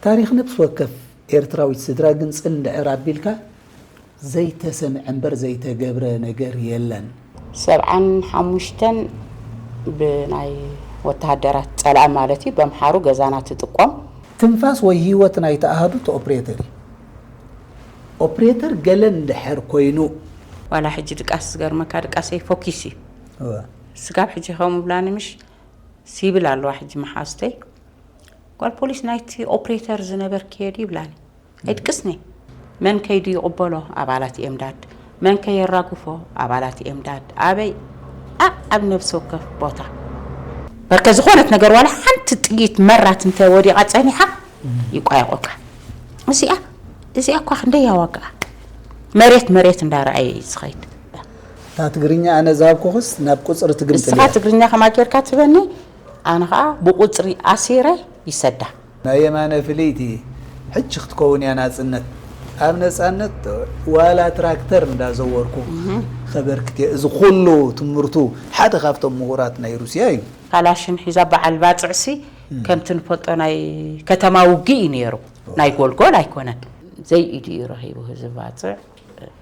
ታሪኽ ነፍሲ ወከፍ ኤርትራዊት ስድራ ግንጽል እንድሕር ኣቢልካ ዘይተሰምዐ እምበር ዘይተገብረ ነገር የለን። ሰብዓን ሓሙሽተን ብናይ ወተሃደራት ጸላኢ ማለት እዩ፣ በምሓሩ ገዛና ትጥቆም። ትንፋስ ወይ ህይወት ናይቲ ኣሃዱ እቲ ኦፕሬተር እዩ። ኦፕሬተር ገለ እንድሕር ኮይኑ። ዋላ ሕጂ ድቃስ ዝገርመካ ድቃሰይ ፎኪስ እዩ። ስጋብ ሕጂ ከምኡ ብላኒ ምሽ ሲብል ኣለዋ ሕጂ መሓዝተይ። ጓል ፖሊስ ናይቲ ኦፕሬተር ዝነበርክዮ ድዩ ይብላኒ። ኣይድቅስኒ። መን ከይዱ ይቕበሎ ኣባላት ኤምዳድ፣ መን ከየራግፎ ኣባላት ኤምዳድ። ኣበይ? ኣብ ነብሲ ወከፍ ቦታ። በርከ ዝኾነት ነገር ዋላ ሓንቲ ጥይት መራት እንተ ወዲቓ ጸኒሓ ይቋየቆካ። እዚኣ እዚኣ እኳ ክንደይ ያዋግኣ። መሬት መሬት እንዳረኣየ እዩ ዝኸይድ። እታ ትግርኛ ኣነ ዝሃብኩኽስ ናብ ቁፅሪ ትግምጥል ንስኻ እያ። ትግርኛ ከማ ጌርካ ትበኒ፣ ኣነ ኸዓ ብቁፅሪ ኣሲረ ይሰዳ። ናይ የማነ ፍልይቲ ሕጂ ክትከውን እያ ናፅነት። ኣብ ነፃነት ዋላ ትራክተር እንዳዘወርኩ ኸበርክት እየ። እዚ ኩሉ ትምህርቱ ሓደ ካብቶም ምሁራት ናይ ሩስያ እዩ። ካላሽን ሒዛ በዓል ባፅዕሲ ከምቲ ንፈልጦ ናይ ከተማ ውግእ እዩ ነይሩ። ናይ ጎልጎል ኣይኮነን። ዘይኢዱ እዩ ረኺቡ ህዝቢ ባፅዕ።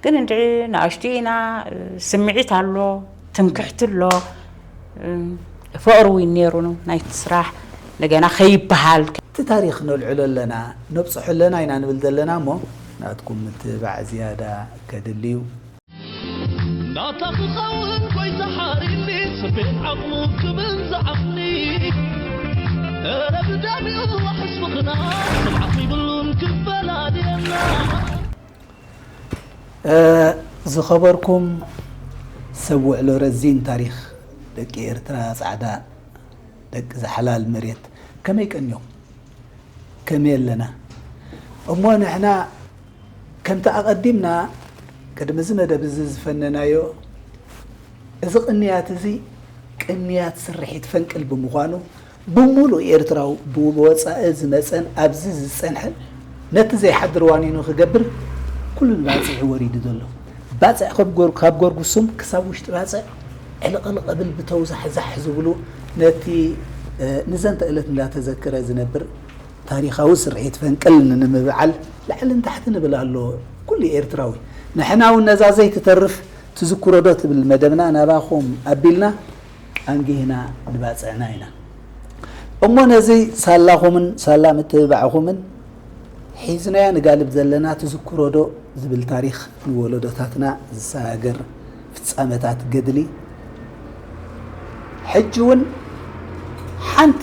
ግን እንድዒ ንኣሽቱ ኢና፣ ስምዒት ኣሎ፣ ትምክሕቲ ኣሎ፣ ፍቕሪ እውን ነይሩ ናይቲ ስራሕ እንደገና ከይበሃል። እቲ ታሪኽ ነልዕሎ ኣለና፣ ነብፅሖ ኣለና ኢና ንብል ዘለና እሞ ናትኩም ምትብባዕ ዝያዳ ከድሊ እዩ። ናታ ክኸውን ጎይታ ሓሪኒ ስቤት ዓቕሙ ክብል ዝዓቕኒ እረ ብዳሚኡ ሕስብኽና ስምዓት ይብሉን ክፈላልየና። ዝኸበርኩም ሰብ ውዕሎ ረዚን ታሪኽ ደቂ ኤርትራ ጻዕዳ ደቂ ዛሓላል መሬት ከመይ ቀንዮም? ከመይ ኣለና? እሞ ንሕና ከምቲ ኣቐዲምና ቅድሚ እዚ መደብ እዚ ዝፈነናዮ፣ እዚ ቅንያት እዚ ቅንያት ስርሒት ፈንቅል ብምዃኑ፣ ብምሉእ ኤርትራዊ ብወጻኢ ዝመጸን ኣብዚ ዝጸንሐን ነቲ ዘይሓድር ዋኒኑ ክገብር ኩሉ ንባጽዕ ወሪዱ ዘሎ። ባጽዕ ካብ ጎር- ካብ ጎርጉሱም ክሳብ ውሽጢ ባጽዕ ዕልቕልቕ እብል ብተውዛሕዛሕ ዝብሉ ነቲ ንዘንተ እለት እንዳተዘክረ ዝነብር ታሪኻዊ ስርሒት ፈንቅል ንምብዓል ላዕልን ታሕትን እብል ኣሎ ኩሉ ኤርትራዊ። ንሕና እውን ነዛ ዘይትተርፍ ትዝክሮ ዶ ትብል መደብና ናባኹም ኣቢልና ኣንጊህና ንባጽዕና ኢና። እሞ ነዚ ሳላኹምን ሳላ ምትብባዕኹምን ሒዝናዮ ንጋልብ ዘለና ትዝክሮ ዶ ዝብል ታሪኽ ንወለዶታትና ዝሰጋገር ፍጻመታት ገድሊ ሕጂ እውን ሓንቲ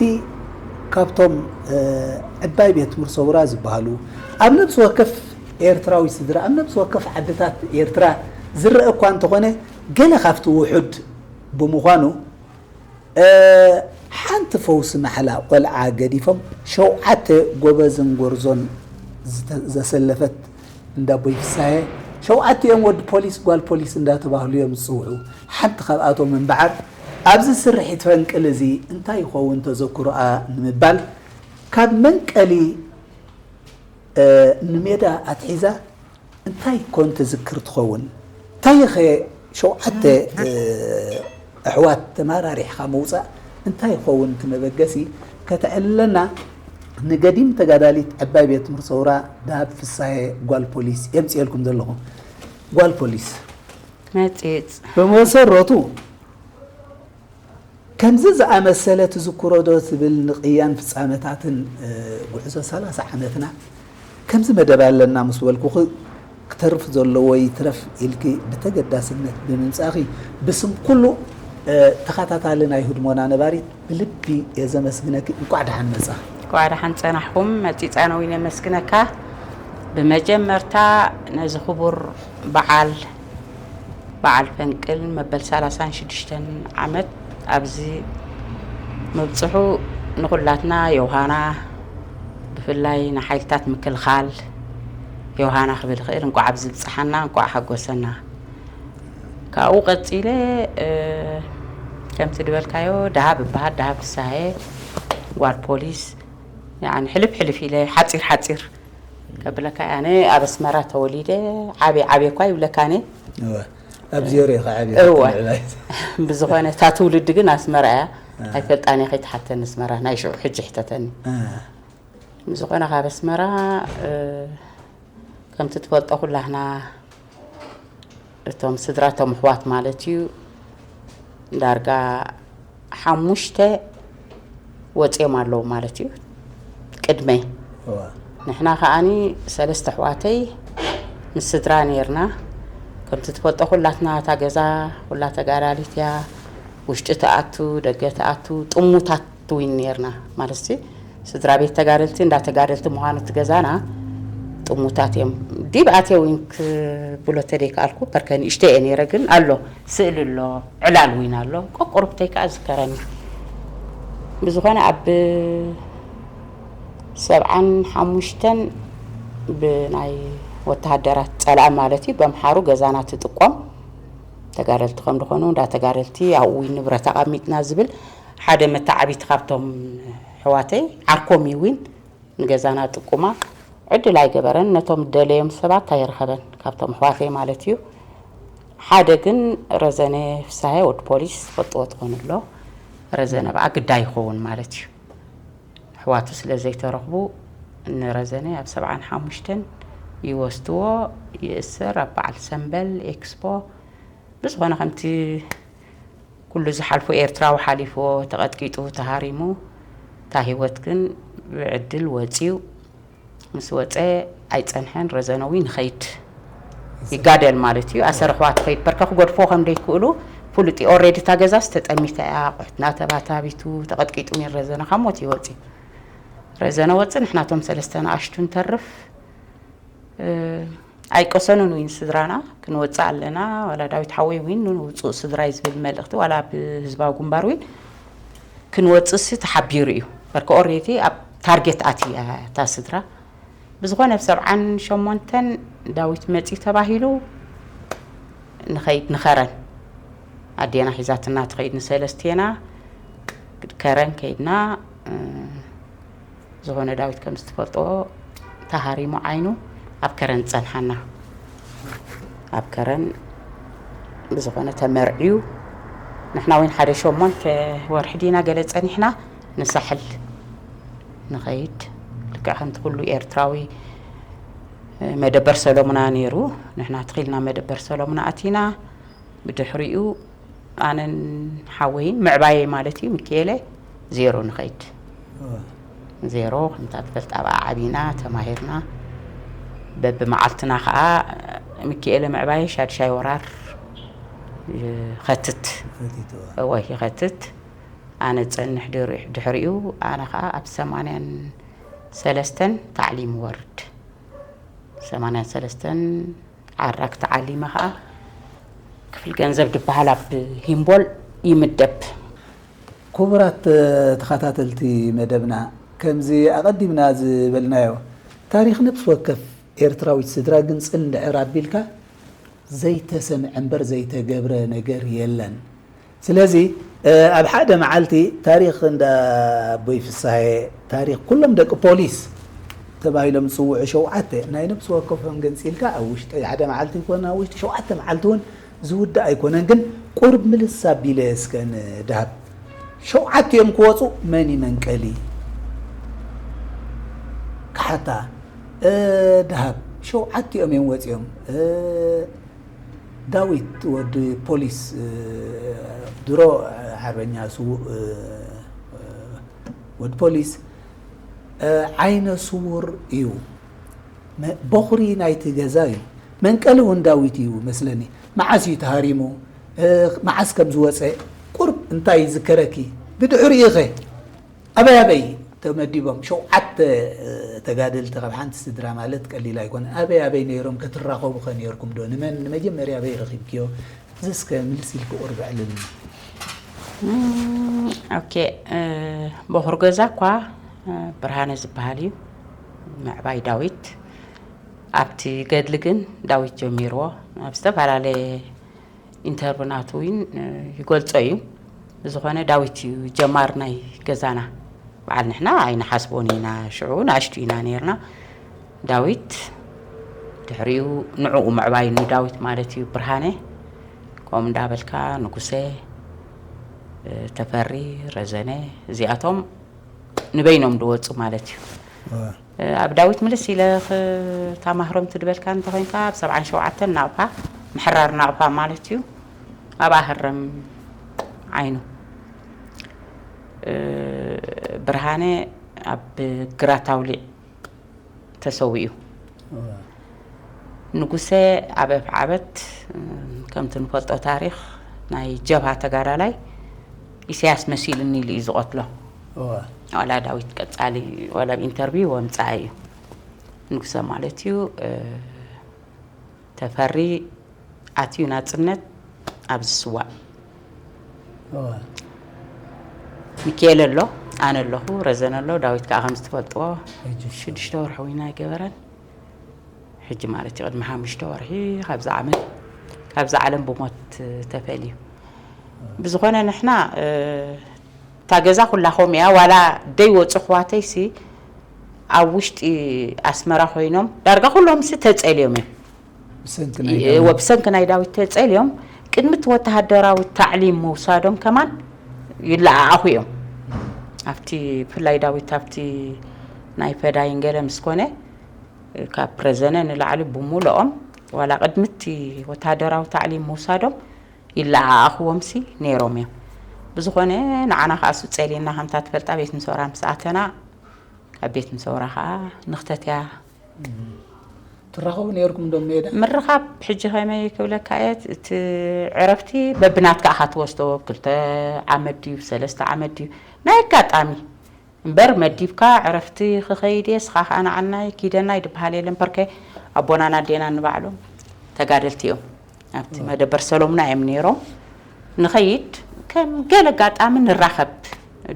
ካብቶም ዕባይ ቤት ትምህርቲ ሰውራ ዝበሃሉ ኣብ ነብሲ ወከፍ ኤርትራዊ ስድራ ኣብ ነብሲ ወከፍ ዓድታት ኤርትራ ዝረአ እኳ እንተኾነ ገለ ካብቲ ውሑድ ብምዃኑ ሓንቲ ፈውሲ ማሕላ ቆልዓ ገዲፎም ሸውዓተ ጎበዝን ጎርዞን ዘሰለፈት እንዳቦይ ፍሳሄ ሸውዓቲኦም ወዲ ፖሊስ ጓል ፖሊስ እንዳተባህሉ እዮም ዝፅውዑ። ሓንቲ ካብኣቶም እምበዓር ኣብዚ ስርሒት ፈንቅል እዚ እንታይ ይኸውን ተዘክሮኣ ንምባል ካብ መንቀሊ ንሜዳ ኣትሒዛ እንታይ ኮን ትዝክር ትኸውን? እንታይ ኸ ሸውዓተ ኣሕዋት ተመራሪሕኻ ምውፃእ እንታይ ይኸውን እቲ መበገሲ ከተዕልለና ንገዲም ተጋዳሊት ዕባይ ቤት ትምህርቲ ሰውራ ደሃብ ፍሳሄ ጓል ፖሊስ የምፅኤልኩም ዘለኹ። ጓል ፖሊስ መፂፅ ብመሰረቱ ከምዚ ዝኣመሰለ ትዝክሮ ዶ ትብል ንቅያን ፍጻመታትን ጉዕዞ ሰላሳ ዓመትና ከምዚ መደብ ኣለና ምስ በልኩኺ ክተርፍ ዘለዎ ይትረፍ ኢልኪ ብተገዳስነት ብምምጻእኺ ብስም ኩሉ ተኸታታሊ ናይ ህድሞና ነባሪት ብልቢ እየ ዘመስግነኪ። እንቋዕ ደሓን መጻ። እንቋዕ ደሓን ጸናሕኩም። መጺጻ ነዊን የመስግነካ። ብመጀመርታ ነዚ ክቡር በዓል በዓል ፈንቅል መበል ሰላሳን ሽዱሽተን ዓመት ኣብዚ ምብጽሑ ንኹላትና ዮሃና ብፍላይ ንሓይልታት ምክልኻል ዮሃና ክብል ይኽእል እንቋዕ ኣብዚ ብጽሓና እንቋዕ ሓጎሰና። ካብኡ ቀጺለ ከምቲ ድበልካዮ ደሃብ እበሃል ደሃብ ፍሳሀየ ጓል ፖሊስ ሕልፍ ሕልፍ ኢለ ሓፂር ሓፂር ከብለካ ኣነ ኣብ ኣስመራ ተወሊደ ዓብየ ዓብየ እኳ ይብለካ ኣነ እወ ኣብዚ ወሬ ከዓብየ እወ ምዕባይ ብዝኾነ እታ ትውልዲ ግን ኣስመራ እያ ኣይፈልጣን እየ ከይትሓተኒ ኣስመራ ናይ ሽዑ ሕጂ ሕተተኒ እ፣ ብዝኾነ ካብ ኣስመራ፣ እ፣ ከምቲ ትፈልጦ ኩላህና እቶም ስድራ፣ እቶም ኣሕዋት ማለት እዩ፣ ዳርጋ ሓሙሽተ ወፂኦም ኣለዉ ማለት እዩ። ቅድመይ እዋ። ንሕና ከዓኒ ሰለስተ ኣሕዋተይ ምስ ስድራ ነርና። ከምቲ ትፈልጦ ኩላትና እታ ገዛ ኩላ ተጋዳሊት እያ። ውሽጢ ትኣቱ፣ ደገ ትኣቱ፣ ጥሙታት ትዊን ነርና ማለት ሲ፣ ስድራ ቤት ተጋደልቲ እንዳ ተጋደልቲ ምዃኑ እቲ ገዛና ጥሙታት እዮም። ዲብ ኣትየ ዊን ክብሎ ተደይከኣልኩ፣ ፐርከ ንእሽተይ እየ ነይረ፣ ግን ኣሎ፣ ስእሊ ኣሎ፣ ዕላል ዊን ኣሎ። ቆቁርብተይ ከኣ ዝከረኒ። ብዝኾነ ኣብ ሰብዓን ሓሙሽተን ብናይ ወተሃደራት ጸላኢ ማለት እዩ፣ በምሓሩ ገዛና ትጥቆም። ተጋደልቲ ከም ዝኾኑ እንዳ ተጋደልቲ ኣብኡ ዊን ንብረት ኣቐሚጥና ዝብል ሓደ መተዓቢቲ ካብቶም ኣሕዋተይ ዓርኮም እዩ ዊን ንገዛና ጥቁማ ዕድል ኣይገበረን። ነቶም ደለዮም ሰባት ኣይረኸበን፣ ካብቶም ኣሕዋተይ ማለት እዩ። ሓደ ግን ረዘነ ፍሳሐ ወዲ ፖሊስ ፈልጥዎ ትኾኑ ኣሎ። ረዘነ ብኣ ግዳይ ይኸውን ማለት እዩ። ኣሕዋቱ ስለ ዘይተረኽቡ ንረዘነ ኣብ ሰብዓን ሓሙሽተን ይወስድዎ፣ ይእሰር። ኣብ በዓል ሰምበል ኤክስፖ ብዝኾነ ከምቲ ኩሉ ዝሓልፎ ኤርትራዊ ሓሊፍዎ፣ ተቐጥቂጡ፣ ተሃሪሙ፣ እታ ህይወት ግን ብዕድል ወጺኡ። ምስ ወጸ ኣይጸንሐን፣ ረዘነ ዊ ንኸይድ ይጋደል ማለት እዩ። ኣሰር ኣሕዋት ኸይድ በርከ ክገድፎ ከም ደይክእሉ ፍሉጥ እዩ። ኦልሬዲ እታ ገዛስ ተጠሚታ እያ፣ ኣቑሑትና ተባታቢቱ፣ ተቐጥቂጡ ነይሩ ረዘነ፣ ካብ ሞት ይወጽእ። ረዘነ ወጽእ፣ ንሕናቶም ሰለስተ ንኣሽቱ ንተርፍ። እ፣ ኣይቀሰኑን እውን ስድራና፣ ክንወጽእ ኣለና፣ ዋላ ዳዊት ሓወይ እውን ንውጹእ ስድራይ ዝብል መልእኽቲ፣ ዋላ ብህዝባዊ ግንባር እውን ክንወጽእሲ ተሓቢሩ እዩ። በርከ ኦልሬዲ ኣብ ታርጌት ኣትያ እታ ስድራ። ብዝኾነ ኣብ ሰብዓን ሸሞንተን ዳዊት መጺኡ ተባሂሉ ንኸይድ ንኸረን። ኣዴና ሒዛትና ትኸይድ ንሰለስቴና ከረን ከይድና፣ እ፣ ዝኾነ ዳዊት ከም ዝትፈልጦ ተሃሪሙ ዓይኑ ኣብ ከረን ጸንሓና። ኣብ ከረን ብዝኾነ ተመርዕዩ ንሕና እውን ሓደ ሸሞንተ ወርሒ ዲና ገለ ጸኒሕና ንሳሕል ንኸይድ። ልክዕ ከምቲ ኩሉ ኤርትራዊ፣ እ፣ መደበር ሰሎሙና ነይሩ። ንሕና ትኺልና መደበር ሰሎሙና ኣቲና። ብድሕሪኡ ኣነን ሓወይን ምዕባየይ ማለት እዩ፣ ሚኪኤለ ዜሮ ንኸይድ። እዋ። ዜሮ ከምታ ትፈልጥ ኣብኣ ዓቢና ተማሂርና። በብመዓልትና ኸኣ ሚኪኤለ ምዕባየ ሻድሻይ ወራር ይኸትት። ይኸትት፣ እዋ። እወ፣ ይኸትት። ኣነ ጸንሕ ድሪ-፣ ድሕሪኡ ኣነ ኸኣ ኣብ ሰማንያን ሰለስተን ታዕሊም ወርድ። ሰማንያን ሰለስተን ዓራግ ተዓሊመ ኸኣ ክፍል ገንዘብ ድበሃል ኣብ ሂምቦል ይምደብ። ክቡራት ተኸታተልቲ መደብና፣ ከምዚ ኣቐዲምና ዝበልናዮ፣ ታሪኽ ነፍሲ ወከፍ ኤርትራዊት ስድራ ግንጽል እንድሕር ኣቢልካ፣ ዘይተሰምዐ እምበር ዘይተገብረ ነገር የለን። ስለዚ፣ እ፣ ኣብ ሓደ መዓልቲ ታሪኽ እንዳ ኣቦይ ፍሳሄ፣ ታሪኽ ኩሎም ደቂ ፖሊስ ተባሂሎም ዝጽውዑ ሸውዓተ ናይ ነፍሲ ወከፎም ገንጺልካ ኣብ ውሽጢ ሓደ መዓልቲ ይኮነ፣ ኣብ ውሽጢ ሸውዓተ መዓልቲ እውን ዝውዳእ ኣይኮነን። ግን ቁርብ ምልስ ኣቢለ እስከ ንድሃብ፣ ሸውዓቲኦም ክወጹ መን እዩ መንቀሊ? ክሓታ፣ እ፣ ድሃብ ሸውዓቲኦም እዮም ወጺኦም። እ፣ ዳዊት ወዲ ፖሊስ፣ እ፣ ድሮ ሓርበኛ ስዉእ፣ እ፣ ወዲ ፖሊስ፣ እ፣ ዓይነ ስዉር እዩ። መ-፣ በኹሪ ናይቲ ገዛ እዩ። መንቀሊ እውን ዳዊት እዩ መስለኒ። መዓስ እዩ ተሃሪሙ? እ፣ መዓስ ከም ዝወጸ? ቁርብ እንታይ ይዝከረኪ? ብድሕሪኡ ኸ? ኣበይ ኣበይ ተመዲቦም? ሸውዓተ፣ እ፣ ተጋደልቲ ካብ ሓንቲ ስድራ ማለት ቀሊል ኣይኮነን። ኣበይ ኣበይ ነይሮም? ከትራኸቡ ኸ ነይርኩም ዶ? ንመን ንመጀመርያ ኣበይ ረኺብክዮ? እዚ እስከ ምልስ ኢልኪ ቁርብ ኣዕልልና። እም፣ ኦኬ፣ እ፣ በኹር ገዛ እኳ፣ እ፣ ብርሃነ ዝበሃል እዩ። ምዕባይ ዳዊት። ኣብቲ ገድሊ ግን ዳዊት ጀሚርዎ። ኣብ ዝተፈላለየ ኢንተርቪው ናቱ እውን፣ እ፣ ይገልጾ እዩ። ብዝኾነ ዳዊት እዩ ጀማሪ ናይ ገዛና። በዓል ንሕና ኣይንሓስቦን ኢና፣ ሽዑ ንኣሽቱ ኢና ነይርና። ዳዊት፣ ድሕሪኡ ንዕኡ ምዕባይ ንዳዊት ማለት እዩ። ብርሃነ፣ ከምኡ እንዳበልካ ንጉሰ፣ እ፣ ተፈሪ፣ ረዘነ፣ እዚኣቶም ንበይኖም ዝወጹ ማለት እዩ። እወ። ኣብ ዳዊት ምልስ ኢለ ክታማህሮም ትድበልካ እንተኾይንካ፣ ኣብ ሰብዓን ሸውዓተን ናቕፋ፣ ምሕራር ናቕፋ ማለት እዩ። ኣብኣ ህረም ዓይኑ። እ፣ ብርሃነ ኣብ ግራት ኣውሊዕ ተሰዊኡ። እዋ። ንጉሰ ዓበ ዓበት፣ እ፣ ከምቲ ንፈልጦ ታሪኽ ናይ ጀብሃ ተጋዳላይ ኢሳያስ መሲሉኒ ኢሉ እዩ ዝቐትሎ። እዋ። ዋላ ዳዊት ቀጻሊ፣ ዋላ ኣብ ኢንተርቪው ወምጻእ እዩ። ንጉሰ ማለት እዩ፣ እ፣ ተፈሪ ኣትዩ ናጽነት ኣብ ዝስዋእ። እዋ። ሚካኤል ኣሎ፣ ኣነ ኣለኹ፣ ረዘነ ኣሎ፣ ዳዊት ከኣ ከም ዝትፈልጥዎ ሕጂ ሽዱሽተ ወርሒ እውን ኣይገበረን። ሕጂ ማለት እዩ፣ ቅድሚ ሓሙሽተ ወርሒ ካብዛ ዓመት፣ ካብዛ ዓለም ብሞት ተፈልዩ። ብዝኾነ ንሕና፣ እ፣ እታ ገዛ ኩላ ከምኡ እያ፣ ዋላ ደይወጹ ኣሕዋተይሲ ኣብ ውሽጢ ኣስመራ ኮይኖም፣ ዳርጋ ኩሎምሲ ተጸልዮም እዮም። ብሰንኪ ናይ ይ-፣ ዳዊት። ወ-፣ ብሰንኪ ናይ ዳዊት ተጸልዮም፣ ቅድሚ እቲ ወተሃደራዊ ታዕሊም ምውሳዶም ከማን ይለኣኣኹ እዮም። ኣብቲ፣ ብፍላይ ዳዊት ኣብቲ ናይ ፈዳይን ገለ ምስ ኮነ፣ ካብ ፕረዘነ ንላዕሊ ብምሉኦም፣ ዋላ ቅድሚ እቲ ወተሃደራዊ ታዕሊም ምውሳዶም ይለኣኣኽዎምሲ ነይሮም እዮም። ብዝኾነ፣ ንዓና ከኣ እሱ ጸልየና፣ ከምታ ትፈልጣ ቤት ምሰውራ ምስ ኣተና፣ ካብ ቤት ምሰውራ ከኣ ንኽተት እያ። ትራኸቡ ነይርኩም ዶ ሜዳ? ምርኻብ ሕጂ ከመይ ክብለካ እየ፣ እቲ ዕረፍቲ በብናትካ ኢኻ ትወስዶ፣ ክልተ ዓመት ድዩ፣ ሰለስተ ዓመት ድዩ፣ ናይ ኣጋጣሚ እምበር መዲብካ ዕረፍቲ ክኸይድ እየ፣ ስኻ ኸኣ ንዓናይ ኪደናይ ድበሃል የለን። ፐርከ ኣቦናን ኣዴናን ንባዕሎም ተጋደልቲ እዮም። ኣብቲ መደበር ሰሎሙና እዮም ነይሮም። ንኸይድ ከም ገለ ኣጋጣሚ ንራኸብ።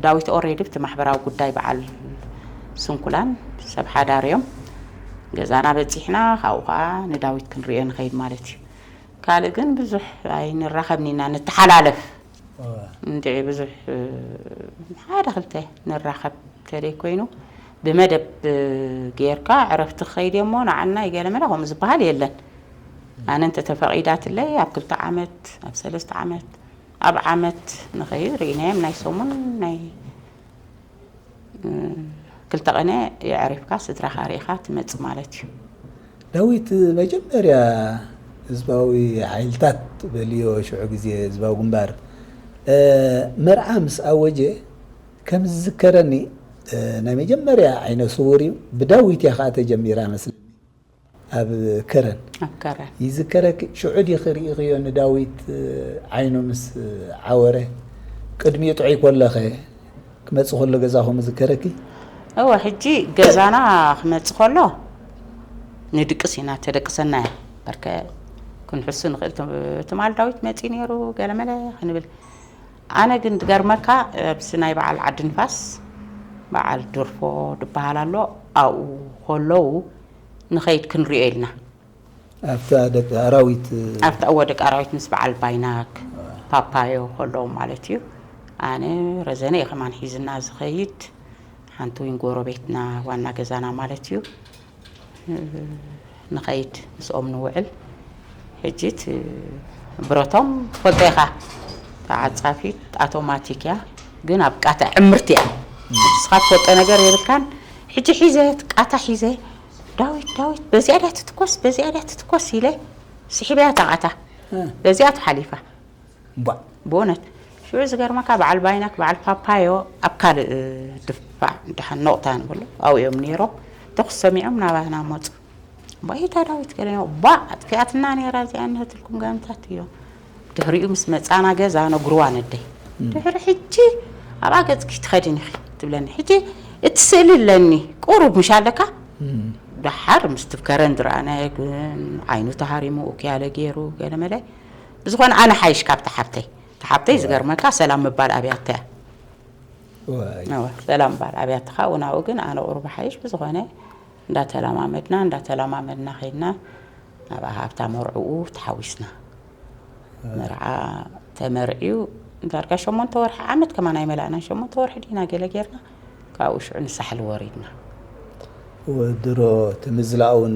ዳዊት ኦሬዲ ብቲ ማሕበራዊ ጉዳይ በዓል ስንኩላን ሰብ ሓዳር እዮም። ገዛና በጺሕና፣ ካብኡ ኸኣ ንዳዊት ክንርእዮ ንኸይድ ማለት እዩ። ካልእ ግን ብዙሕ ኣይንራኸብን ኢና፣ ንተሓላለፍ። እዋ። እንድዒ ብዙሕ፣ እ፣ ሓደ ክልተ ንራኸብ ተደይ ኮይኑ፣ ብመደብ ጌርካ ዕረፍቲ ክኸይድ እየ እሞ ንዓና ይገለመለ ከምኡ ዝበሃል የለን። ኣነ እንተ ተፈቒዳትለይ ኣብ ክልተ ዓመት፣ ኣብ ሰለስተ ዓመት፣ ኣብ ዓመት ንኸይድ ርኢናዮም ናይ ሰሙን ናይ እ፣ ክልተ ቐነ የዕሪፍካ ስድራኻ ርኢኻ ትመጽእ ማለት እዩ። ዳዊት፣ መጀመርያ ህዝባዊ ሓይልታት በልዮ ሽዑ ግዜ ህዝባዊ ግንባር፣ እ፣ መርዓ ምስ ኣወጀ ከም ዝዝከረኒ፣ እ፣ ናይ መጀመርያ ዓይነ ስውር እዩ። ብዳዊት እያ ኸኣ ተጀሚራ መስለኒ። ኣብ ከረን ኣብ ከረን። ይዝከረኪ? ሽዑ ዲኺ ርኢኽዮ ንዳዊት ዓይኑ ምስ ዓወረ? ቅድሚኡ ጥዑይ ከለኸ ክመጽእ ከሎ ገዛኹም ይዝከረኪ? እወ፣ ሕጂ ገዛና ክመጽእ ከሎ ንድቅስ ኢና፣ ተደቅሰና እያ። በርከ ክንሕሱ ንኽእል፣ ትም-፣ ትማል ዳዊት መጺኡ ነይሩ፣ ገለመለ ክንብል። ኣነ ግን ዝገርመካ፣ ኣብዚ ናይ በዓል ዓዲ ንፋስ፣ በዓል ድርፎ ድበሃል ኣሎ፣ ኣብኡ ከለዉ ንኸይድ ክንሪኦ ኢልና። ኣብታ ደቂ ኣራዊት፣ ኣብታ እወ ደቂ ኣራዊት ምስ በዓል ባይናክ፣ ፓፓዮ ከለዉ ማለት እዩ። ኣነ ረዘነ እየ ከማን ሒዝና ዝኸይድ። ሓንቲ እውን ጎረቤትና ዋና ገዛና ማለት እዩ። ንኸይድ ምስኦም ንውዕል። ሕጂ እቲ ብረቶም ትፈልጦ ኢኻ። ተዓጻፊት ኣውቶማቲክ እያ፣ ግን ኣብ ቃታ ዕምርቲ እያ። ንስኻ ትፈልጦ ነገር የብልካን። ሕጂ ሒዘ፣ እቲ ቃታ ሒዘ፣ "ዳዊት፣ ዳዊት፣ በዚኣ ድያ ትትኮስ? በዚኣ ድያ ትትኮስ?" ኢለ ስሒበያ እታ ቃታ። እ። በዚኣ ትሓሊፋ። እምቧእ። ብእውነት። ሽዑ ዝገርመካ በዓል ባይናክ፣ በዓል ፓፓዮ ኣብ ካልእ ድፋዕ ደሓን ነቑጣ ንብሎ ኣብኡ እዮም ነይሮም። ተኹሲ ሰሚዖም ናባና መጹ። እምቧእ፣ እታ ዳዊት ገለ ባእ ኣጥፊኣትና ነይራ እዚኣ እነትልኩም ገምታት እዮም። ድሕሪኡ ምስ መጻና ገዛ ነግርዋ ነደይ። እም። ድሕሪ ሕጂ ኣብኣ ገጽኪ ትኸድን ኢኺ ትብለኒ። ሕጂ እቲ ስእሊ ኣለኒ፣ ቁሩብ ምሽ ኣለካ? እም። ደሓር ምስ ትብከረን ዝረኣናዮ ግን ዓይኑ ተሃሪሙ፣ ኡክያለ ገይሩ፣ ገለመለ። ብዝኾነ ኣነ ሓይሽ ካብታ ሓብተይ። እታ ሓብተይ እዋ። ዝገርመካ ሰላም ምባል ኣብያታ እያ። ዋይ። እወ፣ ሰላም ምባል ኣብያታ፣ ካብኡ ናብኡ ግን ኣነ ቁሩብ ሓይሽ። ብዝኾነ እንዳተለማመድና፣ እንዳተለማመድና ኸይድና፣ ኣብኣ ኣብታ መርዕኡ ተሓዊስና። እዋ። መርዓ ተመርዕዩ ዳርጋ ሸሞንተ ወርሒ፣ ዓመት ከማን ኣይመላእናን፣ ሸሞንተ ወርሒ ዲና ገለ ጌርና፣ ካብኡ ሽዑ ንሳሕል ወሪድና። ወድሮ እቲ ምዝላእ እውን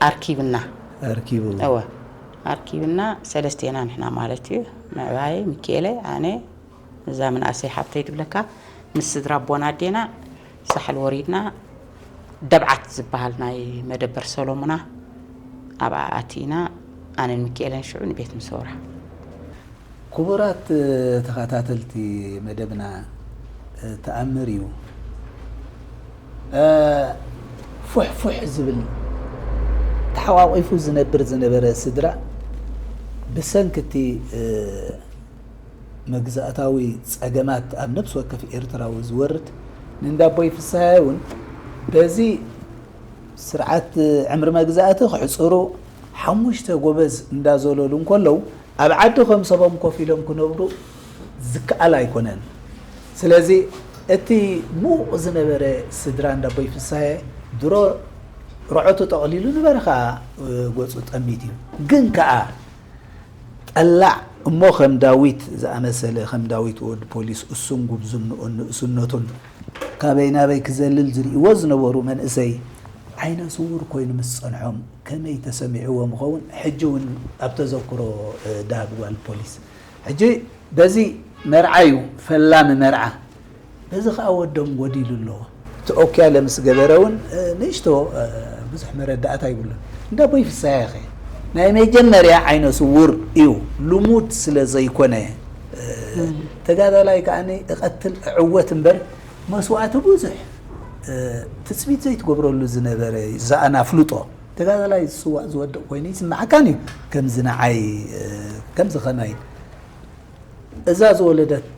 ኣርኪብና። ኣርኪቡ። እወ፣ ኣርኪብና ሰለስቴና ንሕና ማለት እዩ። ምዕባየ፣ ሚኪኤለ፣ ኣነ፣ እዛ ምንኣሰይ ሓብተይ ድብለካ፣ ምስ ስድራ ኣቦና ኣዴና ሳሕል ወሪድና፣ ደብዓት ዝበሃል ናይ መደበር ሰሎሙና ኣብኣ ኣቲና፣ ኣነን ሚኪኤለን ሽዑ ንቤት ምሰውራ። ክቡራት ተኸታተልቲ መደብና፣ ተኣምር እዩ። ፉሕ ፉሕ ዝብል ተሓቋቒፉ ዝነብር ዝነበረ ስድራ ብሰንኪ እቲ መግዛእታዊ ጸገማት ኣብ ነፍሲ ወከፍ ኤርትራዊ ዝወርድ ንእንዳቦይ ፍስሃየ እውን በዚ ስርዓት ዕምሪ መግዛእቲ ክሕጽሩ ሓሙሽተ ጎበዝ እንዳዘለሉ እንከለዉ ኣብ ዓዲ ከም ሰቦም ኮፍ ኢሎም ክነብሩ ዝከኣል ኣይኮነን። ስለዚ እቲ ምዉቕ ዝነበረ ስድራ እንዳቦይ ፍስሃየ ድሮ ርዖቱ ጠቕሊሉ ንበረኻ ገጹ ጠሚት እዩ። ግን ከኣ ጠላዕ እሞ ከም ዳዊት ዝኣመሰለ፣ ከም ዳዊት ወድ ፖሊስ እሱን ጉብዝንኡን ንእስነቱን ካበይ ናበይ ክዘልል ዝርእይዎ ዝነበሩ መንእሰይ ዓይነ ስውር ኮይኑ ምስ ጸንሖም ከመይ ተሰሚዕዎም ይኸውን? ሕጂ እውን ኣብ ተዘክሮ ዳሃብ ጓል ፖሊስ። ሕጂ በዚ መርዓ እዩ፣ ፈላሚ መርዓ። በዚ ኸኣ ወዶም ጎዲሉ ኣለዎ። እቲ ኦክያለ ምስ ገበረ እውን ንእሽቶ ብዙሕ መረዳእታ ይብሉን። እንዳ ቦይ ፍሳያኸ ናይ መጀመርያ ዓይነ ስውር እዩ፣ ልሙድ ስለ ዘይኮነ። ተጋዳላይ ከኣ እቐትል እዕወት እምበር መስዋእቲ ብዙሕ ትጽቢት ዘይትገብረሉ ዝነበረ ዝኣና ፍልጦ። ተጋዳላይ ዝስዋእ ዝወድቕ ኮይኑ ይስምዓካን እዩ። ከምዚ ንዓይ ከምዚ ኸማይ እዛ ዝወለደት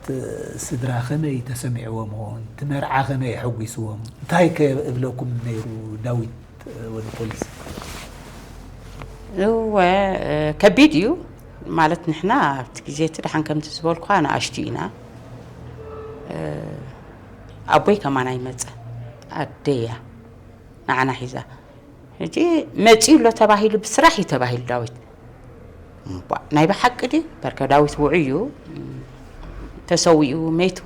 ስድራ ከመይ ተሰሚዕዎም ይኸውን? እቲ መርዓ ከመይ ኣሐጒስዎም? እንታይ ከ እብለኩም ነይሩ ዳዊት ወዲ ፖሊስ? እወ ከቢድ እዩ። ማለት ንሕና ኣብቲ ግዜ እቲ ደሓን ከምቲ ዝበልኩኻ ንኣሽቱ ኢና። ኣቦይ ከማን ኣይመጸን፣ ኣደያ ንዓና ሒዛ። ሕጂ መጺኡ ኣሎ ተባሂሉ ብስራሕ እዩ ተባሂሉ ዳዊት። እምቧ፣ ናይ ብሓቂ ድዩ? በርከ ዳዊት ውዑይ እዩ። ተሰዊኡ መይቱ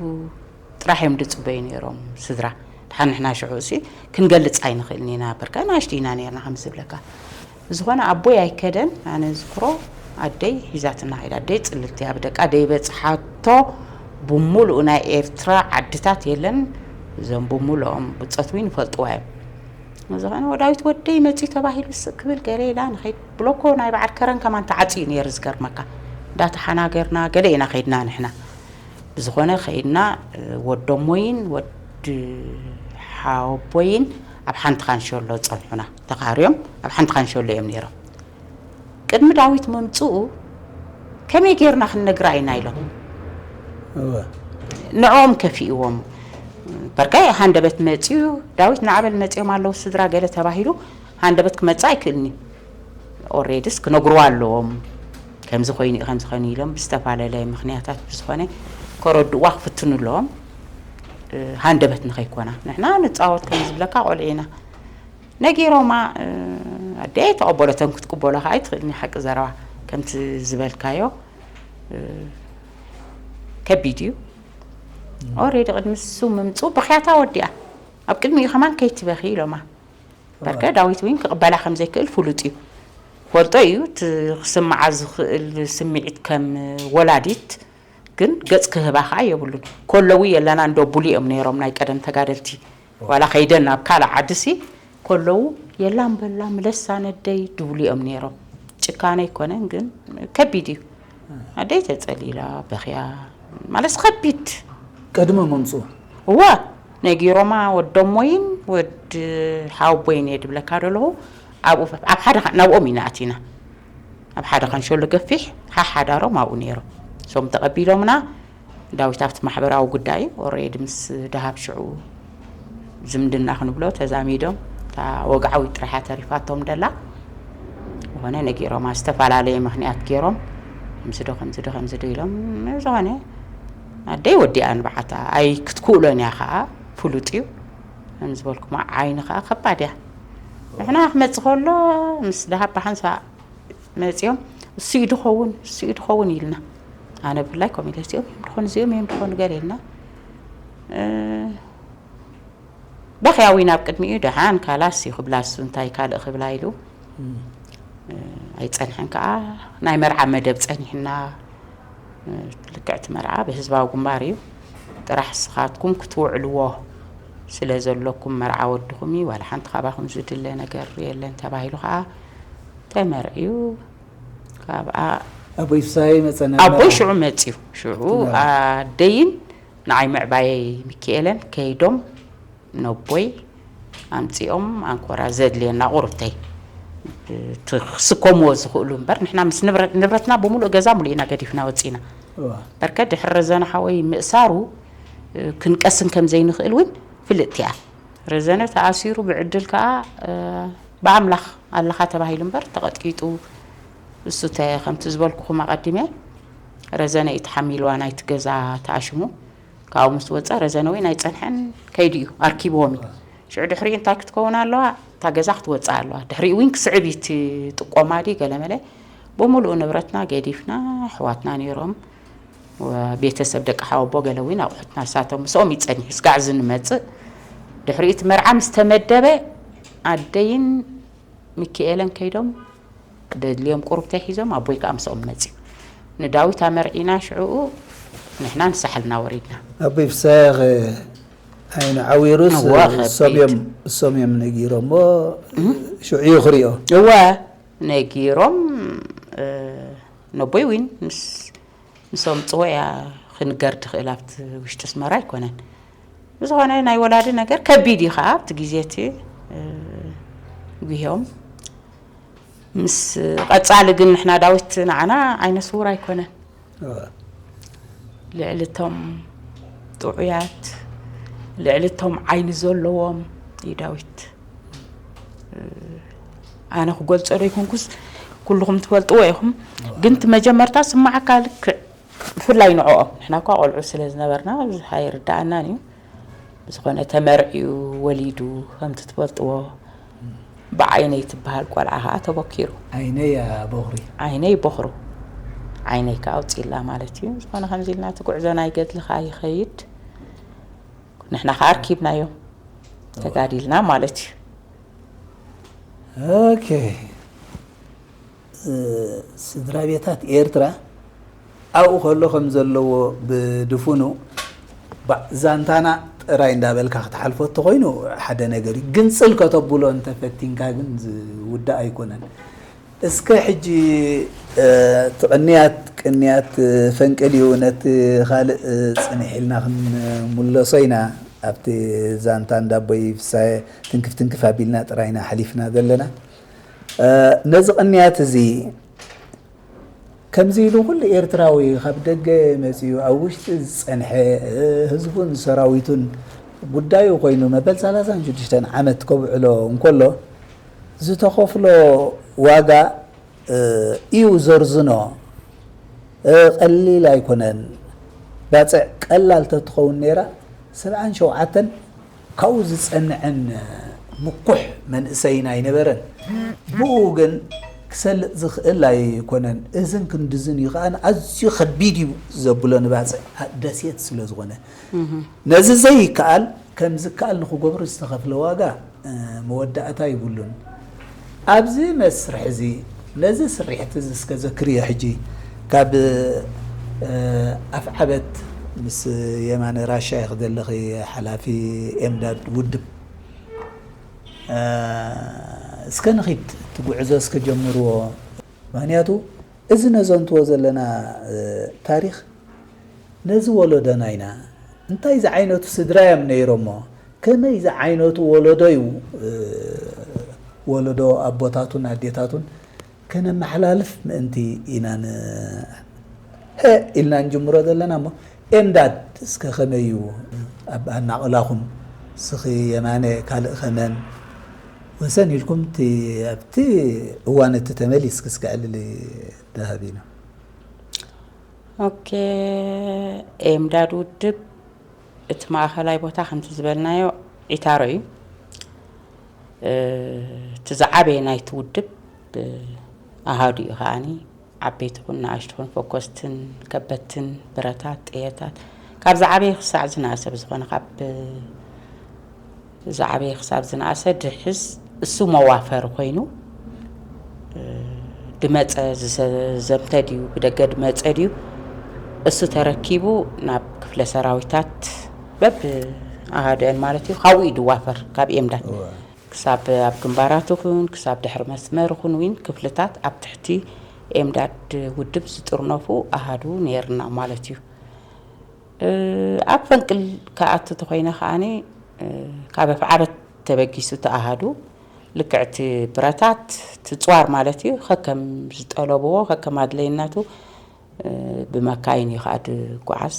ጥራሕ እዮም ድጽበዩ ነይሮም ስድራ። ድሓን ንሕና ሽዑ እሲ ክንገልጽ ኣይንኽእልን ኢና። በርከ ንኣሽቱ ኢና ነይርና ከም ዝብለካ። ብዝኾነ ኣቦይ ኣይከደን፣ ኣነ ዝክሮ ኣደይ ሒዛትና ኸይዳ። ኣደይ ጽልልቲ ኣብ ደቃ ደይበጽሓቶ ብምሉኡ ናይ ኤርትራ ዓድታት የለን። እዞም ብምሉኦም ብጾት እውን ይፈልጥዋ እዮም። ዝኾነ ወዳዊት ወደይ መጺኡ ተባሂሉ ስቅ ክብል ገለ ኢላ ንኸይድ ብሎኮ ናይ በዓል ከረን ከማን ተዓጽዩ ነይሩ ዝገርመካ። እንዳተሓናገርና ገለ ኢና ኸይድና ንሕና። ብዝኾነ ኸይድና ወዶሞይን ወዲ ሓወቦይን ኣብ ሓንቲ ካንሸሎ ጸንሑና። ተኻርዮም ኣብ ሓንቲ ካንሸሎ እዮም ነይሮም። ቅድሚ ዳዊት ምምጽኡ ከመይ ጌርና ክንነግራ ኢና ኢሎም። እወ። ንዕኦም ከፊእዎም። በርጋይ ሃንደበት መጺኡ፣ ዳዊት ንዓበል መጺኦም ኣለዉ ስድራ ገለ ተባሂሉ ሃንደበት ክመጽእ ኣይክእልን እዩ። ኦሬድስ ክነግርዋ ኣለዎም። ከምዚ ኮይኑ እዩ፣ ከምዚ ኮይኑ ኢሎም ብዝተፈላለየ ምኽንያታት ብዝኾነ ከረድእዋ ክፍትኑ ኣለዎም። ሃንደበት ንኸይኮና ንሕና ንጻወት ከም ዝብለካ ቆልዑ ኢና። ነጊሮማ ኣደይ ተቐበለተን ክትቅበሎ ከዓ ኣይትኽእልን ሓቂ ዘረባ ከምቲ ዝበልካዮ ከቢድ እዩ። ኦሬዲ ቅድሚ እሱ ምምፅኡ በኽያታ ወዲኣ ኣብ ቅድሚኡ ከማን ከይትበኺ ኢሎማ። በርከ ዳዊት እውን ክቕበላ ከም ዘይክእል ፍሉጥ እዩ። ፈልጦ እዩ እቲ ክስምዓ ዝኽእል ስምዒት ከም ወላዲት ግን ገጽ ክህባ ከዓ የብሉን። ከለዉ የለና እንዶ ቡሉ እዮም ነይሮም ናይ ቀደም ተጋደልቲ። ዋላ ከይደን ናብ ካልእ ዓድሲ ከለዉ የላም በላ ምለሳ ነደይ ድብሉ እዮም ነይሮም። ጭካነ ኣይኮነን ግን ከቢድ እዩ። ኣደይ ተጸሊላ በኽያ ማለት ከቢድ። ቅድሚ ምምፅኡ እወ ነጊሮማ ወዶሞይን ወድ ሓወቦይን እየ ድብለካ ደለኹ። ኣብኡ ኣብ ሓደ ናብኦም ኢና ኣቲና። ኣብ ሓደ ካንሸሎ ገፊሕ ሓሓዳሮም ኣብኡ ነይሮም። እሶም ተቐቢሎምና። ዳዊት ኣብቲ ማሕበራዊ ጉዳይ ኦሬዲ ምስ ደሃብ ሽዑ ዝምድና ክንብሎ ተዛሚዶም። እታ ወግዓዊት ጥራሓ ተሪፋቶም ደላ ዝኾነ ነጊሮማ ዝተፈላለየ ምኽንያት ገይሮም ከምዚ ዶ ከምዚ ዶ ከምዚ ዶ ኢሎም ዝኾነ ኣደይ ወዲኣ ንባዓታ ኣይ ክትክእሎን እያ ከዓ ፍሉጥ እዩ። ከም ዝበልኩማ ዓይኒ ከዓ ከባድ እያ። ንሕና ክመፅእ ከሎ ምስ ደሃብ ብሓንሳ መፂኦም እሱ እዩ ድኸውን እሱ እዩ ድኸውን ኢልና ኣነ ብፍላይ ኮሚቴ እዚኦም እዮም ድኾኑ እዚኦም እዮም ድኾኑ ገለ ኢልና በኽያዊ ናብ ቅድሚኡ ደሓን ካላስ እዩ ክብላ እሱ እንታይ ካልእ ክብላ ኢሉ ኣይፀንሐን ከዓ ናይ መርዓ መደብ ፀኒሕና ልክዕቲ መርዓ ብህዝባዊ ግንባር እዩ ጥራሕ ስኻትኩም ክትውዕልዎ ስለ ዘለኩም መርዓ ወድኹም እዩ፣ ዋላ ሓንቲ ካባኹም ዝድለ ነገር የለን ተባሂሉ ከዓ ተመርዕዩ። ካብኣ ኣቦይ ፍሳይ መፀና ኣቦይ ሽዑ መፅዩ። ሽዑ ኣደይን ንዓይ ምዕባየይ ሚካኤለን ከይዶም ነቦይ ኣምፂኦም ኣንኮራ ዘድልየና ቁርብተይ እቲ ክስከምዎ ዝኽእሉ እምበር ንሕና ምስ ንብረት- ንብረትና ብምሉእ ገዛ ሙሉእ ኢና ገዲፍና ወፂና። በርከት ድሕሪ ረዘነ ሓወይ ምእሳሩ ክንቀስን ከም ዘይንኽእል እውን ፍልጥቲ እያ። ረዘነ ተኣሲሩ ብዕድል ከዓ ብኣምላኽ ኣለኻ ተባሂሉ እምበር ተቐጥቂጡ እሱ ተ- ከምቲ ዝበልኩኹም ኣቐዲመ ረዘነ እዩ ተሓሚልዋ ናይቲ ገዛ ተኣሽሙ። ካብኡ ምስ ወፀ ረዘነ እውን ኣይፀንሐን ከይዱ እዩ ኣርኪብዎም እዩ። ሽዑ ድሕሪኡ እንታይ ክትከውን ኣለዋ? እታ ገዛ ክትወፅእ ኣለዋ። ድሕሪኡ እውን ክስዕብ እዩ እቲ ጥቆማ ድዩ ገለመለ። ብምሉኡ ንብረትና ገዲፍና ኣሕዋትና ነይሮም ቤተሰብ ደቂ ሓወቦ ገለ እውን ኣቑሑትና ሳቶም ምስኦም ይፀኒሕ ስጋዕ ዝንመፅእ ድሕሪኡ እቲ መርዓ ምስ ተመደበ ኣደይን ሚካኤለን ከይዶም ደድልዮም ቁርብተይ ሒዞም ኣቦይ ከዓ ምስኦም መፅዩ። ንዳዊት ኣመርዒና ሽዕኡ ንሕና ንሳሕልና ወሪድና። ኣቦይ ፍሳየ ዓይኑ ዓዊሩስ እሶም እዮም ነጊሮሞ ሽዑ እዩ ክሪኦ። እወ ነጊሮም ነቦይ ዊን ምስ ምስኦም ጽወያ ክንገር ትኽእል ኣብቲ ውሽጢ ስመራ ኣይኮነን። ብዝኾነ ናይ ወላዲ ነገር ከቢድ እዩ ከዓ ኣብቲ ግዜ እቲ ጉህዮም ምስ ቀጻሊ ግን ንሕና ዳዊት ንዓና ዓይነ ስውር ኣይኮነን። ልዕሊ እቶም ጥዑያት ልዕሊ እቶም ዓይኒ ዘለዎም እዩ ዳዊት። ኣነ ክገልጾ ዶ ይኮንኩስ ኩልኹም ትፈልጥዎ ኢኹም። ግን እቲ መጀመርታ ስማዓካ ልክዕ ብፍላይ ንዕኦም ንሕና እኳ ቆልዑ ስለ ዝነበርና ብዙሕ ኣይርዳኣናን እዩ። ብዝኾነ ተመርዕዩ ወሊዱ ከምቲ ትፈልጥዎ ብዓይነይ ትበሃል ቆልዓ ከዓ ተበኪሩ። ዓይነይ በኹሪ። ዓይነይ በኹሩ ዓይነይ ከዓ ኣውፅላ ማለት እዩ። ዝኾነ ከምዚ ኢልና እቲ ጉዕዞ ናይ ገድሊ ከዓ ይኸይድ። ንሕና ከዓ ኣርኪብናዮም ተጋዲልና ማለት እዩ። ኦኬ ስድራ ቤታት ኤርትራ ኣብኡ ከሎ ከም ዘለዎ ብድፉኑ ዛንታና ጥራይ እንዳበልካ ክትሓልፎ እንተኮይኑ ሓደ ነገር እዩ። ግንፅል ከተብሎ እንተፈቲንካ ግን ዝውዳእ ኣይኮነን። እስከ ሕጂ ትቕንያት ቅንያት ፈንቅል እዩ ነቲ ካልእ ፅንሕ ኢልና ክንምለሶ ኢና። ኣብቲ ዛንታ እንዳቦይ ፍሳየ ትንክፍ ትንክፍ ኣቢልና ጥራይና ሓሊፍና ዘለና። ነዚ ቅንያት እዚ ከምዚ ኢሉ ኩሉ ኤርትራዊ ካብ ደገ መጺኡ ኣብ ውሽጢ ዝጸንሐ ህዝቡን ሰራዊቱን ጉዳዩ ኮይኑ መበል ሰላሳን ሽዱሽተን ዓመት ከብዕሎ እንከሎ ዝተኸፍሎ ዋጋ እዩ ዘርዝኖ። ቀሊል ኣይኮነን። ባጽዕ ቀላል ተትኸውን ነይራ ሰብዓን ሸውዓተን ካብኡ ዝጸንዐን ምኩሕ መንእሰይን ኣይነበረን። ብኡ ግን ክሰልጥ ዝኽእል ኣይኮነን። እዝን ክንድዝን እዩ ከኣ ኣዝዩ ከቢድ እዩ ዘብሎ ንባጽዕ ደሴት ስለ ዝኾነ። ነዚ ዘይከኣል ከም ዝከኣል ንኽገብሩ ዝተኸፍለ ዋጋ መወዳእታ ይብሉን። ኣብዚ መስርሕ እዚ ነዚ ስርሕቲ እዚ እስከ ዘክርዮ ሕጂ ካብ ኣፍዓበት ምስ የማነ ራሻ ኢኺ ዘለኺ ሓላፊ ኤምዳድ ውድብ እስከ ንኺድ እቲ ጉዕዞ እስከ ጀምርዎ። ምክንያቱ እዚ ነዘንትዎ ዘለና ታሪኽ ነዚ ወለዶና ኢና እንታይ ዝዓይነቱ ስድራ እዮም ነይሮሞ ከመይ ዝዓይነቱ ወለዶ እዩ ወለዶ ኣቦታቱን ኣዴታቱን ከነመሓላልፍ ምእንቲ ኢና ን- ሀ ኢልና ንጅምሮ ዘለና እሞ ኤምዳድ እስከ ከመይ እዩ ኣብ ኣናቕላኹም ስኺ የማነ ካልእ ከመን ወሰን ኢልኩም እቲ ኣብቲ እዋን እቲ ተመሊስክ እስከ ዕልል ደሃብ ኢና ኦኬ ኤምዳድ ውድብ እቲ ማእኸላይ ቦታ ከምቲ ዝበልናዮ ዒታሮ እዩ። እቲ ዝዓበየ ናይቲ ውድብ ኣሃዱ እዩ ከዓኒ ዓበይቲ ኹን ንኣሽቱ ኹን ፈኮስትን ከበድትን ብረታት ጥየታት ካብ ዝዓበየ ክሳዕ ዝነኣሰ ብዝኾነ ካብ ዝዓበየ ክሳብ ዝነኣሰ ድሕዝ እሱ መዋፈሪ ኮይኑ ድመፀ ዝዘምተ ድዩ ብደገ ድመፀ ድዩ እሱ ተረኪቡ ናብ ክፍለ ሰራዊታት በብ ኣሃዱኤን ማለት እዩ፣ ካብኡ እዩ ድዋፈር፣ ካብ ኤምዳድ። ክሳብ ኣብ ግንባራት ይኹን፣ ክሳብ ድሕሪ መስመር ይኹን፣ ዊን ክፍልታት ኣብ ትሕቲ ኤምዳድ ውድብ ዝጥርነፉ ኣሃዱ ነይርና ማለት እዩ። እ፣ ኣብ ፈንቅል ክኣቱ ተኾይነ ከኣኒ፣ እ፣ ካብ ኣፍዓበት ተበጊሱ እቲ ኣሃዱ፣ ልክዕቲ ብረታት ትጽዋር ማለት እዩ፣ ከከም ዝጠለብዎ፣ ከከም ኣድለይናቱ፣ እ፣ ብመካይን እዩ ከኣ ድጓዓዝ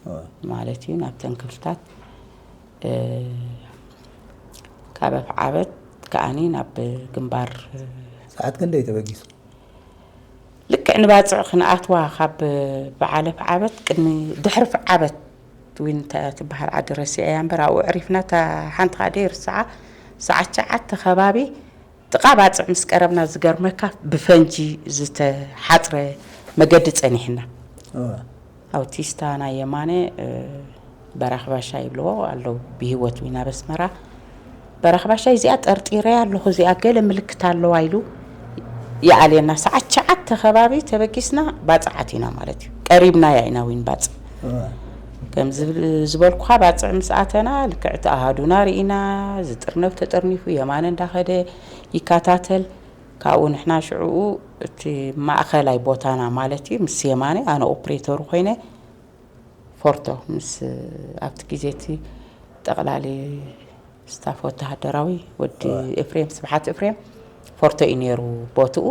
እወ። ማለት እዩ ናብተን ክፍልታት። እ፣ ካብ ኣፍዓበት ከኣኒ ናብ ግንባር፣ እ፣ ሰዓት ክንደይ ተበጊሱ? ልክዕ ንባጽዕ ክንኣትዋ ካብ በዓል ኣፍዓበት ቅድሚ ድሕሪ ኣፍዓበት ዊን እታ ትበሃል ዓዲ ረሲዐያ እምበር ኣብኡ ዕሪፍና እታ ሓንቲ ካደ ይርስዓ ሰዓት ትሽዓተ ከባቢ ጥቓ ባጽዕ ምስ ቀረብና ዝገርመካ ብፈንጂ ዝተሓጽረ መገዲ ጸኒሕና። እወ። ኣውቲስታ ናይ የማነ፣ እ፣ በራኺ ባሻ ይብልዎ ኣለዉ ብህይወት ዊና በስመራ። በራኺ ባሻ እዚኣ ጠርጢረያ ኣለኹ፣ እዚኣ ገለ ምልክት ኣለዋ ኢሉ ይኣልየና። ሰዓት ትሽዓተ ከባቢ ተበጊስና ባጽዓት ኢና ማለት እዩ። ቀሪብናያ ኢና ዊን ባጽዕ። እወ። ከም ዝብል-፣ ዝበልኩኻ ባጽዕ ምስ ኣተና ልክዕቲ ኣሃዱና ርኢና፣ ዝጥርነፍ ተጠርኒፉ የማነ እንዳኸደ ይከታተል። ካብኡ ንሕና ሽዕኡ እቲ ማእኸላይ ቦታና ማለት እዩ፣ ምስ የማነ ኣነ ኦፕሬተሩ ኮይነ ፎርቶ ምስ ኣብቲ ግዜ እቲ ጠቕላሊ ስታፍ ወተሃደራዊ ወዲ እወ። ኤፍሬም ስብሓት ኤፍሬም ፎርቶ እዩ ነይሩ ቦትኡ።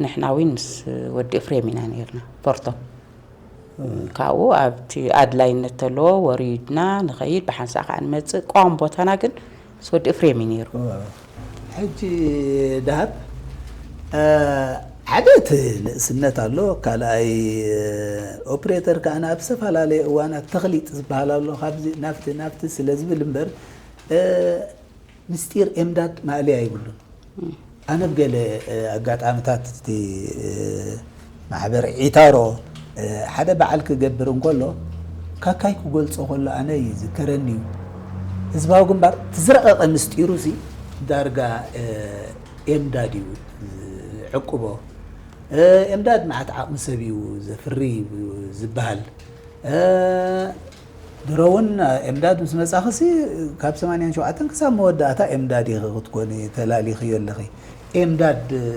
ንሕና ዊን ምስ ወዲ ኤፍሬም ኢና ነይርና ፎርቶ። ካብኡ ኣብቲ ኣድላይነት ተለዎ ወሪድና ንኸይድ፣ ብሓንሳእ ከዓ ንመጽእ። ቀዋሚ ቦታና ግን ምስ ወዲ ኤፍሬም እዩ ነይሩ። ሕጂ ደሃብ፣ እ፣ ሓደ እቲ ንእስነት ኣሎ፣ ካልኣይ፣ እ፣ ኦፕሬተር ከኣ ኣብ ዝተፈላለየ እዋናት ተኽሊጥ ዝበሃል ኣሎ፣ ካብዚ ናብቲ ናብቲ ስለ ዝብል እምበር፣ እ፣ ምስጢር ኤምዳድ ማእለያ ይብሉን። ኣነ ብገለ፣ እ፣ ኣጋጣምታት እቲ፣ እ፣ ማሕበር ዒታሮ፣ እ፣ ሓደ በዓል ክገብር እንከሎ፣ ካካይ ክገልጾ ከሎ ኣነ ይዝከረኒ እዩ። ህዝባዊ ግንባር እቲ ዝረቐቐ ምስጢሩ ሲ ዳርጋ፣ እ፣ ኤምዳድ እዩ ዝዕቅቦ። እ፣ ኤምዳድ መዓት ዓቕሚ ሰብ እዩ ዘፍሪ እዩ ዝበሃል። እ፣ ድሮ እውን ኤምዳድ ምስ መጻኺ ሲ ካብ ሰማንያን ሸውዓተን ክሳብ መወዳእታ ኤምዳድ ኢኺ ክትኮኒ ተላሊኽዮ ኣለኺ። ኤምዳድ፣ እ፣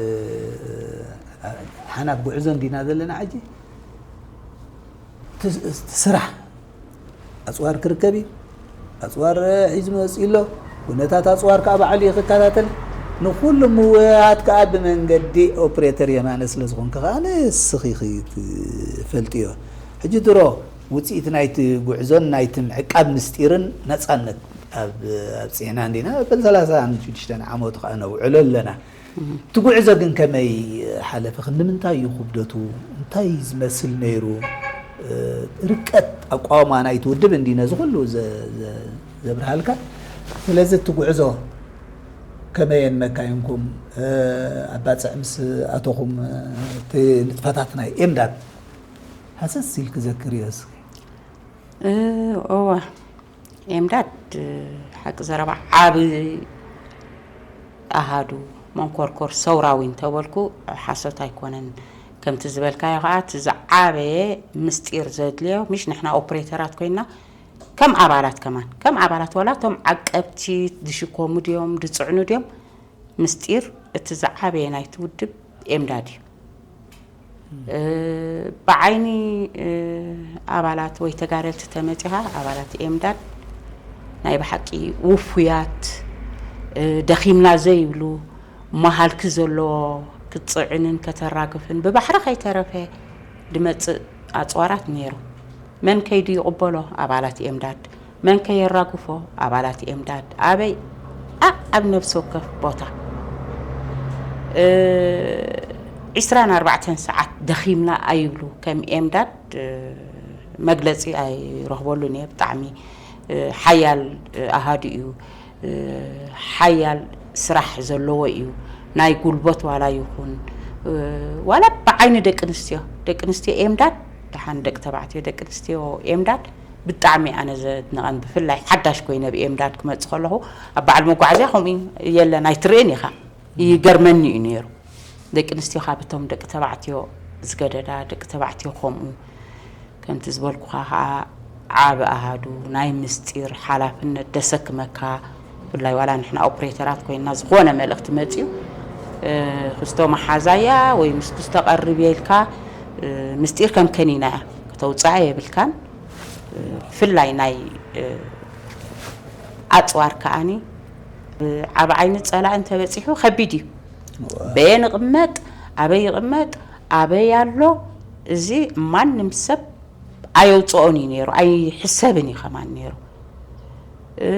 ሓናብ ጉዕዞ እንዲና ዘለና ሕጂ። እቲ፣ እቲ ስራሕ ኣጽዋር ክርከብ እዩ። ኣጽዋር ሒዙ መጺኡ ኣሎ። ኩነታት ኣጽዋር ከኣ ባዕሉ እዩ ክከታተል። ንኹሉ ምውህሃድ ከኣ ብመንገዲ ኦፕሬተር የማነ ስለ ዝኾንኪ ከኣ ንስኺ ክትፈልጥዮ። ሕጂ ድሮ ውጽኢት ናይቲ ጉዕዞን ናይቲ ምዕቃብ ምስጢርን ነጻነት ኣብ፣ ኣብጺሕና እንዲና። በል ሰላሳን ሽዱሽተን ዓመቱ ከኣ ነውዕሎ ኣለና። እቲ ጉዕዞ ግን ከመይ ሓለፈ? ክንዲ ምንታይ እዩ ክብደቱ? እንታይ ዝመስል ነይሩ? እ፣ ርቀት ኣቋውማ ናይቲ ውድብ እንዲ ነዚ ኩሉ ዘ-፣ ዘ-፣ ዘብርሃልካ። ስለዚ እቲ ጉዕዞ ከመየን መካይንኩም፣ እ፣ ኣብ ባጽዕ ምስ ኣተኹም፣ እ፣ እቲ ንጥፈታት ናይ ኤምዳድ ሃሰስ ኢልክ ዘክርዮ እስኪ? እ፣ እዋ፣ ኤምዳድ፣ ሓቂ ዘረባ ዓቢ ኣሃዱ መንኮርኮር ሰውራዊ እንተበልኩ ሓሶት ኣይኮነን። ከምቲ ዝበልካዮ ከኣ እቲ ዝዓበየ ምስጢር ዘድልዮ፣ ምሽ ንሕና ኦፕሬተራት ኮይና ከም ኣባላት ከማን፣ ከም ኣባላት ዋላ እቶም ዓቀብቲ ድሽኮሙ ድዮም ድጽዕኑ ድዮም፣ ምስጢር እቲ ዝዓበየ ናይቲ ውድብ ኤምዳድ እዩ። እ፣ ብዓይኒ፣ እ፣ ኣባላት ወይ ተጋደልቲ ተመጺኻ፣ ኣባላት ኤምዳድ ናይ ብሓቂ ውፉያት፣ እ፣ ደኺምና ዘይብሉ፣ መሃልኪ ዘለዎ ክትጽዕንን ከተራግፍን፣ ብባሕሪ ከይተረፈ ድመጽእ ኣጽዋራት ነይሩ። መን ከይዱ ይቕበሎ? ኣባላት ኤምዳድ። መን ከየራግፎ? ኣባላት ኤምዳድ። ኣበይ? ኣኣብ ነብሲ ወከፍ ቦታ። እ፣ ዒስራን ኣርባዕተን ሰዓት ደኺምና ኣይብሉ። ከም ኤምዳድ፣ እ፣ መግለጺ ኣይረኽበሉን እየ። ብጣዕሚ፣ እ፣ ሓያል፣ እ፣ ኣሃዱ እዩ። እ፣ ሓያል ስራሕ ዘለዎ እዩ። ናይ ጉልበት ዋላ ይኹን፣ እ፣ ዋላ ብዓይኒ ደቂ ኣንስትዮ፣ ደቂ ኣንስትዮ ኤምዳድ፣ ደሓን ደቂ ተባዕትዮ፣ ደቂ ኣንስትዮ ኤምዳድ ብጣዕሚ ኣነ ዘድንቐን፣ ብፍላይ ሓዳሽ ኮይነ ኣብ ኤምዳድ ክመጽእ ከለኹ፣ ኣብ በዓል መጓዓዝያ ከምኡ የለን፣ ኣይትርእን ኢኻ፣ ይገርመኒ እዩ ነይሩ። ደቂ ኣንስትዮ ካብ እቶም ደቂ ተባዕትዮ ዝገደዳ፣ ደቂ ተባዕትዮ ከምኡ። ከምቲ ዝበልኩኻ ኸዓ ዓቢ ኣሃዱ ናይ ምስጢር ሓላፍነት ደሰክመካ። ብፍላይ ዋላ ንሕና ኦፕሬተራት ኮይንና ዝኾነ መልእኽቲ መጺኡ፣ እ፣ ክስቶ መሓዛያ ወይ ምስ ክስቶ ቀርብ ኢልካ፣ እ፣ ምስጢር ከም ከኒና እያ፣ ከተውጽኣ የብልካን። እ፣ ብፍላይ ናይ፣ እ፣ ኣጽዋር ከኣኒ፣ እ፣ ዓቢ ዓይነት ጸላኢ እንተበጺሑ ከቢድ እዩ። በየን ይቕመጥ፣ ኣበይ ይቕመጥ፣ ኣበይ ኣሎ፣ እዚ ማንም ሰብ ኣየውጽኦን እዩ ነይሩ፣ ኣይሕሰብን እዩ ከማን ነይሩ። እ፣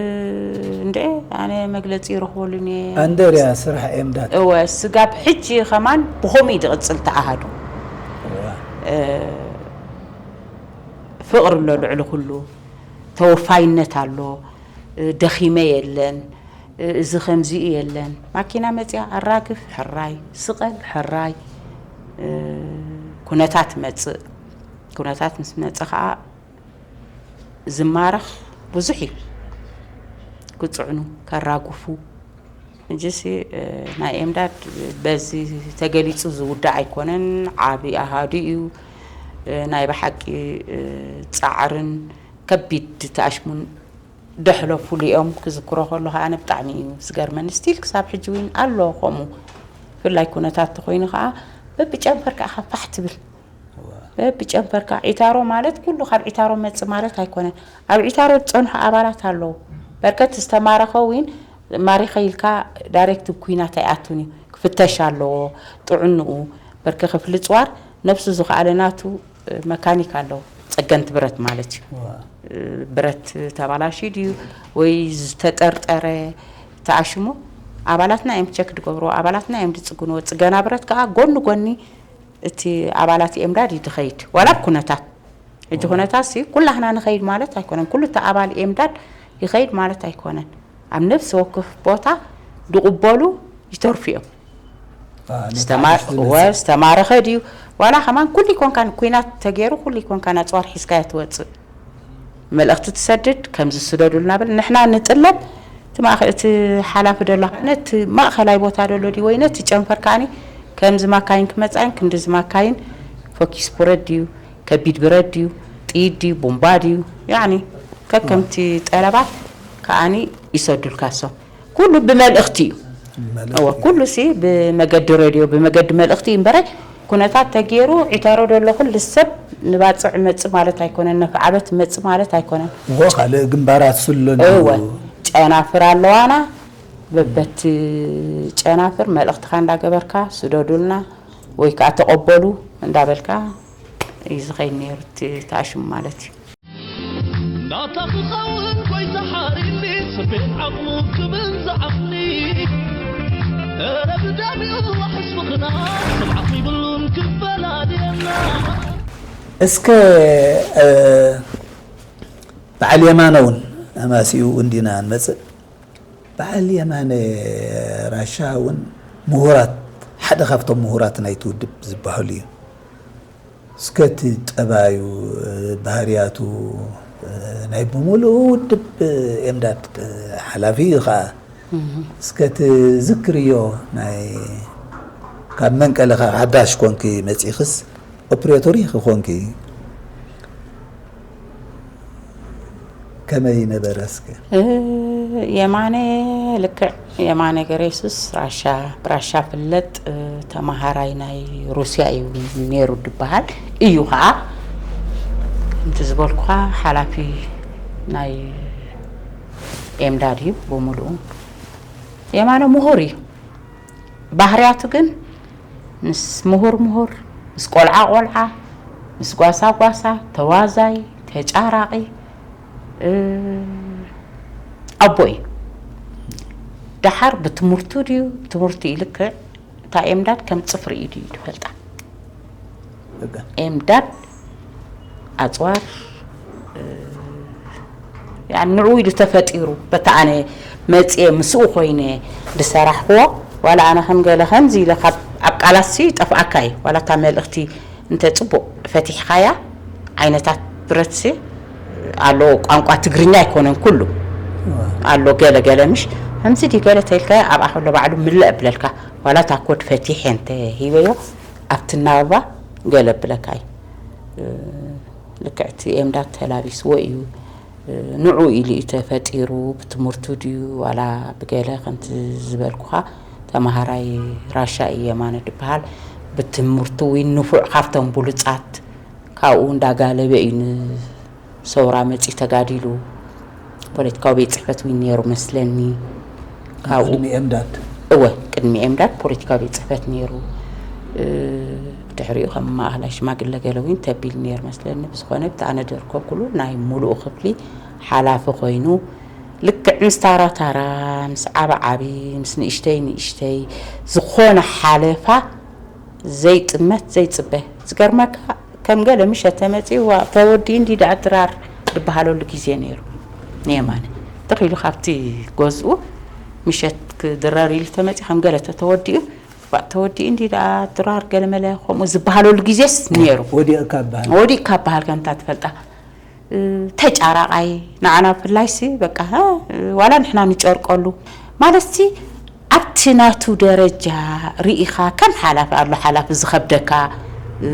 እንደ ኣነ መግለጺ ይረኽበሉን እየ። ኣንደርያ ስራሕ ኤምዳት። እወ፣ ስጋብ ሕጂ ከማን ብኸምኡ እዩ ዝቕጽል ተኣሃዱ። እዋ። እ፣ ፍቕሪ ኣሎ ልዕሊ ኩሉ፣ ተወፋይነት ኣሎ፣ እ፣ ደኺመ የለን፣ እ፣ እዚ ከምዚ የለን። ማኪና መጽያ ኣራግፍ፣ ሕራይ፣ ስቐል፣ ሕራይ፣ እ፣ ኩነታት መጽእ። ኩነታት ምስ መጸ ኸኣ ዝማረኽ ብዙሕ እዩ። ክጽዕኑ፣ ከራግፉ። ሕጂሲ፣ እ፣ ናይ ኤምዳድ በዚ ተገሊጹ ዝውዳእ ኣይኮነን። ዓቢ ኣሃዱ እዩ። እ፣ ናይ ብሓቂ፣ እ፣ ጻዕርን ከቢድ ተኣሽሙን ደሕለፉሉ እዮም። ክዝክሮ ከለኹ ኣነ ብጣዕሚ እዩ ዝገርመኒ። ስቲል ክሳብ ሕጂ እውን ኣሎ ከምኡ። ብፍላይ ኩነታት ተኾይኑ ኸኣ በብጨንፈር ከኣ ፋሕ ትብል። እዋ። በብጨንፈርካ ዒታሮ ማለት ኩሉ ካብ ዒታሮ መጽእ ማለት ኣይኮነን። ኣብ ዒታሮ ዝጸንሑ ኣባላት ኣለዉ። በርከት ዝተማረኸ እውን ማሪኸ ኢልካ ዳይሬክት ኣብ ኲናት ኣይኣቱን እዩ። ክፍተሽ ኣለዎ፣ ጥዕንኡ፣ በርከ ክፍሊ ጽዋር ነብሱ ዝኸኣለ ናቱ፣ እ፣ መካኒክ ኣለዎ። ጸገንቲ ብረት ማለት እዩ። እዋ። እ፣ ብረት ተባላሽዩ ድዩ ወይ ዝተጠርጠረ ተኣሽሙ ኣባላትና እዮም ቸክ ዝገብርዎ፣ ኣባላትና እዮም ዝጽግንዎ። ጽገና ብረት ከኣ ጎኒ ጎኒ እቲ ኣባላት ኤምዳድ እዩ ዝኸይድ። ዋላ ኣብ ኩነታት፣ ሕጂ ኩነታት ሲ ኩላህና ንኸይድ ማለት ኣይኮነን። ኩሉ እቲ ኣባል ኤምዳድ ይኸይድ ማለት ኣይኮነን። ኣብ ነፍሲ ወከፍ ቦታ ዝቕበሉ ይተርፉ እዮም። አ፣ ነቲ ዝተማር-፣ ሓድሽ ዝመጽእ። ወ-፣ ዝተማረኸ ድዩ? ዋላ ከማን ኩሉ ይኮንካ፣ ኩናት ተገይሩ ኩሉ ይኮንካ፣ ኣጽዋር ሒዝካ እያ ትወጽእ። መልእኽቲ ትሰድድ፣ ከምዚ ስደዱልና ብል። ንሕና ንጥለብ፣ እቲ ማእኸ-፣ እቲ ሓላፊ ደሎ፣ ነቲ ማእኸላይ ቦታ ደሎ ድዩ ወይ ነቲ ጨንፈር ከኣኒ፣ ከምዚ ማካይን ክመጻ እየን፣ ክንድዚ ማካይን፣ ፎኪስ ብረት ድዩ፣ ከቢድ ብረት ድዩ፣ ጥይት ድዩ፣ ቡምባ ድዩ፣ ያዕኒ፣ ከከምቲ ጠለባት ከኣኒ ይሰዱልካ እሶም። ኩሉ ብመልእኽቲ እዩ። መልእኽቲ እወ፣ እዩ። ኩሉ ሲ ብመገዲ ሬድዮ፣ ብመገዲ መልእኽቲ እዩ እምበረ፣ ኩነታት ተገይሩ ዒተሮ ደሎ ኩሉ ሰብ ንባጽዕ መጽእ ማለት ኣይኮነን፣ ነፍዓበት መጽእ ማለት ኣይኮነን። እወ፣ ካልእ ግንባራት ስሎ እወ፣ እንዲዩ። ጨናፍር ኣለዋና፣ በበቲ ጨናፍር መልእኽትኻ እንዳገበርካ ስደዱልና ወይ ከኣ ተቐበሉ እንዳበልካ እዩ ዝኸይድ ነይሩ እቲ ተኣሽሙ ማለት እዩ። ናታ ክኸውን ጎይታ ሓሪኒ፣ ስርቤን ዓቕሙ ክብል ዝዓቕኒ። እረ ብደሚኡ ዋሕስ ምኽና፣ ስምዓት ይብሉን ክፈላልየና። እስከ፣ እ፣ በዓል የማነ እውን ኣማሲኡ እንዲና ንመጽእ። በዓል የማነ ራሻ እውን ምሁራት፣ ሓደ ካብቶም ምሁራት ናይቲ ውድብ ዝበሃሉ እዩ። እስከ እቲ ጠባዩ፣ ባህርያቱ፣ ናይ ብምሉኡ ውድብ ኤምዳድ ሓላፊ እዩ ኸዓ። እህ። እስከ እቲ ዝክርዮ ናይ ካብ መንቀለ ካብ ሓዳሽ ኮንኪ መጺኽስ ኦፕሬቶር ኢኺ ኮንኪ። ከመይ ነበረ እስከ? እ፣ የማነ ልክዕ የማነ ገረየሱስ ራሻ፣ ብራሻ ፍለጥ፣ እ፣ ተማሃራይ ናይ ሩስያ እዩ ነይሩ ድበሃል። እዩ ኸዓ። ከምቲ ዝበልኩኻ ሓላፊ ናይ ኤምዳድ እዩ ብምሉኡ። የማነ ምሁር እዩ። ባህርያቱ ግን ምስ ምሁር ምሁር፣ ምስ ቆልዓ ቆልዓ፣ ምስ ጓሳ ጓሳ፣ ተዋዛይ፣ ተጫራቒ፣ እ፣ ኣቦ እዩ። ደሓር ብትምህርቱ ድዩ፣ ትምህርቱ ይልክዕ፣ እታ ኤምዳድ ከም ጽፍሪ ኢዱ እዩ ዝፈልጣ። በቃ። ኤምዳድ ኣጽዋር፣ እ፣ ያኒ ንዕኡ ኢሉ ተፈጢሩ፣ በታ ኣነ መጽየ ምስኡ ኮይነ ዝሰራሕክዎ፣ ዋላ ኣነ ከም ገለ ከምዚ ኢለ ካብ ኣብ ቃላትሲ ይጠፍኣካ እዩ። ዋላ እታ መልእኽቲ እንተ ጽቡቕ ፈቲሕካያ፣ ዓይነታት ብረትሲ ኣሎ፣ ቋንቋ ትግርኛ ኣይኮነን ኩሉ። እዋ። ኣሎ ገለ ገለ ምሽ፣ ከምዚ ድዩ ገለ ተይልካዮ ኣብኣ ከሎ ባዕሉ ምልእ ኣብለልካ። ዋላ እታ ኮድ ፈቲሐ እንተ ሂበዮ፣ ኣብቲ እናበባ ገለ ኣብለካ እዩ። እ፣ ልክዕ እቲ ኤምዳድ ተላቢስዎ እዩ። ንዑ ኢሉ እዩ ተፈጢሩ፣ ብትምህርቱ ድዩ ዋላ ብገለ፣ ከምቲ ዝበልኩኻ ተምሃራይ ራሻ እዩ የማነ ድበሃል። ብትምህርቱ እውን ንፉዕ፣ ካብቶም ብሉጻት፣ ካብኡ እንዳጋለበ እዩ ንሰውራ መጺኡ ተጋዲሉ። ፖለቲካዊ ቤት ጽሕፈት እውን ነይሩ መስለኒ። ካብኡ ቅድሚ ኤምዳድ እወ፣ ቅድሚ ኤምዳድ ፖለቲካዊ ቤት ጽሕፈት ነይሩ። ድሕሪኡ ከም ማእኸላይ ሽማግለ ገለ እውን ተቢሉ ነይሩ መስለኒ። ብዝኾነ እቲ ኣነ ደርከብኩሉ ናይ ሙሉእ ክፍሊ ሓላፊ ኮይኑ፣ ልክዕ ምስ ታራ ታራ፣ ምስ ዓቢ ዓቢ፣ ምስ ንእሽተይ ንእሽተይ ዝኾነ ሓለፋ ዘይጥመት ዘይጽበ። ዝገርመካ ከም ገለ ምሸት ተመጺኡ፣ "ዋ፣ ተወዲኡ እንዲ ደኣ ድራር" ዝበሃለሉ ግዜ ነይሩ። ንየማነ ትኽ ኢሉ ካብቲ ገዝኡ ምሸት ክድረር ኢሉ ተመጺኡ፣ ከም ገለ ተተወዲኡ፣ "ዋ፣ ተወዲኡ እንዲ ደኣ ድራር" ገለመለ ከምኡ ዝበሃለሉ ግዜስ ነይሩ። ወዲቕካ በሃል ወዲቕካ በሃል ከምታ ትፈልጣ። ተጫራቃይ ንዓና ብፍላይሲ በቃ፣ እ፣ ዋላ ንሕና ንጨርቀሉ ማለትሲ ኣብቲ ናቱ ደረጃ ርኢኻ ከም ሓላፊ ኣሎ ሓላፊ ዝኸብደካ፣ እ፣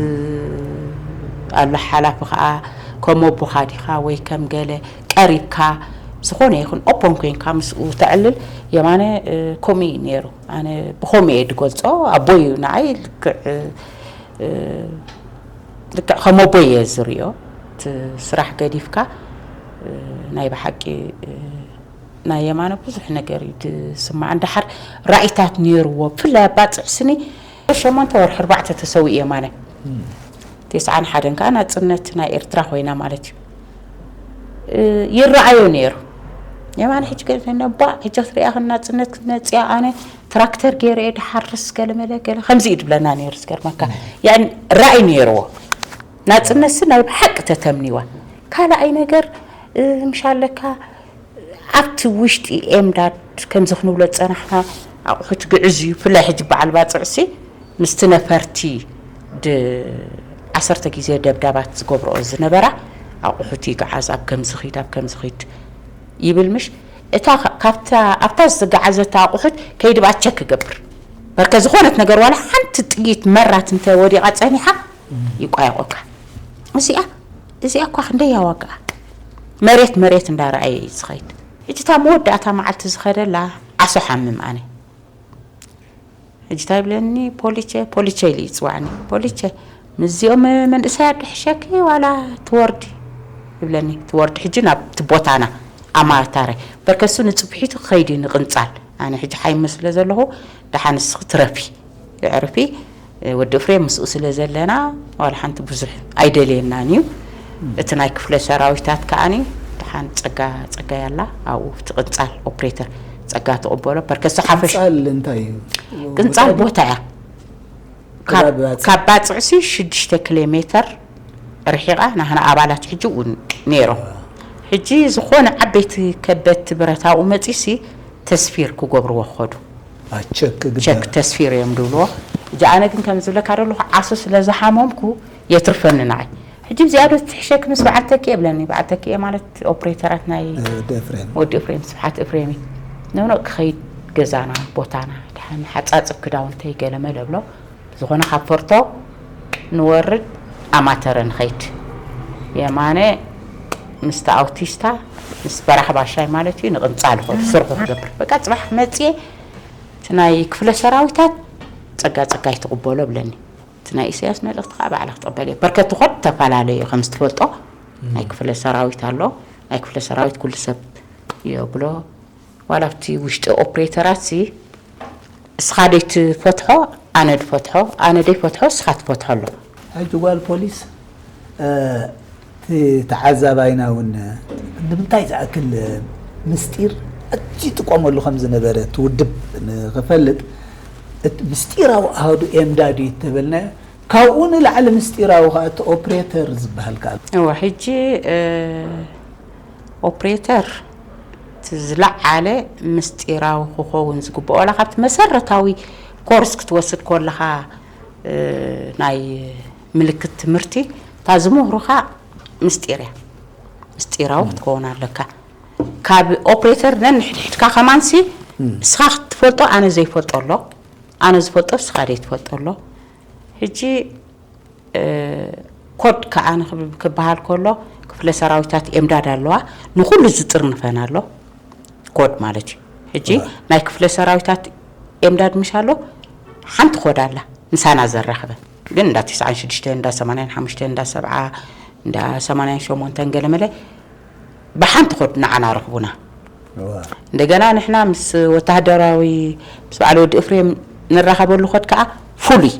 ኣሎ ሓላፊ ኸዓ ከም ኣቦኻ ዲኻ ወይ ከም ገለ ቀሪብካ ዝኾነ ይኹን ኦፖን ኮይንካ ምስኡ ተዕልል። የማነ፣ እ፣ ከምኡ እዩ ነይሩ። ኣነ ብኸምኡ እየ ዝገልጾ። ኣቦይ እዩ ንዓይ ልክዕ፣ እ፣ እ፣ ልክዕ ከም ኣቦይ እየ ዝሪኦ። እቲ ስራሕ ገዲፍካ፣ እ፣ ናይ ብሓቂ፣ እ፣ ናይ የማነ ብዙሕ ነገር እዩ ዝስማዕ። እንድሓር ራኢታት ነይርዎ። ብፍላይ ኣባ ጽዕስኒ ሸሞንተ ወርሒ ኣርባዕተ ተሰዊኡ የማነ። ተስዓን ሓደን ከዓ ናጽነት ናይ ኤርትራ ኮይና ማለት እዩ። እ፣ ይረኣዮ ነይሩ። የማነ ሕጂ ገለ ነባ፣ ሕጂ ክትሪኣ ከ ናጽነት ክትመጽያ ኣነ ትራክተር ገይረ እየ ድሓርስ ገለ መለ ገለ ከምዚ እዩ ድብለና ነይሩ። ዝገርመካ፣ ያኒ ራእይ ነይርዎ። ናጽነትሲ ናይ ብሓቂ ተተምኒዋ። ካልኣይ ነገር፣ እ፣ ምሽ ኣለካ ኣብቲ ውሽጢ ኤምዳድ ከምዚ ክንብሎ ዝጸናሕና ኣቑሑት ግዕዝ እዩ። ብፍላይ ሕጂ በዓል ባጽዕሲ ምስቲ ነፈርቲ ድ-፣ ዓሰርተ ግዜ ደብዳባት ዝገብርኦ ዝነበራ ኣቑሑት ይግዓዝ፣ ኣብ ከምዚ ኺድ፣ ኣብ ከምዚ ኺድ ይብል ምሽ። እታ ኸ-፣ ካብታ፣ ኣብታ ዝተጋዓዘት ኣቑሑት ከይዲ ብኣ ቸክ ክገብር። በርከ ዝኾነት ነገር ዋላ ሓንቲ ጥይት መራት እንተ ወዲቓ ጸኒሓ ይቋየቖካ። እዚኣ፣ እዚኣ እኳ ክንደይ ያዋግኣ። መሬት፣ መሬት እንዳረኣየ እዩ ዝኸይድ። ሕጂ እታ መወዳእታ መዓልቲ ዝኸደላ ዓሶ ሓምም ኣነ። ሕጂ እንታይ ይብለኒ፣ "ፖሊቸ፣ ፖሊቸ" ኢሉ ይጽዋዕኒ። "ፖሊቸ፣ ምስዚኦም መንእሰያት ድሕሸኪ ዋላ ትወርዲ?" ይብለኒ። ትወርዲ ሕጂ ናብቲ ቦታና ኣማታረ። በርከሱ ንጽብሒቱ ክኸይድ እዩ ንቕንጻል። ኣነ ሕጂ ሓይመ ስለ ዘለኹ፣ "ደሓን ንስኺ ትረፊ፣ የዕርፊ፣ ወዲ እፍሬም ምስኡ ስለ ዘለና ዋላ ሓንቲ ብዙሕ ኣይደልየናን እዩ። እቲ ናይ ክፍለ ሰራዊታት ከኣኒ ደሓን ጸጋ፣ ጸጋ ያላ ኣብኡ እቲ ቅንጻል ኦፕሬተር ጸጋ ትቕበሎ። በርከሱ ሓፈሽ" ቅንጻል እንታይ እዩ? ቅንጻል ቦታ እያ። ካብ፣ ከባቢ ባጽዕ። ካብ ባጽዕሲ ሽዱሽተ ኪሎ ሜተር ርሒቓ ናህና ኣባላት ሕጂ እውን ነይሮም። ሕጂ ዝኾነ ዓበይቲ ከበድቲ ብረት ኣብኡ መጺሲ ተስፊር ክገብርዎ ክኸዱ። አ፣ ቸክ ግዳ። ቸክ ተስፊር እዮም ድብልዎ። ሕጂ ኣነ ግን ከም ዝብለካ ዘለኹ ዓሶ ስለ ዝሓመምኩ የትርፈኒ ንዓይ። ሕጂ እዚኣ ዶ ትሕሸክ ምስ በዓል ተኪኤ ብለኒ። በዓል ተኪኤ ማለት ኦፕሬተራት ናይ እ፣ ወዲ ኤፍሬም። ወዲ ኤፍሬም፣ ስብሓት ኤፍሬም እዩ። ነብነቕ ክኸይድ ገዛና፣ ቦታና፣ ደሓን ሓጻጽብ ክዳውንተይ ገለመለ ብሎ። ዝኾነ ካብ ፎርቶ ንወርድ ኣማተረ ንኸይድ። የማነ ምስቲ ኣውቲስታ፣ ምስ በራሕ ባሻይ ማለት እዩ፣ ንቕንጻል ይኸዱ፣ ስርሑ ክገብር። በቃ ጽባሕ መጽየ፣ እቲ ናይ ክፍለ ሰራዊታት ጸጋ ጸጋ ይትቕበሎ ብለኒ። እቲ ናይ ኢሳያስ መልእኽቲ ከዓ ባዕላ ክትቕበል እየ። በርከት ትኾን ተፈላለዩ እዩ፣ ከም ዝትፈልጦ ናይ ክፍለ ሰራዊት ኣሎ። ናይ ክፍለ ሰራዊት ኩሉ ሰብ የብሎ። ዋላ ኣብቲ ውሽጢ ኦፕሬተራት ሲ እስኻ ደይትፈትሖ ኣነ ድፈትሖ፣ ኣነ ደይፈትሖ እስኻ ትፈትሖ ኣሎ። ሕጂ ጓል ፖሊስ፣ እ፣ እቲ ተዓዛባይና እውን ንምንታይ ዝኣክል ምስጢር ኣዝዩ ይጥቀመሉ ከም ዝነበረ እቲ ውድብ ንኽፈልጥ፣ እቲ ምስጢራዊ ኣሃዱ ኤምዳድ እዩ እተበልናዮ። ካብኡ ንላዕሊ ምስጢራዊ ከኣ እቲ ኦፕሬተር ዝበሃል ከኣ። እወ፣ ሕጂ፣ እ፣ ኦፕሬተር እቲ ዝለዓለ ምስጢራዊ ክኸውን ዝግብኦ፣ ዋላ ካብቲ መሰረታዊ ኮርስ ክትወስድ ከለኻ፣ እ፣ ናይ ምልክት ትምህርቲ፣ እታ ዝምህሩኻ ምስጢር እያ። ምስጢራዊ ክትከውን ኣለካ። ካብ ኦፕሬተር ነንሕድሕድካ ከማንሲ፣ እም። ንስኻ ክትፈልጦ ኣነ ዘይፈልጦ ኣሎ፣ ኣነ ዝፈልጦ ንስኻ ዘይትፈልጦ ኣሎ። ሕጂ፣ እ፣ ኮድ ከዓ ንክብ- ክበሃል ከሎ ክፍለ ሰራዊታት ኤምዳድ ኣለዋ፣ ንኩሉ ዝጥርንፈን ኣሎ። ኮድ ማለት እዩ። ሕጂ ናይ ክፍለ ሰራዊታት ኤምዳድ ምሽ ኣሎ፣ ሓንቲ ኮድ ኣላ ምሳና ዘራኽበን። ግን እንዳ ትስዓን ሽዱሽተን፣ እንዳ ሰማንያን ሓሙሽተን፣ እንዳ ሰብዓ፣ እንዳ ሰማንያን ሸሞንተን ገለመለ ብሓንቲ ኮድ ንዓና ረኽቡና። እንደገና ንሕና ምስ ወታደራዊ፣ ምስ በዓል ወዲ እፍሬም ንራኸበሉ ኮድ ከዓ ፍሉይ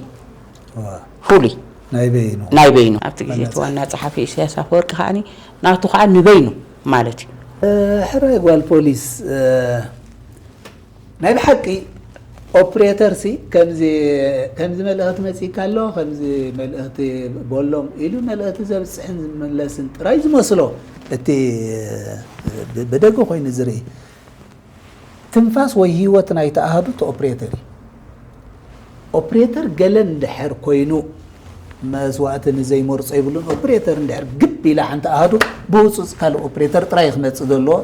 ፍሉይ ናይ በይኑ። ናይ በይኑ። ኣብቲ ግዜ እቲ ዋና ጸሓፊ ኢሳያስ ኣፈወርቂ ከዓኒ ናቱ ከዓ ንበይኑ ማለት እዩ። ሕራይ ጓል ፖሊስ፣ ናይ ብሓቂ ኦፕሬተር ሲ ከምዚ፣ ከምዚ መልእኽቲ መጺእካ ኣሎ፣ ከምዚ መልእኽቲ በሎም ኢሉ መልእኽቲ ዘብጽሕን ዝምለስን ጥራይ ዝመስሎ፣ እቲ ብ- ብደገ ኮይኑ ዝርኢ። ትንፋስ ወይ ህይወት ናይቲ ኣሃዱ እቲ ኦፕሬተር እዩ። ኦፕሬተር ገለ እንድሕር ኮይኑ፣ መስዋእቲ ንዘይመርጾ ይብሉን። ኦፕሬተር እንድሕር ግብ ኢላ ሓንቲ ኣሃዱ፣ ብህጹጽ ካልእ ኦፕሬተር ጥራይ ክመጽእ ዘለዎ፣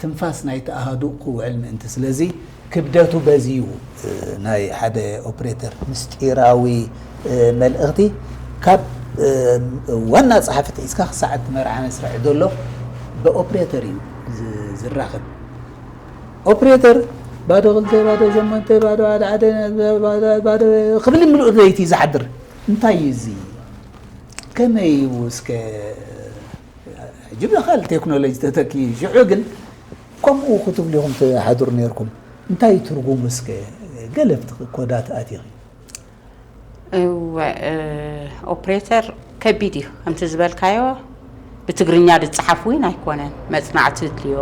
ትንፋስ ናይቲ ኣሃዱ ክውዕል ምእንቲ። ስለዚ ክብደቱ በዚ እዩ። ናይ ሓደ ኦፕሬተር ምስጢራዊ መልእኽቲ ካብ ዋና ጸሓፊ ሒዝካ ክሳዕ እቲ መርዓ መስርዕ ዘሎ ብኦፕሬተር እዩ ዝ- ዝራኸብ። ኦፕሬተር ባዶ ክልተ፣ ባዶ ሸሞንተ፣ ባዶ ሓደ ሓደ፣ ባዶ ክብል ምሉእ ለይቲ ዝሓድር እንታይ እዩ እዚ? ከመይ እዩ እስከ? ሕጂ ብካል ቴክኖሎጂ ተተኪ ሽዑ ግን ከምኡ ክትብሉ ኢኹም ትሓድሩ ነርኩም። እንታይ እዩ ትርጉሙ እስከ? ገለ ኣብቲ ኮዳት ኣቲኺ። እወ፣ ኦፕሬተር ከቢድ እዩ። ከምቲ ዝበልካዮ ብትግርኛ ዝጸሓፍ እውን ኣይኮነን። መጽናዕቲ የድልዮ፣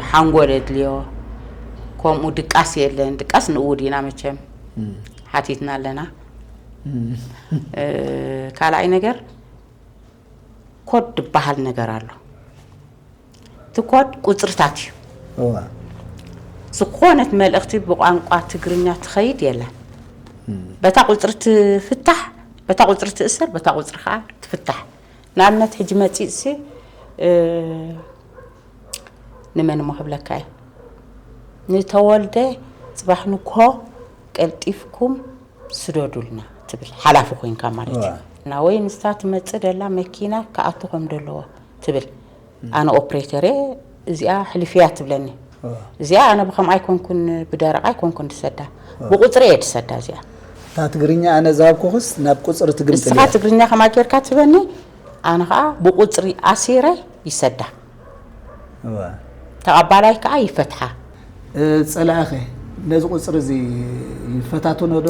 ሓንጎል የድልዮ። ከምኡ ድቃስ የለን። ድቃስ ንእውድ ኢና መቸም ሓቲትና ኣለና። ካልኣይ ነገር ኮድ ዝበሃል ነገር ኣሎ። እቲ ኮድ ቁጽርታት እዩ። ዝኾነት መልእኽቲ ብቋንቋ ትግርኛ ትኸይድ የላን። በታ ቁጽሪ ትፍታሕ፣ በታ ቁጽሪ ትእሰር፣ በታ ቁጽሪ ከዓ ትፍታሕ። ንኣብነት ሕጂ መጺእሲ ንመን እሞ ክብለካ እየ? ንተወልደ ጽባሕ ንግሆ ቀልጢፍኩም ስደዱልና ትብል ሓላፊ ኮይንካ ማለት እዩ። እና ወይ ንሳ ትመጽእ ደላ መኪና ክኣቱ ከም ዘለዎ ትብል። ኣነ ኦፕሬተር እየ፣ እዚኣ ሕልፍያ ትብለኒ። እዚኣ ኣነ ብከምኣ ኣይኮንኩን፣ ብደረቕ ኣይኮንኩን ድሰዳ፣ ብቁጽሪ እየ ድሰዳ እዚኣ። እታ ትግርኛ ኣነ ዝሃብኩኽስ ናብ ቁጽሪ ትግምጥል ንስኻ እያ። ትግርኛ ከማ ጌርካ ትበኒ፣ ኣነ ኸኣ ብቁጽሪ ኣሲረ ይሰዳ። ተቐባላይ ከኣ ይፈትሓ። ጸላእኸ ነዚ ቁጽሪ እዚ ይፈታትኖ ዶ?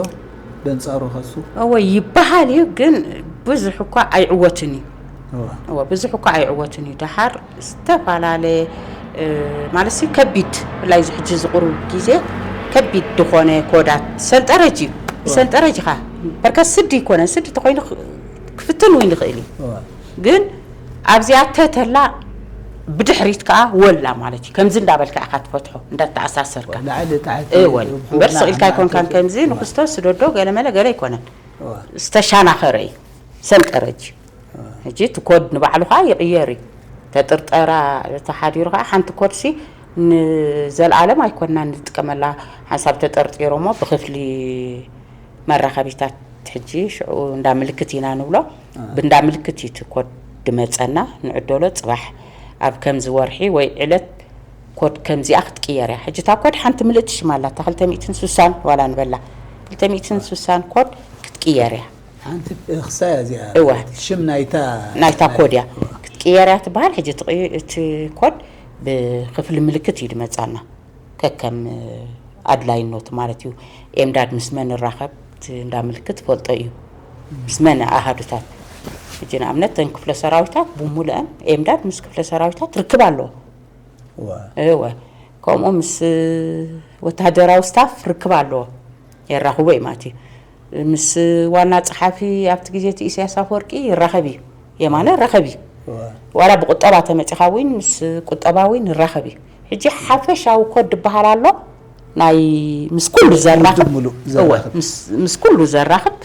በንጻሩ ከሱ እወ ይበሃል እዩ፣ ግን ብዙሕ እኳ ኣይዕወትን እዩ። እወ ብዙሕ እኳ ኣይዕወትን እዩ። ደሓር ዝተፈላለየ ማለት ሲ ከቢድ፣ ብፍላይ እዚ ሕጂ ዝቕሩብ ግዜ ከቢድ ዝኾነ ኮዳት ሰንጠረጅ እዩ። ብሰንጠረጅ ኢኻ በርከት ስዲ ይኮነን፣ ስዲ ተኮይኑ ክፍትን እውን ይኽእል እዩ። ግን ኣብዚኣ ተተላ ብድሕሪት ከዓ ወላ ማለት እዩ። ከምዚ እንዳበልካ ኢኻ ትፈትሖ እንዳተኣሳሰርካ። ላዕሊ ታሕቲ እወ እምበር ስቕ ኢልካ ኣይኮንካን። ከምዚ ንክስቶ ስደዶ ገለመለ ገለ ኣይኮነን። ዝተሻናኸረ እዩ ሰንጠረጅ። ሕጂ እቲ ኮድ ንባዕሉ ከዓ ይቕየር እዩ። ተጥርጠራ ተሓዲሩ ከዓ ሓንቲ ኮድ ሲ ንዘለኣለም ኣይኮንና ንጥቀመላ። ሓንሳብ ተጠርጢሮሞ ብክፍሊ መራኸቢታት ሕጂ ሽዑ እንዳ ምልክት ኢና ንብሎ። ብእንዳ ምልክት እዩ እቲ ኮድ ድመጸና ንዕደሎ። ጽባሕ ኣብ ከምዚ ወርሒ ወይ ዕለት ኮድ ከምዚኣ ክትቅየር እያ። ሕጂ እታ ኮድ ሓንቲ ምልእቲ ሽም ኣላታ፣ ክልተ ሚእትን ስሳን ዋላ ንበላ፣ ክልተ ሚእትን ስሳን ኮድ ክትቅየር እያ። ሓንቲ ክሳያ እዚኣ እወ። ሽም ናይታ ናይታ ኮድ እያ ክትቅየር እያ ትበሃል። ሕጂ እቲ ቅይ- እቲ ኮድ ብክፍሊ ምልክት እዩ ድመጻና። ከከም ኣድላይነቱ ማለት እዩ። ኤምዳድ ምስ መን ንራኸብ እቲ እንዳ ምልክት ፈልጦ እዩ። ምስ መን ኣሃዱታት። ሕጂ ንኣብነት ተን ክፍለ ሰራዊታት ብሙሉአን ኤምዳድ ምስ ክፍለ ሰራዊታት ርክብ ኣለዎ። እወ። ከምኡ ምስ ወታደራዊ ስታፍ ርክብ ኣለዎ። የራኽቦ እዩ ማለት እዩ። ምስ ዋና ጸሓፊ ኣብቲ ግዜ እቲ ኢሳያስ ኣፈወርቂ ይራኸብ እዩ። የማነ ራኸብ እዩ። ዋላ ብቁጠባ ተመጺኻ እውን ምስ ቁጠባ እውን ይራኸብ እዩ። ሕጂ ሓፈሻዊ ኮድ ዝበሃል ኣሎ። ናይ ምስ ኩሉ ዘራኽብ ውድብ ሙሉእ እወ፣ ዘራኽብ። ምስ- ምስ ኩሉ ዘራኽብ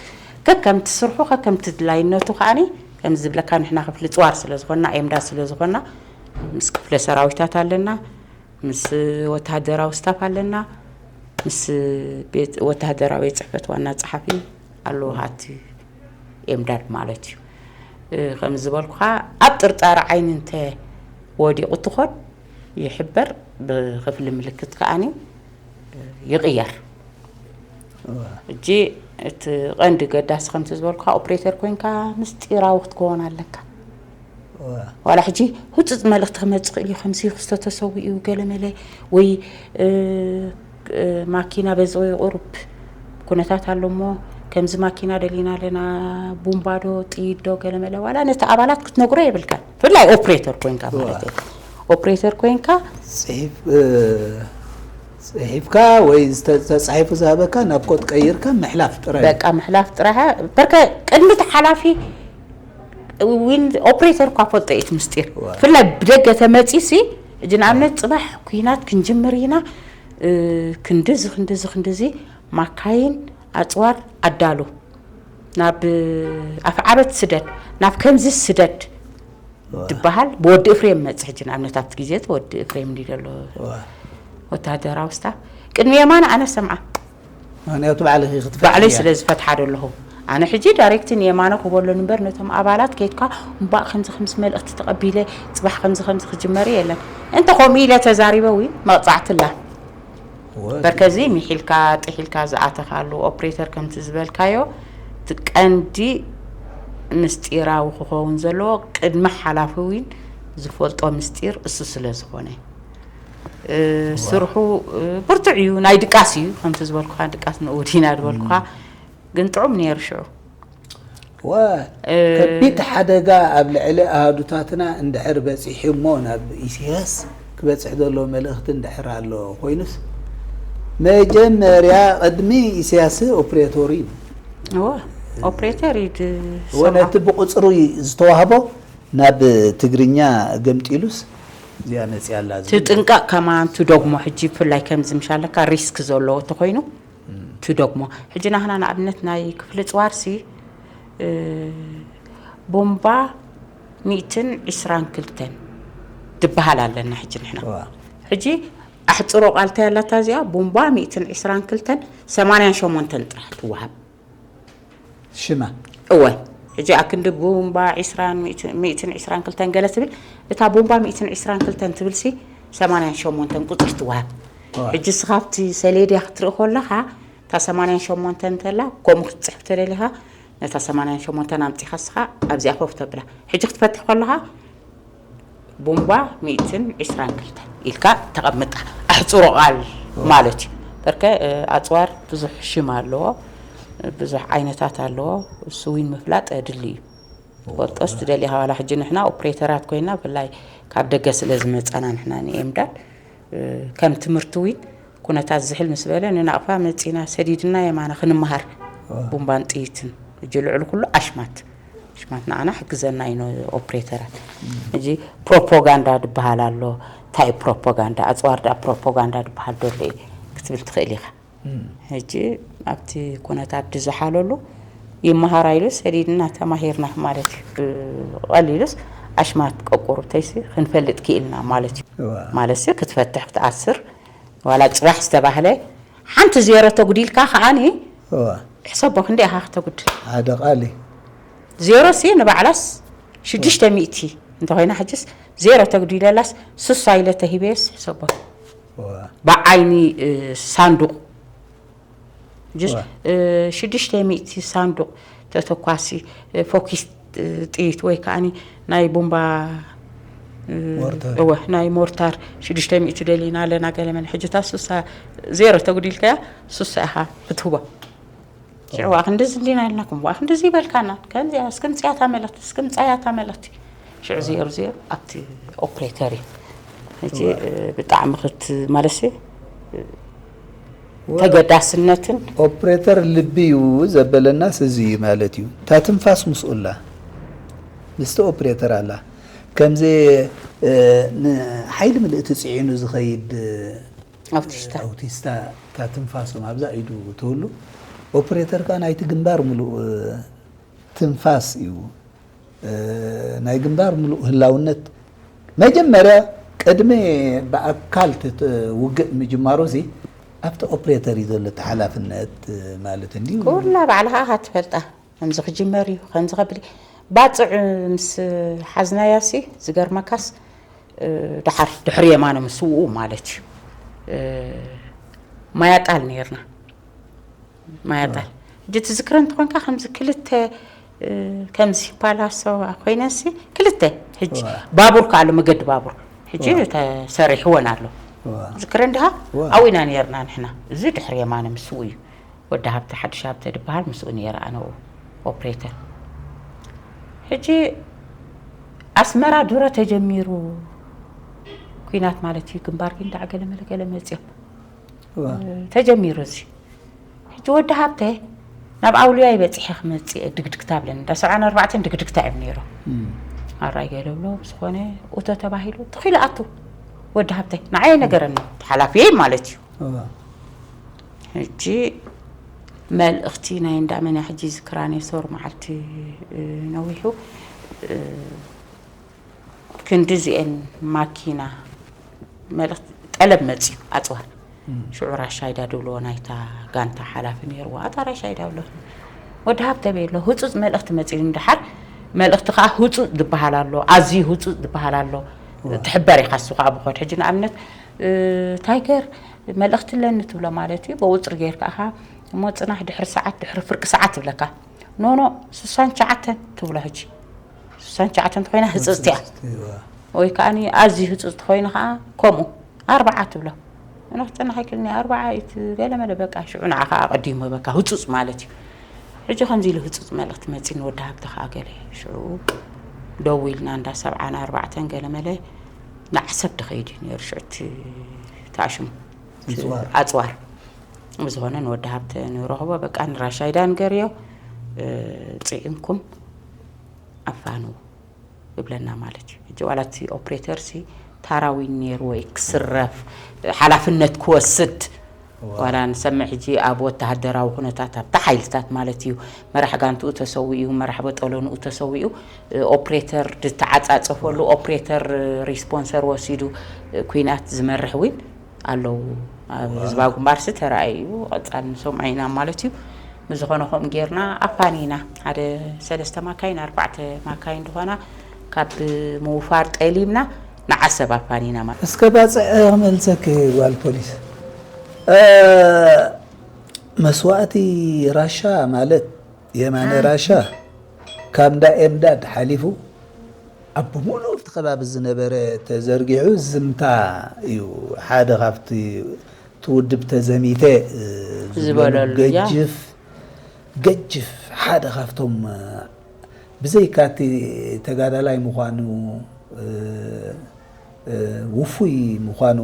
ከከምቲ ስርሑ ከከምቲ ድላይነቱ ከዓኒ ከምዚ ዝብለካ ንሕና ክፍሊ ጽዋር ስለ ዝኾንና ኤምዳ ስለ ዝኾንና ምስ ክፍለ ሰራዊታት ኣለና፣ ምስ ወተሃደራዊ ስታፍ ኣለና፣ ምስ ቤት ወተሃደራዊ ቤት ጽሕፈት ዋና ጸሓፊ ኣለዎ። ሃቲ ኤምዳድ ማለት እዩ። እ፣ ከም ዝበልኩኻ ኣብ ጥርጣረ ዓይኒ እንተ ወዲቑ ትኾን ይሕበር፣ ብኽፍሊ ምልክት ከኣኒ ይቕየር። እዋ። ሕጂ እቲ ቀንዲ ገዳሲ ከምቲ ዝበልኩኻ ኦፕሬተር ኮይንካ ምስጢራዊ ክትከውን ኣለካ። እዋ። ዋላ ሕጂ ህጹጽ መልእኽቲ ክመጽእ ክእል እዩ፣ ከምዚ ክስቶ ተሰዊኡ ገለመለ ወይ፣ እ፣ እ፣ ማኪና በዚ ወይ ቁሩብ ኩነታት ኣሎ እሞ ከምዚ ማኪና ደሊና ኣለና፣ ቡምባ ዶ ጥይት ዶ ገለመለ፣ ዋላ ነቲ ኣባላት ክትነግሮ የብልካን። ብፍላይ ኦፕሬተር ኮይንካ እዋ። ማለት እዩ። ኦፕሬተር ኮይንካ ጽሒፍ-፣ እ፣ ጽሒፍካ ወይ ዝተ-፣ ተጻሒፉ ዝሃበካ ናብ ኮድ ቀይርካ ምሕላፍ ጥራይ። በቃ ምሕላፍ ጥራሕ። በርከ ቅድሚ እቲ ሓላፊ ዊን ኦፕሬተር እኳ ፈልጦ እዩ እቲ ምስጢር። እዋ። ብፍላይ ብደገ ተመጺሲ፣ ሕጂ ንኣብነት ጽባሕ ኩናት ክንጅምር ኢና፣ እ፣ ክንድዚ፣ ክንድዚ፣ ክንድዚ ማካይን ኣጽዋር ኣዳሉ፣ ናብ ኣፍዓበት ስደድ፣ ናብ ከምዚ ስደድ እዋ። ትበሃል። ብወዲ እፍሬም መጽእ ሕጂ ንኣብነት ኣብቲ ግዜ እቲ ወዲ እፍሬም እንዲ ዘሎ እዋ። ወተሃደራዊ ስታፍ ቅድሚ የማነ ኣነ ሰምዓ። ምኽንያቱ ባዕልኺ ክትፈትሒ ባዕለይ እያ። ስለ ዝፈትሓ ዶ ኣለኹ። ኣነ ሕጂ ዳይሬክት ንየማነ ክበሎ እምበር ነቶም ኣባላት ከይድካ እምባእ ከምዚ ከምዚ መልእኽቲ ተቐቢለ ጽባሕ ከምዚ ከምዚ ክጅመር የለን። እንተ ከምኡ ኢለ ተዛሪበ እውን መቕጻዕቲ ኣላ። ወ-፣ በርከዚ ሚሒልካ ጥሒልካ ዝኣተኻሉ ኦፕሬተር ከምቲ ዝበልካዮ እቲ ቀንዲ ምስጢራዊ ክኸውን ዘለዎ ቅድሚ ሓላፊ እውን ዝፈልጦ ምስጢር እሱ ስለ ዝኾነ። እ፣ ዋ። ስርሑ፣ እ፣ ብርቱዕ እዩ። ናይ ድቃስ እዩ። ከምቲ ዝበልኩኻ ድቃስ ንእውድ ኢና ዝበልኩኻ። እም። ግን ጥዑም ነይሩ ሽዑ። ዋ፣ እ፣ ከቢድ ሓደጋ ኣብ ልዕሊ ኣሃዱታትና እንድሕር በጺሑ እሞ ናብ ኢሳያስ ክበጽሕ ዘሎ መልእኽቲ እንድሕር ኣሎ ኮይኑስ፣ መጀመርያ ቅድሚ ኢሳያስ ኦፕሬተሩ እዩ። እወ፣ ኦፕሬተር እዩ ድ-፣ እወ፣ ሰምዓ። ነቲ ብቁጽሪ ዝተዋህቦ ናብ ትግርኛ ገምጢሉስ እዚኣ መጽያ ኣላ ዝብል። ትጥንቀቕ ከማን ትደግሞ። ሕጂ ብፍላይ ከምዚ ምሻለካ ሪስክ ዘለዎ እንተኾይኑ እም። ትደግሞ። ሕጂ ናህና ንኣብነት ናይ ክፍሊ ጽዋርሲ፣ እ፣ ቦምባ ሚእትን ዕስራን ክልተን ትበሃል ኣለና ሕጂ ንሕና። እዋ። ሕጂ ኣሕጽሮ ቃል እንታይ ኣላታ እዚኣ? ቦምባ ሚእትን ዕስራን ክልተን ሰማንያን ሸሞንተን ጥራሕ ትወሃብ። ሽማ። እወ። ሕጂ ኣክንዲ ቡምባ ዒስራን፣ ሚእቲ-፣ ሚእትን ዒስራን ክልተን ገለ ትብል፣ እታ ቡምባ ሚእትን ዒስራን ክልተን ትብልሲ ሰማንያን ሸሞንተን ቁጽሪ ትወሃብ። እወ። ሕጂ እስኻ ኣብቲ ሰሌድያ ክትርኢ ከለኻ፣ እታ ሰማንያን ሸሞንተን እንተላ፣ ከምኡ ክትጽሕፍ ተደሊኻ፣ ነታ ሰማንያን ሸሞንተን ኣምጺኻ እስኻ ኣብዚኣ ኮፍ ተብላ። ሕጂ ክትፈትሕ ከለኻ፣ ቡምባ ሚእትን ዕስራን ክልተን ኢልካ ተቐምጣ። ኣሕጽሮ ቃል እወ። ማለት እዩ። በርከ፣ እ፣ ኣጽዋር ብዙሕ ሽም ኣለዎ፣ ብዙሕ ዓይነታት ኣለዎ። እሱ እውን ምፍላጥ ኣድሊ እዩ። እወ። ትፈልጦስ ትደልኻ ዋላ ሕጂ ንሕና ኦፕሬተራት ኮይና፣ ብፍላይ ካብ ደገ ስለ ዝመጻና ንሕና ንኤምዳድ፣ እ፣ ከም ትምህርቲ እውን ኩነታት ዝሕል ምስ በለ ንናቕፋ መጺና ሰዲድና የማና ክንመሃር። እወ። ቡምባን ጥይትን። ሕጂ ልዕሊ ኩሉ ኣሽማት። ኣሽማት ንዓና ሕግዘና እዩ ኦፕሬተራት። እም። ሕጂ ፕሮፓጋንዳ ድበሃል ኣሎ። እንታይ እዩ ፕሮፓጋንዳ? ኣጽዋር ደኣ ፕሮፓጋንዳ ድበሃል ዶ ኣሎ እዩ ክትብል ትኽእል ኢኻ። እም። ሕጂ ኣብቲ ኩነታት ድዝሓለሉ ይመሃር ኢሉ ሰዲድና ተማሂርና ማለት እዩ። ብቐሊሉስ ኣሽማት ቀቁርብተይሲ ክንፈልጥ ክኢልና ማለት እዩ። እዋ። ማለትሲ ክትፈትሕ ክትኣስር ዋላ ጽባሕ ዝተባህለ ሓንቲ ዜሮ ተጉዲልካ ከዓኒ እዋ። ሕሰቦ ክንደይ ኢኻ ክተጉድል? ሓደ ቃል እዩ። ዜሮ ሲ ንባዕላስ ሽዱሽተ ሚእቲ እንተኾይና ሕጅስ ዜሮ ተጉዲለላስ ስሳ ኢለ ተሂበየስ ሕሰቦ። እዋ። ብዓይኒ፣ እ፣ ሳንዱቕ። ጅስ፣ እዋ። እ፣ ሽዱሽተ ሚእቲ ሳንዱቕ ተተኳሲ፣ እ፣ ፎኪስ፣ እ፣ ጥይት ወይ ከዓኒ ናይ ቦምባ፣ እ፣ ሞርታር። እወ፣ ናይ ሞርታር ሽዱሽተ ሚእቲ ደሊና ኣለና ገለ መለ። ሕጂ እታ ስሳ ዜሮ ተጉዲልካያ፣ ስሳ ኢኻ ክትህቦ። ሽዑ እዋ። ዋ ክንድዚ እንዲና ኢልናኩም፣ ዋ ክንድዚ ይበልካና፣ ከምዚኣ እስክምጽያ እታ መልእኽቲ፣ እስክምጽያ እታ መልእኽቲ። ሽዑ ዜሮ ዜሮ ኣብቲ ኦፕሬተር እዩ። ሕጂ፣ እዋ። እ፣ ብጣዕሚ ክት-፣ ማለትሲ፣ እ፣ ወ-፣ ተገዳስነትን ኦፕሬተር ልቢ እዩ ዘበለናስ እዚ እዩ ማለት እዩ። እታ ትንፋስ ምስኡላ ምስቲ ኦፕሬተር ኣላ። ከምዚ፣ እ፣ ንሓይሊ ምልእቲ ጽዒኑ ዝኸይድ፣ እ፣ ኣውቲስታ። ኣውቲስታ እታ ትንፋሶም ኣብዛ ኢዱ ትህሉ። ኦፕሬተር ከኣ ናይቲ ግንባር ምሉእ፣ እ፣ ትንፋስ እዩ። እ፣ ናይ ግንባር ምሉእ ህላውነት መጀመርያ ቅድሚ ብኣካል እቲ ውግእ ምጅማሩ እዚ ኣብቲ ኦፕሬተር እዩ ዘሎ እቲ ሓላፍነት፣ እ፣ ማለት እንድዩ። ኩላ ባዕልኻ ኢኻ ትፈልጣ። ከምዚ ክጅመር እዩ፣ ከምዚ ከብል እዩ። ባጽዕ ምስ ሓዝናያ ሲ ዝገርመካስ፣ እ፣ ድሓር ድሕሪ የማነ ምስውኡ ማለት እዩ። እ፣ ማያጣል ነይርና። ማያጣል። ሕጂ ትዝክረ እንተኾንካ ከምዚ ክልተ፣ እ፣ ከምዚ ፓላሶ ኮይነንሲ ክልተ። ሕጂ ዋ። ባቡር ከኣሉ መገዲ ባቡር። ሕጂ ዋ። ተሰሪሕወን ኣሎ። ዋ። ዝክረ እንዲኻ ዋ። ኣብኡ ኢና ነይርና ንሕና። እዚ ድሕሪ የማነ ምስኡ እዩ። ወዲ ሃብተ፣ ሓድሽ ሃብተ ዝበሃል ምስኡ ነይረ ኣነኡ ኦፕሬተር። ሕጂ ኣስመራ ድሮ ተጀሚሩ ኲናት ማለት እዩ። ግንባር ግን ዳዕ ገለ መለ ገለ መጽዮም። ዋ። ተጀሚሩ እዚ። ሕጂ ወዲ ሃብተ ናብ ኣውልያ ይበጺሐ ክመጽእ ድግድግታ ብለን። እንዳ ሰብዓን ኣርባዕተን ድግድግታ እዮም ነይሮም። እም። ኣራይ ገለ ብሎ ብዝኾነ ኡቶ ተባሂሉ ተኺሉ ኣቱ። ወዲ ሃብተ ንዓይ ነገረኒ። ሓላፊየይ ማለት እዩ። ዋ። ሕጂ መልእኽቲ ናይ እንዳ መን እያ ሕጂ ዝክራ ነይሶር መዓልቲ፣ እ፣ ነዊሑ፣ እ፣ ክንዲ እዚኤን ማኪና መልእኽቲ ጠለብ መጽዩ ኣጽዋር። እም። ሽዑ ራሻይዳ ድብልዎ ናይታ ጋንታ ሓላፊ ነይርዎ። ኣታ ራሻይዳ ብሎ ወዲ ሃብተ ቤሎ ህጹጽ መልእኽቲ መጽዩ። እንድሓር መልእኽቲ ከኣ ህጹጽ ዝበሃል ኣሎ፣ ኣዝዩ ህጹጽ ዝበሃል ኣሎ። ዋ። ትሕበር ኢኻ እሱ ከኣ ብኾድ። ሕጂ ንኣብነት፣ እ፣ ታይገር መልእኽቲ ኣለኒ ትብሎ ማለት እዩ። ብቑጽሪ ጌርካ ኢኻ እሞ ጽናሕ ድሕሪ ሰዓት፣ ድሕሪ ፍርቂ ሰዓት ትብለካ። ኖ፣ ኖ፣ ስሳን ትሽዓተን ትብሎ ሕጂ። ስሳን ትሽዓተን እንተኾይና ህጽጽቲ እያ። ህጽጽቲ፣ ዋ። ወይ ከኣ ኣዝዩ ህጽጽቲ ኮይኑ ከኣ ከምኡ ኣርባዓ ትብሎ። ኣነ ክጸንሕ ኣይክእልን እየ፣ ኣርባዓ እዩ እቲ ገለ መለ በቃ ሽዑ ንዓኻ ኣቐዲሙ በቃ ህጹጽ ማለት እዩ። ሕጂ ከምዚ ኢሉ ህጹጽ መልእኽቲ መጺኒ ወዲ ሃብተ ከኣ ገለ ሽዑ ደው ኢልና እንዳ ሰብዓን ኣርባዕተን ገለ መለ ንዓሰብ ድኸይድ እዩ ነይሩ ሽዑ እቲ ተኣሽሙ። ኣጽዋር። ኣጽዋር። ብዝኾነ ንወዲ ሃብተ ንረኽቦ በቃ ንራሻይዳ ንገርዮ፣ እ፣ ጽዒንኩም ኣፋንዉ ይብለና ማለት እዩ። ሕጂ ዋላ እቲ ኦፕሬተር ሲ ታራዊን ነይሩ ወይ ክስረፍ፣ ሓላፍነት ክወስድ፣ ዋ። ዋላ ንሰምዕ ሕጂ ኣብ ወተሃደራዊ ኩነታት ኣብቲ ሓይልታት ማለት እዩ። መራሕ ጋንትኡ ተሰዊኡ፣ መራሕ በጠሎንኡ ተሰዊኡ፣ እ፣ ኦፕሬተር ዝተዓጻጸፈሉ፣ ኦፕሬተር ሪስፖንሰር ወሲዱ፣ እ፣ ኲናት ዝመርሕ እውን ኣለዉ። ኣብ ዋ። ህዝባዊ ግንባርሲ ተራእዩ፣ ቀጻሊ ንሰምዖ ኢና ማለት እዩ። ብዝኾነ ከምኡ ጌርና ኣፋኒና። ሓደ ሰለስተ ማካይን፣ ኣርባዕተ ማካይን ዝኾና ካብ ምውፋር ጠሊምና ንዓሰብ ኣፋኒና ማለት። እስከ ባጽዕ ክመልሰኪ ጓል ፖሊስ። እ፣ መስዋእቲ ራሻ ማለት የማነ ራሻ ካብ እንዳ ኤምዳድ ሓሊፉ ኣብ ብምሉእ እቲ ከባቢ ዝነበረ ተዘርጊሑ ዝምታ እዩ። ሓደ ካብቲ እቲ ውድብ ተዘሚተ፣ እ፣ ዝበለሉ ዝበለሉ፣ ያ። ገጅፍ፣ ገጅፍ ሓደ ካብቶም፣ እ፣ ብዘይካ እቲ ተጋዳላይ ምዃኑ፣ እ፣ እ፣ ውፉይ ምዃኑ፣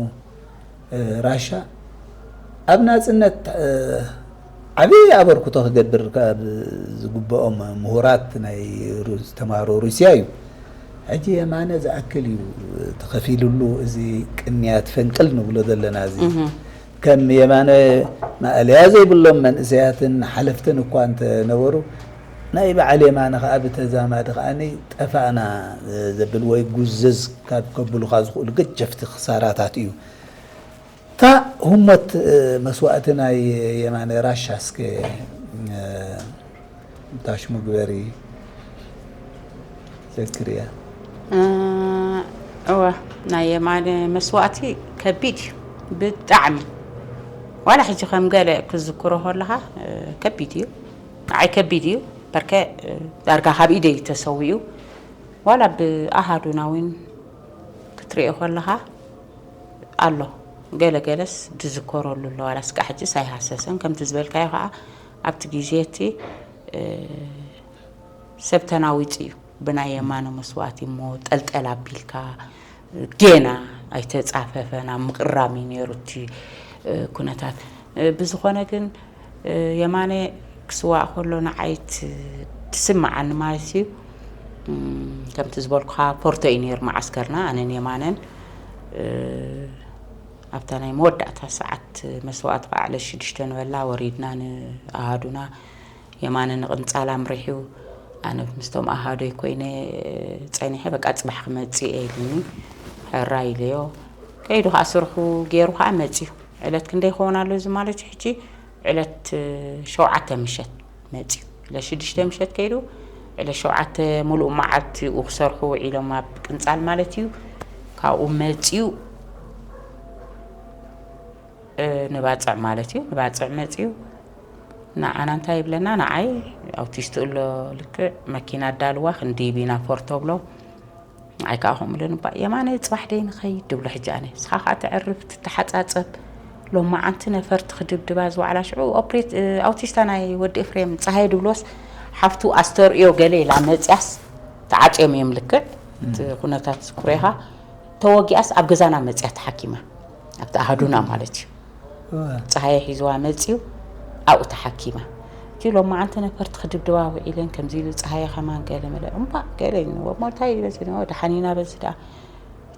እ፣ ራሻ ኣብ ናጽነት፣ እ፣ ዓቢ ኣበርክቶ ክገብር ካብ ዝግብኦም ምሁራት ናይ ሩ-፣ ዝተማሃሩ ሩስያ እዩ። ሕጂ የማነ ዝኣክል እዩ ተኸፊሉሉ እዚ ቅንያት ፈንቅል ንብሎ ዘለና እዚ። እህ። ከም የማነ ማእለያ ዘይብሎም መንእሰያትን ሓለፍትን እኳ እንተነበሩ፣ ናይ በዓል የማነ ከኣ ብተዛማዲ ከኣ ጠፋእና ዘብል ወይ ጉዝዝ ካብ ከብሉኻ ዝኽእሉ ገጀፍቲ ክሳራታት እዩ። እታ ህሞት፣ እ፣ መስዋእቲ ናይ የማነ ራሻ እስከ፣ እ፣ እንታሽሙ ግበሪ ዘክርያ። እ፣ እወ፣ ናይ የማነ መስዋእቲ ከቢድ እዩ ብጣዕሚ። ዋላ ሕጂ ከም ገለ ክዝክሮ ከለኻ፣ እ፣ ከቢድ እዩ። ንዓይ ከቢድ እዩ። በርከ፣ እ፣ ዳርጋ ካብ ኢደይ ተሰዊኡ። ዋላ ብኣሃዱና እውን ክትሪኦ ከለኻ ኣሎ። ገለ ገለስ ድዝከረሉ ኣሎ። ዋላ እስካዕ ሕጅስ ኣይሃሰሰን። ከምቲ ዝበልካዮ ከዓ ኣብቲ ግዜ እቲ፣ እ፣ ሰብ ተናዊጹ እዩ። ብናይ የማነ መስዋእቲ እሞ ጠልጠል ኣቢልካ፣ ጌና ኣይተጻፈፈን፣ ኣብ ምቕራም እዩ ነይሩ እቲ፣ እ፣ ኩነታት። እ፣ ብዝኾነ ግን፣ እ፣ የማነ ክስዋእ ከሎ ንዓይ ት-፣ ትስምዓኒ ማለት እዩ። እም፣ ከምቲ ዝበልኩኻ ፎርቶ እዩ ነይሩ መዓስከርና፣ ኣነን የማነን። እ፣ ኣብታ ናይ መወዳእታ ሰዓት መስዋእቲ ከዓ ዕለት ሽዱሽተ ንበላ ወሪድና ንኣሃዱና የማነ ንቕንጻል ኣምሪሑ፣ ኣነ ምስቶም ኣሃዶይ ኮይነ ጸኒሐ፣ በቃ ጽባሕ ክመጽእ እየ ኢሉኒ፣ ሕራይ ኢለዮ። ከይዱ ከኣ ስርሑ ገይሩ ከኣ መጽዩ። ዕለት ክንደይ ይኸውን ኣሎ እዚ ማለት እዩ ሕጂ? ዕለት ሸውዓተ ምሸት መጽዩ። ዕለ ሽዱሽተ ምሸት ከይዱ ዕለ ሸውዓተ ሙሉእ መዓልቲ ክሰርሑ ውዒሎም ኣብ ቅንጻል ማለት እዩ። ካብኡ መጺኡ ንባጽዕ ማለት እዩ። ንባጽዕ መጺኡ ንዓና እንታይ ይብለና? ንዓይ ኣውቲስት እሎ ልክዕ መኪና ኣዳልዋ ክንድይብ ኢና ፎርቶ ብሎ ንዓይ ከዓ ከምኡ ኢሉኒ፣ "እባ የማነ፣ ጽባሕ ደይ ንኸይድ?" ድብሎ። ሕጂ ኣነ፣ "ንስኻ ከዓ ተዕርፍ፣ ትተሓጻጸብ፣ ሎማዓንቲ ነፈርቲ ክድብድባ ዝወዓላ ሽዑ ኦፕሬት-፣ እ፣ ኣውቲስታ ናይ ወዲ ኤፍሬም ጸሃየ ድብሎስ ሓፍቱ ኣስተርእዮ ገለ ኢላ መጽያስ ተዓጽዮም እዮም ልክዕ እቲ ኩነታት ዝኩሬኻ ተወጊኣስ ኣብ ገዛና መጽያ ተሓኪማ ኣብቲ ኣሃዱና ማለት እዩ። ጸሃየ ሒዝዋ መጽዩ ኣብኡ ተሓኪማ። እቲ ሎማዓንቲ ነፈርቲ ክድብድባ ውዒለን ከምዚ ኢሉ ጸሃየ ከማን ገለ መለ እምባ ገለ ኢልንዎ። እሞ እንታይ እዩ በዚ ንዎ ደሓን ኢና በዚ ደኣ።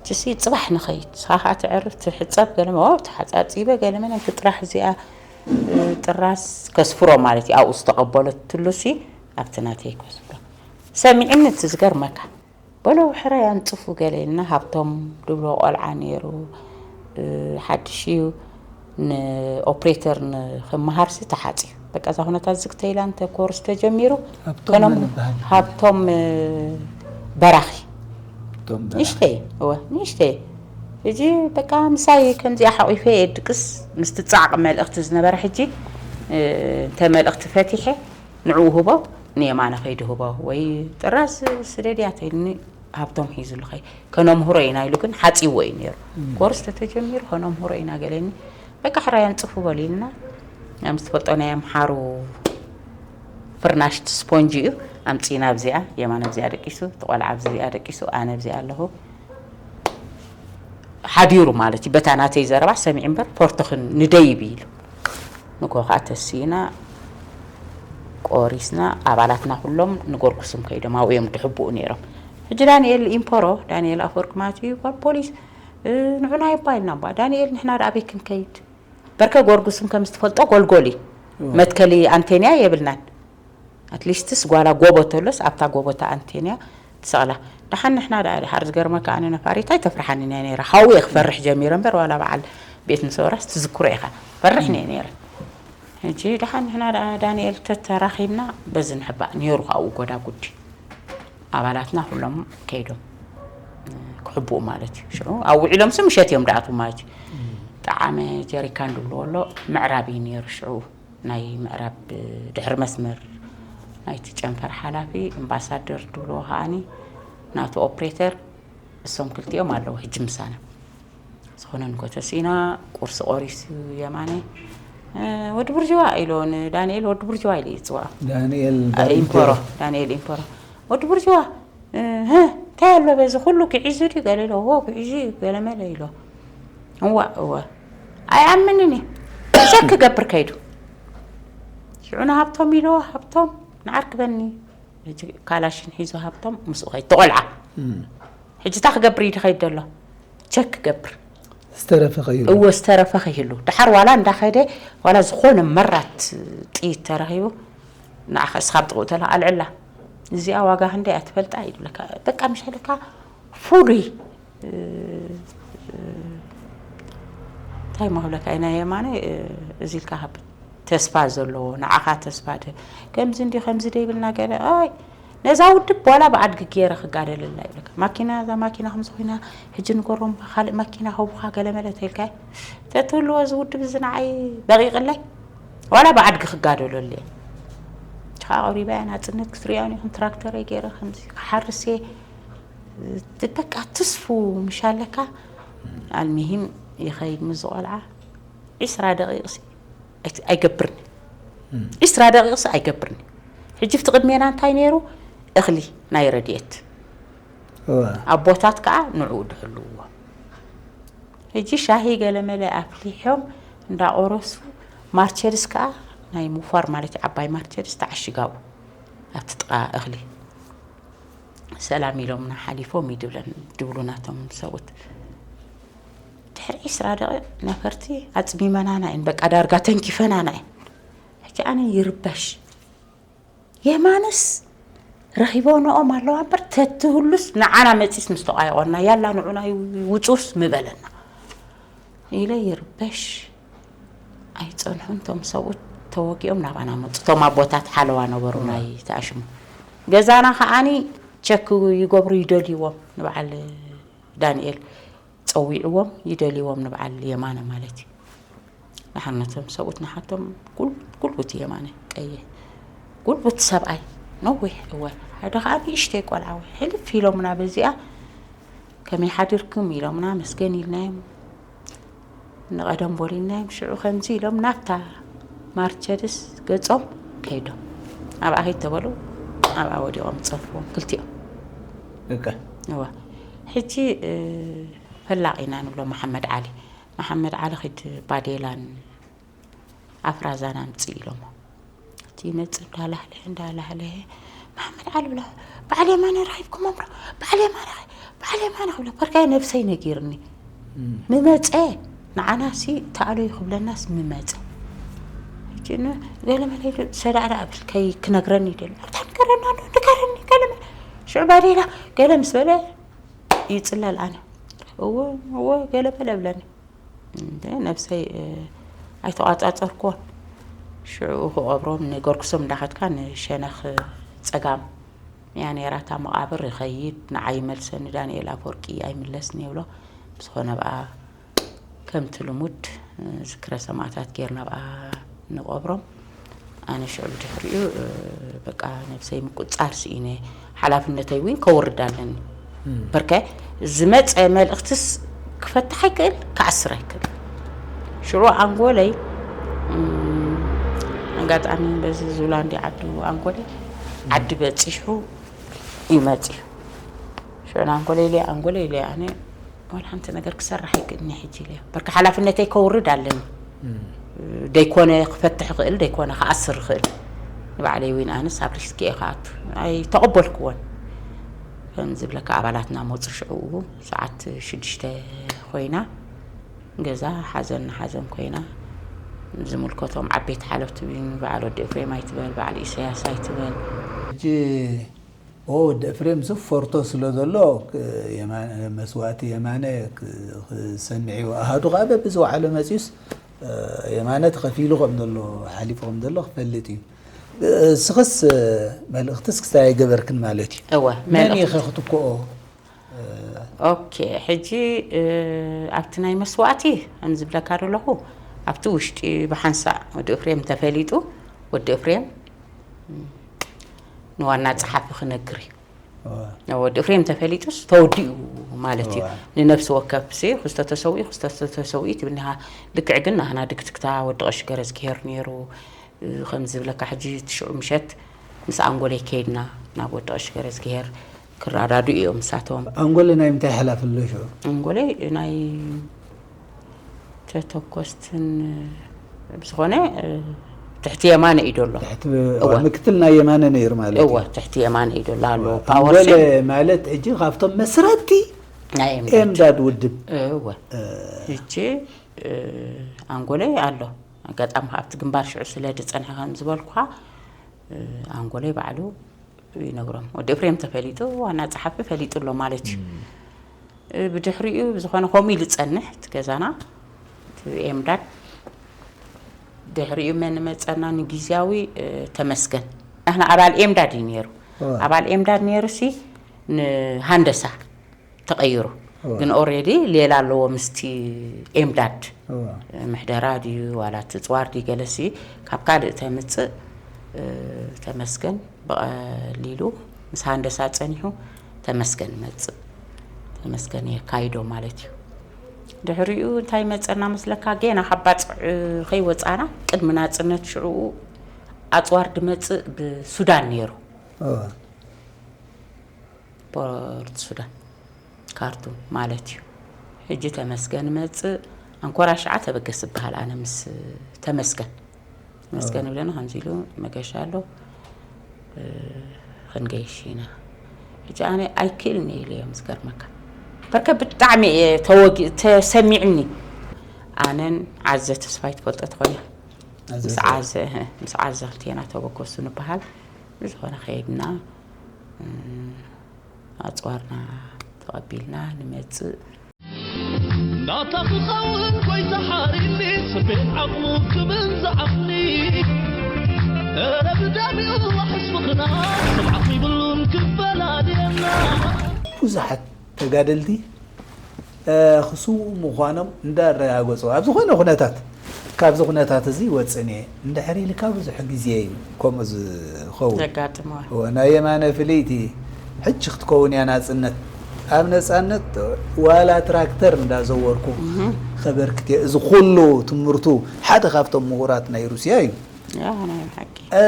እችሲ ጽባሕ ንኸይድ። ንስኻ ከኣ ትዕርፍ ትሕጸብ ገለ መ-፣ ኦ፣ ተሓጻጺበ ገለ መለ እቲ ጥራሕ እዚኣ፣ እ፣ ጥራስ ከስፍሮ ማለት እዩ። ኣብኡ ዝተቐበለትሉሲ ኣብቲ ናተይ ከስፍሮ። ሰሚዕኒ እቲ ዝገርመካ። በሎ ሕራይ ኣንጽፉ ገለ ኢልና ሃብቶም ድብሎ ቆልዓ ነይሩ፣ እ፣ ሓድሽ እዩ። ንኦፕሬተር ንኽመሃርሲ ተሓጽዩ። በቃ እዛ ኩነታት ዝግ ተኢላ እንተ ኮርስ ተጀሚሩ ሃብቶም ከነም-፣ መን ይበሃል? ሃብቶም፣ እ፣ በራኺ። ሃብቶም በራኺ። ንእሽተይ፣ እወ፣ ንእሽተይ። ሕጂ በቃ ምሳይ ከምዚኣ ሓቂፈ እየ ድቅስ ምስቲ ጻዕቂ መልእኽቲ ዝነበረ ሕጂ፣ እ፣ እንተ መልእኽቲ ፈቲሐ ንዕኡ ህቦ ንየማነ ከይዱ ህቦ ወይ ጥራስ ስደድያ ተይልኒ ሃብቶም ሒዙ ልኸይ ከነምህሮ ኢና ኢሉ ግን ሓጺዎ እዩ ነይሩ። እም። ኮርስ ተተጀሚሩ ከነምህሮ ኢና ገለኒ። በቃ ሕራይ ኣንጽፉ በሉ ኢልና። ኣብ ዝትፈልጦ ናይ ኣምሓሩ ፍርናሽቲ ስፖንጅ እዩ። ኣምጺና ኣብዚኣ፣ የማነ ኣብዚኣ ደቂሱ፣ እቲ ቆልዓ ኣብዚኣ ደቂሱ፣ ኣነ ኣብዚኣ ኣለኹ። ሓዲሩ ማለት እዩ። በታ ናተይ ዘረባ ሰሚዑ እምበር ፖርቶኽን ንደይብ ኢሉ። ንግሆ ከዓ ተሲእና፣ ቆሪስና፣ ኣባላትና ኩሎም ንጎርጉስም ከይዶም ኣብኡ እዮም ድሕብኡ ነይሮም። ሕጂ ዳንኤል ኢምፖሮ፣ ዳንኤል ኣፈወርቂ ማለት እዩ፣ ጓል ፖሊስ፣ እ፣ ንዑና ይባ ኢልና እባ፣ ዳንኤል ንሕና ደኣ ኣበይ ክንከይድ? በርከ ጎርጉስም ከም ዝትፈልጦ ጎልጎል እዩ። እዎ። መትከሊ ኣንቴንያ የብልናን። ኣትሊስትስ ጓላ ጎቦ ተሎስ ኣብታ ጎቦ እታ ኣንቴንያ ትሰቕላ። ደሓን ንሕና ደኣ ድሓር ዝገርመካ ኣነ ነፋሪት ኣይተፍርሓንን እያ ነይራ። ካብኡ እየ ክፈርሕ ጀሚረ እምበር ዋላ በዓል ቤት ንሰውራስ ትዝክሮ ኢኻ። ፈርሕ እየ ነይረ። ሕጂ ደሓን ንሕና ደኣ ዳንኤል ተተራኺብና በዚ ንሕባእ ነይሩ ካብኡ ጎዳጉዲ። ኣባላትና ኩሎም ከይዶም ክሕብኡ ማለት እዩ። ሽዑ ኣብ ውዒሎምሲ ምሸት እዮም ደኣትዉ ማለት እዩ። ጠዓመ ጀሪካን ድብልዎ ኣሎ ምዕራብ እዩ ነይሩ ሽዑ። ናይ ምዕራብ ድሕሪ መስመር ናይቲ ጨንፈር ሓላፊ እምባሳደር ድብልዎ ከዓኒ ናቱ ኦፕሬተር እሶም ክልቲኦም ኣለዉ ሕጂ ምሳና። ዝኾነ ንኮ ተሲእና ቁርሲ ቆሪሱ የማነ፣ "እ፣ ወዲ ቡርጅዋ" ኢሎ ንዳንኤል ወዲ ቡርጅዋ ኢሉ ይጽውዖ። ዳንኤል እ፣ ባሪንቶ። ኢምፖሮ፣ ዳንኤል ኢምፖሮ። "ወዲ ቡርጅዋ፣ እ፣ ህ፣ እንታይ ኣሎ በዚ ኩሉ ግዒዙ ድዩ?" ገለ ኢሎ፣ "እዎ፣ ግዒዙ እዩ፣ ገለ መለ" ኢሎ። "እዋ፣ እወ። ኣይኣምንን እዩ። ሸክ ክገብር ከይዱ። ሽዑ ንሃብቶም ኢሎ፣ ሃብቶም፣ ንዓርክበኒ." ሕጂ ካላሽን ሒዞ ሃብቶም ምስኡ ከይዱ። ተቖልዓ። እም። ሕጂ እንታይ ክገብር እዩ ድኸይድ ዘሎ? ቸክ ክገብር። ዝተረፈ ከይህሉ። እወ፣ ዝተረፈ ከይህሉ። ደሓር ዋላ እንዳኸደ፣ ዋላ ዝኾነ መራት ጥይት ተረኺቡ፣ ንዓኻ እስኻ ኣብ ጥቕኡ ተላ ኣልዕላ። እዚኣ ዋጋ ክንደይ እያ ትፈልጣ? ይብለካ። በቃ፣ ምሽ ኢልካ ፍሉይ፣ እ፣ እ፣ እንታይ ማህብለካ ኢና የማነ፣ እ፣ እዚ ኢልካ ሃብ። ተስፋ ዘለዎ፣ ንዓኻ ተስፋ ደ-፣ ከምዚ እንዲ ከምዚ ደ ይብልና ገለ፣ ኣይ፣ ነዛ ውድብ ዋላ ብኣድጊ ገይረ ክጋደለላ ይብለካ። ማኪና፣ እዛ ማኪና ከምዚ ኮይና፣ ሕጂ ንገሮም ካልእ ማኪና ከቡኻ ገለ መለ ተልካ፣ ተትህልዎ እዚ ውድብ እዚ ንዓይ በቂቕለይ፣ ዋላ ብኣድጊ ክጋደለሉ እየ። ሽኻ ኣቕሪባ እያ ናጽነት ክትሪኦን ኢኹም፣ ትራክተረይ ገይረ ከምዚ ክሓርስ እየ። በቃ ትስፉ ምሽ ኣለካ። ኣልሚሂም ይኸይድ ምስ ዝቖልዓ ዒስራ ደቂቕ ሲ ኣይት-፣ ኣይገብርን። እም። ዒስራ ደቂቕ ሲ ኣይገብርን። ሕጂ ኣብቲ ቅድሜና እንታይ ነይሩ? እኽሊ ናይ ረድኤት። እወ። ኣቦታት ከኣ ንዕኡ ድሕልውዎ። ሕጂ ሻሂ ገለመለ ኣፍሊሖም እንዳቆረሱ ማርቸድስ ከኣ ናይ ሙፋር ማለት እዩ፣ ዓባይ ማርቸድስ ተዓሺጋ ኣብኡ ኣብቲ ጥቓ እኽሊ። ሰላም ኢሎምና ሓሊፎም እዩ ድብለን-፣ ድብሉ ናቶም ሰብኡት። ድሕሪ ዒስራ ደቂቕ ነፈርቲ ኣጽሚመናና እየን፣ በቃ ዳርጋ ተንኪፈናና እየን። ሕጂ ኣነ ይርበሽ። የማንስ ረኺቦ ነኦም ኣለዋ እምበር ተትህሉስ ንዓና መጺስ ምስ ተቋየቖና፣ ያላ ንዑና ይውጹስ ምበለና ኢለ ይርበሽ። ኣይጸንሑን እቶም ሰብኡት። ተወጊኦም ናባና መፁ። እቶም ኣቦታት ሓለዋ ነበሩ ናይ ተኣሽሙ። ገዛና ከዓኒ ቸክ ይገብሩ ይደልይዎም ንበዓል ዳንኤል ፀዊዕዎም ይደልይዎም ንበዓል የማነ ማለት እዩ። ንሓነቶም ሰብኡት ንሓቶም ጉል- ጉልቡት የማነ ቀይሕ ጉልቡት ሰብኣይ ነዊሕ እወ ሓደ ከዓ ንእሽተይ ቆልዓ ወይ ሕልፍ ኢሎምና በዚኣ ከመይ ሓዲርኩም ኢሎምና መስገን ኢልናዮም ንቐደም ቦሊናዮም ሽዑ ከምዚ ኢሎም ናብታ ማርቸድስ ገጾም ከይዶም ኣብኣ ከይድ ተበሉ ኣብኣ ወዲቖም ፀድፍዎም ክልቲኦም እካ እዋ ሕጂ እ፣ ፈላቕ ኢና ንብሎ መሓመድ ዓሊ መሓመድ ዓሊ ኺድ ባዴላን ኣፍራዛን ኣምፅእ ኢሎሞ እቲ ይመፅእ እንዳላህለሀ እንዳላህለሀ መሓመድ ዓሊ ብላ በዓል የማነ ረኺብኩሞም ዶ በዓል የማነ በዓል የማነ ክብሎ በርካይ ነብሰይ ነጊርኒ ምመፀ ንዓናሲ ተኣለዩ ክብለናስ ምመፀ ሕጂ ን- ገለ መለ ኢሉ ሰዳዕዳ ብል ከይ ክነግረኒ ይደሊ ኣታ ንገረና ዶ ንገረኒ ገለ መለ ሽዑ ባዴላ ገለ ምስ በለ ይፅለል ኣነ እወ እወ ገለ በለ ብለኒ እንደ ነብሰይ እ፣ ኣይተቋፃፀርኩዎን ሽዑ ክቐብሮም ንገርኩሶም እንዳኸድካ ንሸነኽ ፀጋም እያ ነይራ እታ መቓብር ይኸይድ ንዓይ ይመልሰኒ ዳንኤል ኣፈወርቂ ኣይምለስን ይብሎ ብዝኾነ ብኣ ከምቲ ልሙድ እ፣ ዝክረ ሰማእታት ጌርና ብኣ ንቐብሮም ኣነ ሽዑ ብድሕሪኡ እ፣ በቃ ነብሰይ ምቁፃር ስኢነ ሓላፍነተይ እውን ከወርድ ኣለኒ በርከ ዝመፀ መልእኽትስ ክፈትሕ ኣይክእል ክኣስር ኣይክእል ሽዑ ኣንጎለይ እም፣ ኣጋጣሚ በዚ ዙላንዲ ዓዱ ኣንጎለይ ዓዲ በፂሑ ይመፅዩ ሽዑ ኣንጎለይ ኢለ ኣንጎለይ ኢለ ኣነ ዋላ ሓንቲ ነገር ክሰርሕ ኣይክእልኒ ሕጂ ኢለ በርካ ሓላፍነተይ ከውርድ ኣለኒ ደይኮነ ክፈትሕ ይኽእል ደይኮነ ክኣስር ይኽእል ንባዕለይ ዊን ኣነስ ኣብ ሪስክ እየ ክኣቱ ኣይተቐበልክዎን ከም ዝብለካ ኣባላትና መፁ ሽዕኡ ሰዓት ሽዱሽተ ኮይና ገዛ ሓዘን ንሓዘን ኮይና ዝምልከቶም ዓበይቲ ሓለፍቲ በዓል ወዲ ኤፍሬም ኣይትበል በዓል ኢሳያስ ኣይትበል ሕጂ ኦ ወዲ ኤፍሬም ሱ ፈርቶ ስለ ዘሎ ክ- የማነ- መስዋእቲ የማነ ክ- ክሰምዕ እዩ ኣሃዱ ከዓ በብዝወዓሎ መፅዩስ እ፣ የማነ ተኸፊሉ ከም ዘሎ ሓሊፉ ከም ዘሎ ክፈልጥ እዩ እ፣ ስኽስ እ፣ መልእኽትስ ክስታይ ኣይገበርክን ማለት እዩ እወ መን መልእኽቲ ኢኸ ክትክኦ ኦኬ ሕጂ እ፣ ኣብቲ ናይ መስዋእቲ ከም ዝብለካ ዘለኹ ኣብቲ ውሽጢ ብሓንሳእ ወዲ እፍሬም ተፈሊጡ ወዲ እፍሬም ም፣ ንዋና ፀሓፊ ክነግር እዩ ወዲ እፍሬም ተፈሊጡስ ተወዲኡ ማለት እዩ ንነፍሲ ወከፍ ሲ ክስተ ተሰውኢ ክስተ ተሰውኢ ትብልኒኻ ልክዕ ግን ናህና ድግትግታ ወዲ ቀሽ ገረዝግሄር ነይሩ ከም ዝብለካ ሕጂ ትሽዑ ምሸት ምስ ኣንጎለይ ከይድና ናብ ወዲ ቀሽ ገረዝግሄር ክረዳዱ እዮም ምሳቶም ኣንጎለ ናይ ምንታይ ሓላፊ ኣሎ ሽዑ ኣንጎለይ ናይ ተተኮስትን ብዝኾነ ትሕቲ የማነ እዩ ደሎ ትሕቲ እወ። ምክትል ናይ የማነ ነይሩ ማለት እዩ እወ ትሕቲ የማነ እዩ ደሎ ኣሎ ኣንጎለ ፓወርሴል ማለት ሕጂ ካብቶም መስረቲ ናይ ኤምዳድ ኤምዳድ ውድብ እወ ሕጂ ኣንጎለ ኣሎ ኣጋጣሚ ካብቲ ግንባር ሽዑ ስለ ዝፀንሐ ከም ዝበልኩኻ ኣንጎለይ ባዕሉ ይነግሮም ወዲ ኤፍሬም ተፈሊጡ ዋና ፀሓፊ ፈሊጡ ኣሎ ማለት እዩ ብድሕሪኡ ዝኾነ ከምኡ ኢሉ ዝፀንሕ እቲ ገዛና እቲ ኤምዳድ ድሕሪኡ መን መፀና ንግዝያዊ ተመስገን ንሕና ኣባል ኤምዳድ እዩ ነይሩ ኣባል ኤምዳድ ነይሩ ሲ ንሃንደሳ ተቐይሩ ግን ኦሬዲ ሌላ ኣለዎ ምስቲ ኤምዳድ ምሕደራ ድዩ ዋላ እቲ ፅዋር ድዩ ገለሲ ካብ ካልእ ተምፅእ ተመስገን ብቐሊሉ ምስ ሃንደሳ ፀኒሑ ተመስገን ይመፅእ ተመስገን የካይዶ ማለት እዩ ድሕሪኡ እንታይ መፀና መስለካ ጌና ካብ ባፅዕ ከይወፃና ቅድሚ ናፅነት ሽዕኡ ኣፅዋር ድመፅእ ብሱዳን ነይሩ ፖርት ሱዳን ካርቱም ማለት እዩ ሕጂ ተመስገን መፅእ ኣንኮራ ሽዓ ተበገስ ዝበሃል ኣነ ምስ ተመስገን ተመስገን ይብለና ከምዚ ኢሉ መገሻ ኣሎ ክንገይሽ ኢና ሕጂ ኣነ ኣይክእልን እየ ኢለ እዮም ዝገርመካ በርከ ብጣዕሚ እየ ተወጊ ተሰሚዕኒ ኣነን ዓዘ ተስፋይ ትፈልጦ ትኾይና ምስ ዓዘ ምስ ዓዘ ክልቴና ተበገሱ ንበሃል ብዝኾነ ከይድና ኣፅዋርና ተቐቢልና ንመፅእ ናታ ክኸውን ጎይታ ሓሪኒ ስቤን ዓቕሙ ክብል ዝዓቕሊ ኧረ ብጣዕሚ እዩ ሕስብኽና፣ ስምዓት ይብሉን ክፈላልየና። ብዙሓት ተጋደልቲ፣ እ፣ ክስውኡ ምዃኖም እንዳረጋገጹ፣ ኣብ ዝኾነ ኩነታት፣ ካብዚ ኩነታት እዚ ይወጽእን እየ እንድሕር ኢልካ ብዙሕ ግዜ እዩ ከምኡ ዝኸውን። ዘጋጥም፣ እዋ። እወ፣ ናይ የማነ ፍልይቲ ሕጂ ክትከውን እያ ናጽነት። ኣብ ነጻነት ዋላ ትራክተር እንዳዘወርኩ ከበርክት እየ። እዚ ኩሉ ትምህርቱ ሓደ ካብቶም ምሁራት ናይ ሩስያ እዩ። ያ፣ ናይ ብሓቂ። እ፣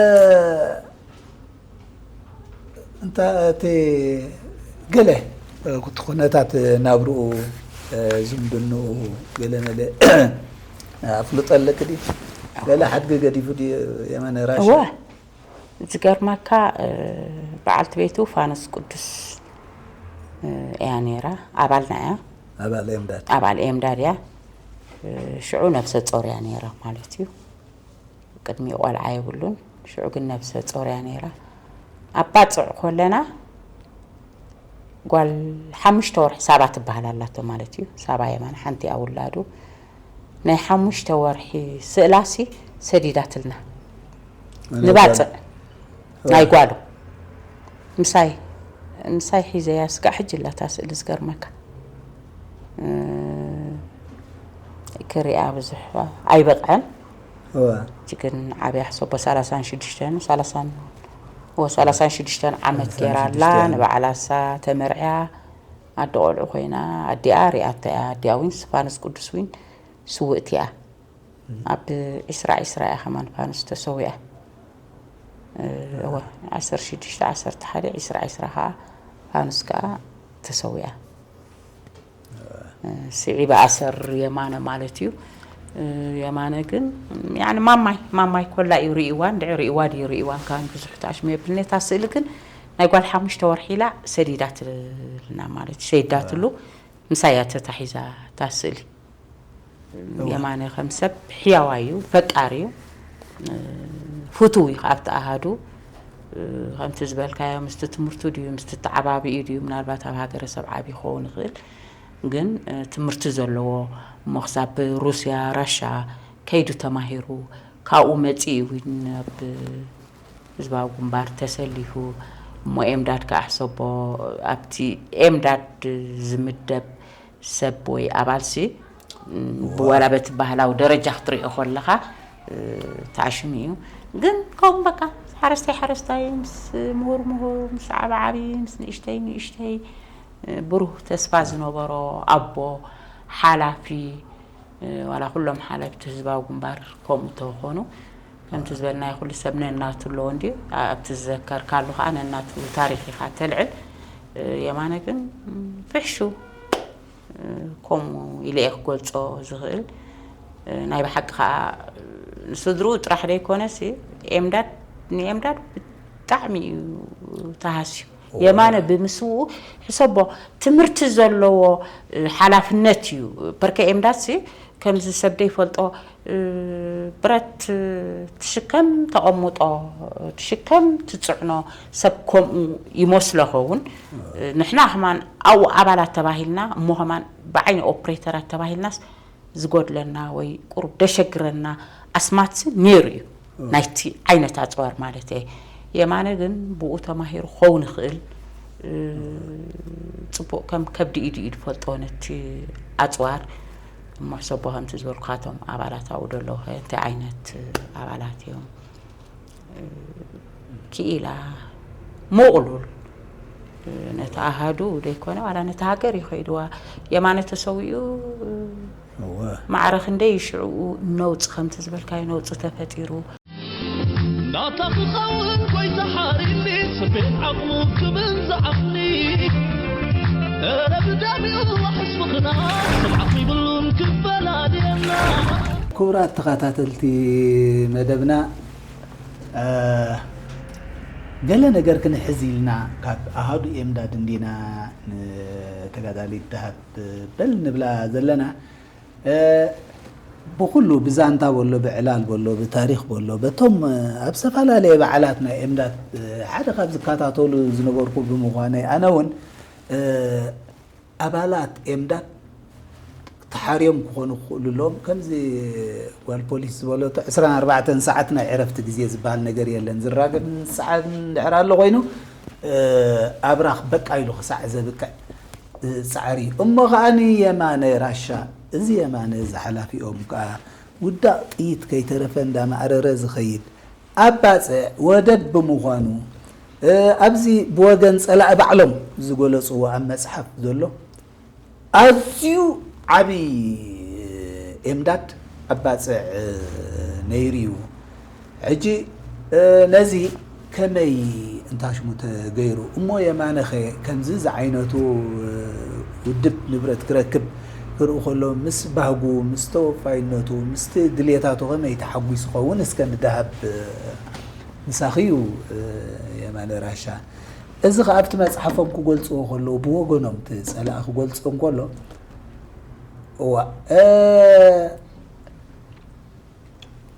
እንታ እቲ ገለ፣ እ፣ ኩነታት ናብርኡ፣ እ፣ ዝምድንኡ ገለ መለ ኣፍልጦ ኣለኪ ድዩ? ገለ ሓድጊ ገዲፉ ድዩ የማነ ራሻ? እወ። ዝገርመካ፣ እ፣ በዓልቲ ቤቱ ፋኑስ ቅዱስ፣ እ፣ እያ ነይራ። ኣባልና እያ። ኣባል ኤምዳድ። ኣባል ኤምዳድ እያ። እ፣ ሽዑ ነብሰ ጾር እያ ነይራ ማለት እዩ። ቅድሚኡ ቆልዓ የብሉን። ሽዑ ግን ነብሰ ጾር እያ ነይራ። ኣብ ባጽዕ ኮለና ጓል ሓሙሽተ ወርሒ ሳባ ትበሃል ኣላቶ ማለት እዩ። ሳባ የማነ ሓንቲ እያ ውላዱ። ናይ ሓሙሽተ ወርሒ ስእላሲ ሰዲዳትልና። ናይ ንባጽዕ ጓል። ናይ ጓሉ። ምሳይ፣ ምሳይ ሒዘያ ስጋዕ ሕጂ ኣላ እታ ስእሊ ዝገርመካ። እ፣ ክሪኣ ብዙሕ ኣይበቕዐን። እዋ። ሕጂ ግን ዓብያ ሕሰቦ ሰላሳን ሽዱሽተን፣ ሰላሳን፣ እወ፣ ሰላሳን ሽዱሽተን ዓመት ሰላሳን ገይራ ኣላ። ሽዱሽተ ዓመት። ንባዕላሳ ተመርዕያ፣ ኣደ ቆልዑ ኮይና፣ ኣዲኣ ሪኣታ እያ። ኣዲኣ ዊን ስፋንስ ቅዱስ ዊን ስውእቲ እያ። ኣብ ዒስራ ዒስራ እያ ከማን ፋኑስ ተሰዊኣ። እ፣ እወ፣ ዓሰርተ ሽዱሽተ፣ ዓሰርተ ሓደ፣ ዒስራ፣ ዒስራ ከኣ ፋኑስ ከኣ ተሰዊኣ። እ፣ ስዒባ ኣሰር የማነ ማለት እዩ። እ፣ የማነ ግን፣ ያኒ ማማይ፣ ማማይ ኮላ እዩ ርእይዋ፣ እንድዒ ርእይዋ ድዩ ርእይዋ፣ እንካን ብዙሕ ተኣሽሙ የብልኒ። እታ ስእሊ ግን ናይ ጓል ሓሙሽተ ወርሒ ኢላ ሰዲዳትልና ማለት እዩ፣ ሰይዳትሉ፣ ምሳይ እያ ተታሒዛ እታ ስእሊ። እዋ። የማነ ከም ሰብ ሕያዋይ እዩ፣ ፈቃሪ እዩ፣ እ፣ ፍቱው እዩ ኣብቲ ኣሃዱ። እ፣ ከምቲ ዝበልካዮ ምስቲ ትምህርቱ ድዩ፣ ምስቲ ተዓባቢኡ ድዩ፣ ምናልባት ኣብ ሃገረሰብ ዓቢ ክኸውን ይኽእል። ግን፣ እ፣ ትምህርቲ ዘለዎ እሞ ክሳብ ሩስያ፣ ራሻ ከይዱ ተማሂሩ፣ ካብኡ መጺኡ እውን ኣብ ህዝባዊ ግንባር ተሰሊፉ፣ እሞ ኤምዳድ ከኣ ሕሰቦ፣ ኣብቲ ኤምዳድ ዝምደብ ሰብ ወይ ኣባልሲ፣ ም፣ ዋላ በቲ ባህላዊ ደረጃ ክትሪኦ ከለኻ፣ እ፣ ተኣሽሙ እዩ። ግን ከምኡ በቃ፣ ሓረስታይ ሓረስታይ፣ ምስ ምሁር ምሁር፣ ምስ ዓቢ ዓቢ፣ ምስ ንእሽተይ ንእሽተይ፣ እ፣ ብሩህ ተስፋ ዝነበሮ ኣቦ፣ ሓላፊ፣ እ፣ ዋላ ኩሎም ሓለፍቲ ህዝባዊ ግንባር ከምኡ እንተኾኑ፣ ከምቲ ዝበልናዮ ኩሉ ሰብ ነናቱ ኣለዎ እንድዩ። ኣብቲ ዝዘከርካሉ ከኣ ነናቱ ታሪኽ ኢኻ ተልዕል። እ፣ የማነ ግን፣ ም፣ ፍሕሹ፣ እ፣ ከምኡ ኢለ እየ ክገልጾ ዝኽእል። እ፣ ናይ ብሓቂ ከኣ፣ እ፣ ንስድርኡ ጥራሕ ዘይኮነሲ፣ ኤምዳድ፣ ንኤምዳድ ብጣዕሚ እዩ ተሃስዩ። የማነ ብምስውኡ ሕሰቦ ትምህርቲ ዘለዎ፣ እ፣ ሓላፍነት እዩ። ፐርከ ኤምዳሲ ከምዚ ሰብ ደይፈልጦ፣ እ፣ ብረት ትሽከም ተቐምጦ፣ ትሽከም ትጽዕኖ ሰብ ከምኡ ይመስሎ ኸውን። እ፣ ንሕና ከማን ኣብኡ ኣባላት ተባሂልና እሞ ከማን ብዓይኒ ኦፕሬተራት ተባሂልናስ ዝጎድለና ወይ ቁሩብ ደሸግረና ኣስማትሲ ነይሩ እዩ። እ። ናይቲ ዓይነት ኣጽዋር ማለት እየ። የማነ ግን ብኡ ተማሂሩ ክኸውን ይኽእል፣ እ፣ ጽቡቕ ከም ከብዲ ኢዱ እዩ ዝፈልጦ ነቲ ኣጽዋር። እሞ ሕሰቦ ከምቲ ዝበልኩኻቶም ኣባላት ኣብኡ ዘለዉ ከ እንታይ ዓይነት ኣባላት እዮም? ክኢላ፣ ምቕሉል፣ ነቲ ኣሃዱ ዘይኮነ ዋላ ነቲ ሃገር እዩ ከይድዋ። የማነ ተሰዊኡ እወ። ማዕረ ክንደይ ሽዕኡ ነውፂ ከምቲ ዝበልካዮ ነውፂ ተፈጢሩ። ናታ ክኸውን ጎይታ ሓሪኒ፣ ስፌት ዓቕሙ ክብል ዝዓቕኒ። ኧረ ብደም ይእዋሕ ህዝብኽና፣ ስምዓት ይብሉን ክፈላልየና። ክቡራት ተኸታተልቲ መደብና፣ እ፣ ገለ ነገር ክንሕዝ ኢልና ካብ ኣሃዱ ኤምዳድ እንዲና ንተጋዳሊት ደሃብ በል ንብላ ዘለና። እ፣ ብኹሉ ብዛንታ በሎ፣ ብዕላል በሎ፣ ብታሪኽ በሎ፣ በቶም፣ እ፣ ኣብ ዝተፈላለየ በዓላት ናይ ኤምዳድ፣ እ፣ ሓደ ካብ ዝከታተሉ ዝነበርኩ ብምዃነይ ኣነ እውን፣ እ፣ ኣባላት ኤምዳድ ተሓርዮም ክኾኑ ክኽእሉ ኣለዎም። ከምዚ ጓል ፖሊስ ዝበለቶ ዕስራን ኣርባዕተን ሰዓት ናይ ዕረፍቲ ግዜ ዝበሃል ነገር የለን። ዝራገብ ሰዓት እንድሕር ኣሎ ኮይኑ፣ እ፣ ኣብራኽ በቃ ኢሉ ክሳዕ ዘብቅዕ፣ እ፣ ጻዕሪ እዩ። እሞ ኸኣ ንየማነ ራሻ፣ እዚ የማነ እዚ ሓላፊኦም ከኣ ውዳቕ ጥይት ከይተረፈ እንዳማዕረረ ዝኸይድ፣ ኣብ ባጽዕ ወደብ ብምዃኑ፣ እ፣ ኣብዚ ብወገን ጸላኢ ባዕሎም ዝገለጽዎ ኣብ መጽሓፍ ዘሎ ኣዝዩ ዓቢ ኤምዳድ ኣብ ባጽዕ ነይሩ እዩ። ሕጂ፣ እ፣ ነዚ ከመይ እንታሽሙ ተገይሩ? እሞ የማነኸ ከምዚ ዝዓይነቱ፣ እ፣ ውድብ ንብረት ክረክብ ክርኢ ከሎ ምስ ባህጉ፣ ምስ ተወፋይነቱ፣ ምስቲ ድሌታቱ ከመይ ተሓጒሱ ኸውን? እስከ ንደሃብ፣ እ፣ ምሳኺ እዩ፣ እ፣ የማነ ራሻ። እዚ ኸኣ ኣብቲ መጽሓፎም ክገልጽዎ ከለዉ፣ ብወገኖም እቲ ጸላኢ ክገልጾ እንከሎ፣ እዋ፣ እ፣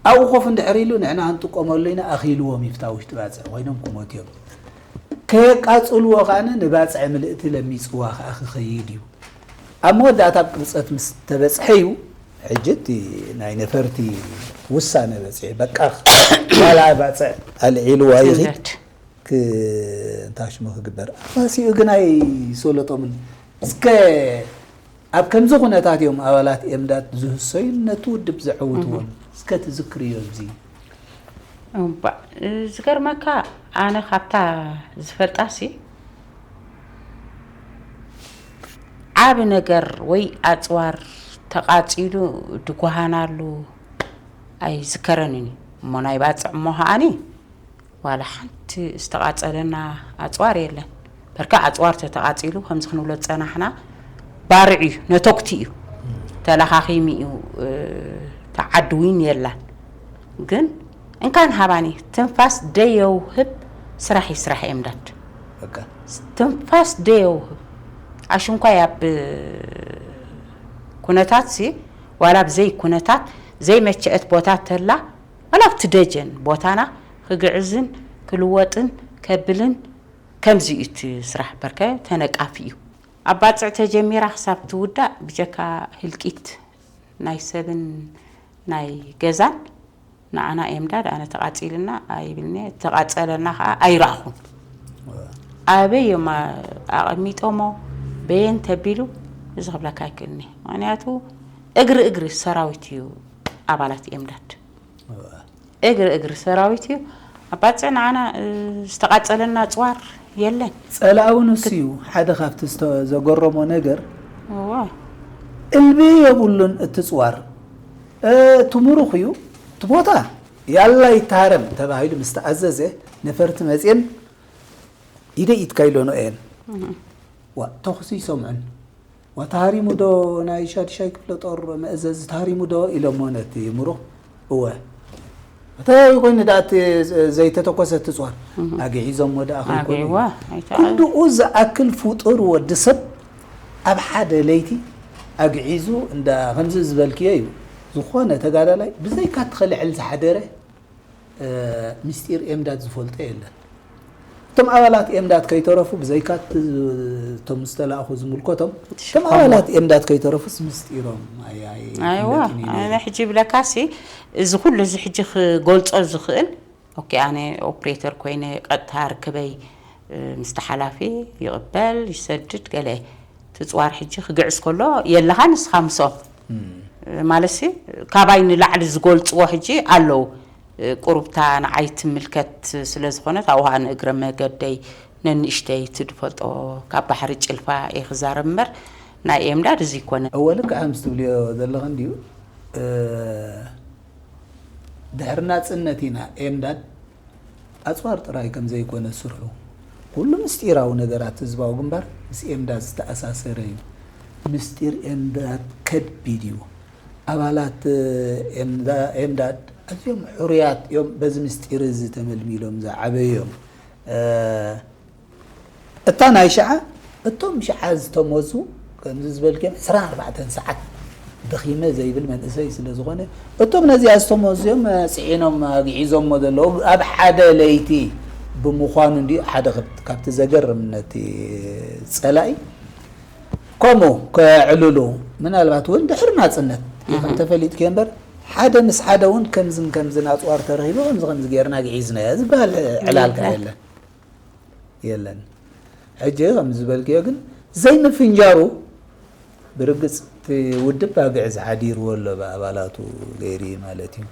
ኣብኡ ኮፍ እንድሕር ኢሉ ንሕና ክንጥቀመሉ ኢና፣ ኣኺልዎም ይፍታ ውሽጢ ባጽዕ ኮይኖም ክሞቱ እዮም። ከየቃጽልዎ ከኣ ንባጽዕ ምልእቲ ለሚጽዋ ከኣ ክኸይድ እዩ። ኣብ መወዳእታ ኣብ ቅርጸት ምስ ተበጽሐ እዩ፣ ሕጂ እቲ ናይ ነፈርቲ ውሳነ በጺሑ። በቃ ካልኣ ባጽዕ ኣልዒልዋ ይኺድ። ስንደድ። ክ-፣ እንታይ ሽሙ ክግበር? ኣባሲኡ ግን ኣይሰለጦምን። እስከ ኣብ ከምዚ ኩነታት እዮም ኣባላት ኤምዳድ ዝህሰዩን ነቲ ውድብ ዘዕውትዎን። እህ። እስከ ትዝክርዮ እዚ? እምባእ፣ ዝገርመካ፣ ኣነ ካብታ ዝፈልጣሲ፣ ዓቢ ነገር ወይ ኣጽዋር ተቓጺሉ ድጓሃናሉ ኣይዝከረንን እዩ። እሞ ናይ ባጽዕ እሞ ከኣኒ፣ ዋላ ሓንቲ ዝተቓጸለና ኣጽዋር የለን። በርካ ኣጽዋር ተተቓጺሉ፣ ከምዚ ክንብሎ ዝጸናሕና፣ ባርዕ እዩ፣ ነተኩቲ እዩ። ተለኻኺሚ እዩ፣ እ፣ ተዓዲ ዊን የላን። ግን እንካን ሃባኒ ትንፋስ ደየውህብ ስራሕ እዩ ስራሕ ኤምዳድ። በቃ። ትንፋስ ደየውህብ። ኣሽንኳይ ኣብ ኩነታት ሲ፣ ዋላ ብዘይ ኩነታት ዘይመቸአት ቦታ ተላ፣ ዋላ ኣብቲ ደጀን ቦታና ክግዕዝን ክልወጥን ከብልን ከምዚ እዩ እቲ ስራሕ በርከ ተነቃፊ እዩ። ኣብ ባጽዕ ተጀሚራ ክሳብ ትውዳእ ብጀካ ህልቂት ናይ ሰብን ናይ ገዛን ንዓና ኤምዳድ ኣነ ተቓጺልና ኣይብልኒ፣ ተቓጸለና ከኣ ኣይረኣኹን። ኣበይ እዮም ኣቐሚጦሞ በየን ተቢሉ እዚ ክብለካ ኣይክእልኒ። ምኽንያቱ እግሪ እግሪ ሰራዊት እዩ ኣባላት ኤምዳድ። እግሪ እግሪ ሰራዊት እዩ። ኣብ ባጽዕ ንዓና፣ እ፣ ዝተቓጸለና ኣጽዋር የለን። ጸላኢ እውን እሱ እዩ። ሓደ ካብቲ ዝተ-፣ ዘገረሞ ነገር እዋ። እልቢ የብሉን እቲ ጽዋር። እ፣ እቲ ምሩኽ እዩ። እቲ ቦታ ያላ ይተሃረም ተባሂሉ ምስ ተኣዘዘ ነፈርቲ መጽየን ኢደ ኢድካ ኢሎኖ እየን። እህ። ዋ፣ ተኹሲ ይሰምዑን። ዋ፣ ተሃሪሙ ዶ ናይ ሻድሻይ ክፍለ ጦር መእዘዚ ተሃሪሙ ዶ ኢሎሞ ነቲ ምሩኽ። እወ። እንታይ ኮይኑ ደኣ እቲ ዘይተተኮሰ እቲ ጽዋር? እህ። ኣግዒዞሞ ደኣ ከይኮኑ። ኣግዒዋ፣ ኣይተኣ-፣ ክንድኡ ዝኣክል ፍጡር ወዲ ሰብ ኣብ ሓደ ለይቲ ኣግዒዙ እንዳ ከምዚ ዝበልክዮ እዩ። ዝኾነ ተጋዳላይ ብዘይካ እቲ ከልዕል ዝሓደረ፣ እ፣ ምስጢር ኤምዳድ ዝፈልጦ የለን። እቶም ኣባላት ኤምዳድ ከይተረፉ ብዘይካ እቲ፣ እቶም ዝተላእኹ ዝምልከቶም፣ እቶም ሽኮር። ኣባላት ኤምዳድ ከይተረፉስ ምስጢሮም ኣይ-፣ ኣይ-፣ ኣይዋ፣ ኣይፍለጥን እዩ ነይሩ። ኣነ ሕጂ ይብለካሲ፣ እዚ ኩሉ እዚ ሕጂ ክገልጾ ዝኽእል፣ ኦኬ፣ ኣነ ኦፕሬተር ኮይነ ቀጥታ ርክበይ፣ እ፣ ምስቲ ሓላፊ ይቕበል፣ ይሰድድ፣ ገለ ትጽዋር ሕጂ ክግዕዝ ከሎ የለኻ ንስኻ ምስኦም። እም። ማለትሲ፣ ካባይ ንላዕሊ ዝገልጽዎ ሕጂ ኣለዉ። እ፣ ቁሩብታ ንዓይ ትምልከት ስለ ዝኾነት፣ ኣብኡ ኸኣ ንእግረ መገደይ ነንእሽተይ እቲ ድፈልጦ ካብ ባሕሪ ጭልፋ እየ ክዛረብ እምበር፣ ናይ ኤምዳድ እዚ ይኮነ። እወ፣ ልክዕ ከምዚ ትብልዮ ዘለኺ እንድዩ። እ፣ ድሕሪ ናጽነት ኢና ኤምዳድ ኣጽዋር ጥራይ ከም ዘይኮነ ስርሑ፣ ኩሉ ምስጢራዊ ነገራት ህዝባዊ ግንባር ምስ ኤምዳድ ዝተኣሳሰረ እዩ። ምስጢር ኤምዳድ ከቢድ እዩ። ኣባላት፣ እ፣ ኤምዳ-፣ ኤምዳድ ኣዝዮም ሕሩያት እዮም። በዚ ምስጢር እዚ ተመልሚሎም ዝዓበዩ እዮም። እ፣ እታ ናይ ሽዓ፣ እቶም ሽዓ ዝተመዙ፣ ከምዚ ዝበልክዮም ዕስራን ኣርባዕተን ሰዓት ደኺመ ዘይብል መንእሰይ ስለ ዝኾነ፣ እቶም ነዚኣ ዝተመዙ እዮም፣ እ፣ ጽዒኖም ኣግዒዞሞ ዘለዉ። ኣብ ሓደ ለይቲ ብምዃኑ እንድዩ ሓደ ካብ-፣ ካብቲ ዘገርም ነቲ ጸላኢ ከምኡ ከዕልሉ፣ ምናልባት እውን ድሕሪ ናጽነት ከም ተፈሊጥክዮ እምበር፣ ሓደ ምስ ሓደ እውን ከምዝን ከምዝን ኣጽዋር ተረኺቡ ከምዚ ከምዚ ጌርና ግዒዝናዮ ዝበሃል ዕላል ከኣ የለን። የለን። ሕጂ ከም ዝበልክዮ ግን ዘይምፍንጃሩ፣ ብርግጽ እቲ ውድብ ኣግዕዝ ሓዲርዎ ኣሎ፣ ብኣባላቱ ገይሩ ማለት እዩ።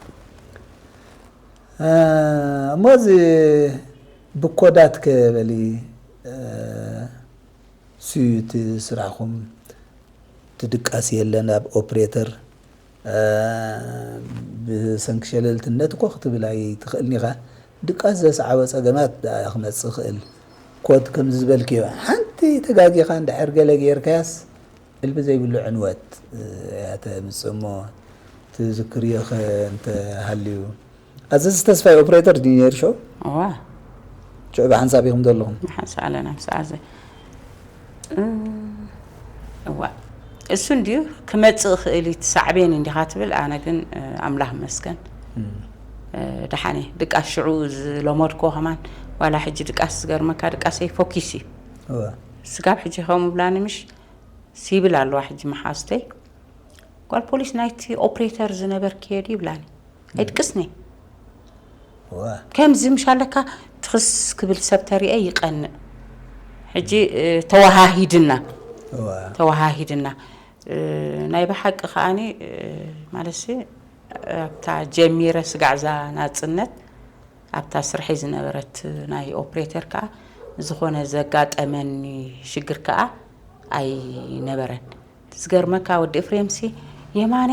እሞ እዚ ብኮዳት ከበሊ፣ ስዩ እቲ ስራሕኹም፣ እቲ ድቃስ የለን ኣብ ኦፕሬተር። ብሰንኪ ሸለልትነት እኮ ክትብል ኣይትኽእልን ኢኻ። ድቃስ ዘስዓቦ ጸገማት ደኣ ክመጽእ ይኽእል። ኮድ ከም ዝበልክዮ፣ ሓንቲ ተጋጊኻ እንድሕር ገለ ጌርካያስ፣ እልቢ ዘይብሉ ዕንወት እያ ተምጽእ እሞ፣ ትዝክርዮ ኸ እንተ ሃልዩ? ኣዘዚ ተስፋይ ኦፕሬተር ድዩ ነይሩ ሽዑ? እዋ። ሽዑ ብሓንሳብ ኢኹም ዘለኹም? ሓንሳብ ኣለና ምስ ኣዘ-፣ እ፣ እዋ። እሱ እንድዩ ክመጽእ ይኽእል እዩ፣ ትሳዕቤን እንዲኻ ትብል፣ ኣነ ግን፣ እ፣ ኣምላኽ ይመስገን። እም። እ፣ ደሓን እየ። ድቃስ ሽዑ ዝለመድክዎ ከማን፣ ዋላ ሕጂ ድቃስ ዝገርመካ፣ ድቃሰይ ፎኪስ እዩ። እዋ። ስጋብ ሕጂ ከምኡ ብላኒ ምሽ ሲብል ኣለዋ ሕጂ መሓዙተይ። ጓል ፖሊስ ናይቲ ኦፕሬተር ዝነበርክዮ ድዩ ይብላኒ። ኣይድቅስኒ። እዋ። ከምዚ ምሽ ኣለካ ትኽስ ክብል ሰብ ተሪኤ ይቐንእ። ሕጂ፣ እ፣ ተወሃሂድና። እዋ። ተወሃሂድና። እ፣ ናይ ብሓቂ ከኣኒ፣ እ፣ ማለትሲ ኣብታ ጀሚረ ስጋዕዛ ናጽነት ኣብታ ስርሐይ ዝነበረት ናይ ኦፕሬተር ከኣ ዝኾነ ዘጋጠመኒ ሽግር ከኣ ኣይነበረን። ዝገርመካ ወዲ ኤፍሬምሲ፣ የማነ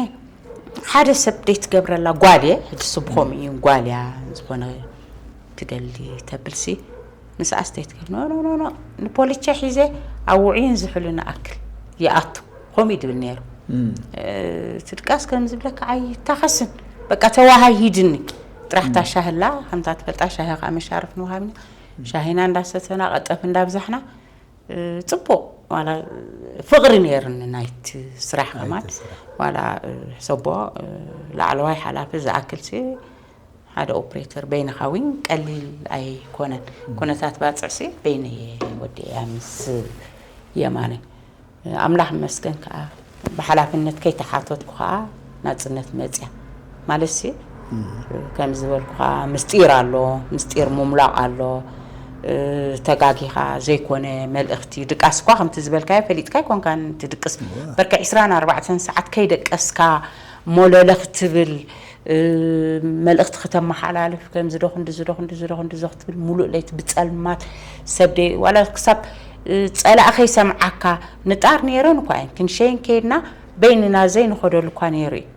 ሓደ ሰብ ደይትገብረላ ጓል እየ፣ ሕጂ ስብኾም እዩ ጓል እያ፣ ዝኾነ ትደሊ ተብልሲ፣ ንስኣስ ደይትገብር፣ ኖ፣ ኖ፣ ኖ፣ ኖ፣ ንፖሊቸ ሒዘ ኣብ ውዑይን ዝሑልን ኣክል ይኣቱ፣ ከምኡ እዩ ድብል ነይሩ። እም። እ፣ ትድቃስ ከም ዝብለካ ኣይታኸስን፣ በቃ ተዋሃሂድኒ። ጥራሕ እታ ሻህላ፣ ከምታ ትፈልጣ ሻሂ ከዓ መሻርፍ ንውሃብና፣ ሻሂና እንዳሰተና፣ ቀጠፍ እንዳብዛሕና፣ እ፣ ጽቡቕ፣ ዋላ ፍቕሪ ነይርኒ ናይቲ ስራሕ ከማን። ናይቲ ስራሕ። ዋላ፣ እ፣ ሕሰቦ፣ እ፣ ላዕለዋይ ሓላፊ ዝኣክልሲ ሓደ ኦፕሬተር በይንኻ ዊን ቀሊል ኣይኮነን። እም። ኩነታት ባጽዕሲ በይነየ ወዲኤያ ምስ የማነ። ኣምላኽ ይመስገን ከኣ ብሓላፍነት ከይተሓተትኩ ከኣ ናጽነት መጽያ። ማለትሲ፣ እም። ከም ዝበልኩኻ ምስጢር ኣሎ፣ ምስጢር ምምላቕ ኣሎ። እ፣ ተጋጊኻ ዘይኮነ መልእኽቲ፣ ድቃስ እኳ ከምቲ ዝበልካዮ ፈሊጥካ ኣይኮንካን ትድቅስ። እዋ። በርከ ዒስራን ኣርባዕተን ሰዓት ከይደቀስካ ሞለለ ክትብል፣ እ፣ መልእኽቲ ክተመሓላልፍ፣ ከምዚ ዶ ክንዲ፣ እዚ ዶ ክንዲ፣ እዚ ዶ ክንዲ፣ እዚ ዶ ክትብል፣ ሙሉእ ለይቲ ብጸልማት ሰብ ደይ-፣ ዋላ ክሳብ፣ እ፣ ጸላእ ከይሰምዓካ ንጣር ነይረን እኳ እየን። ክንሸይን ከይድና በይንና ዘይንኸደሉ እኳ ነይሩ እዩ።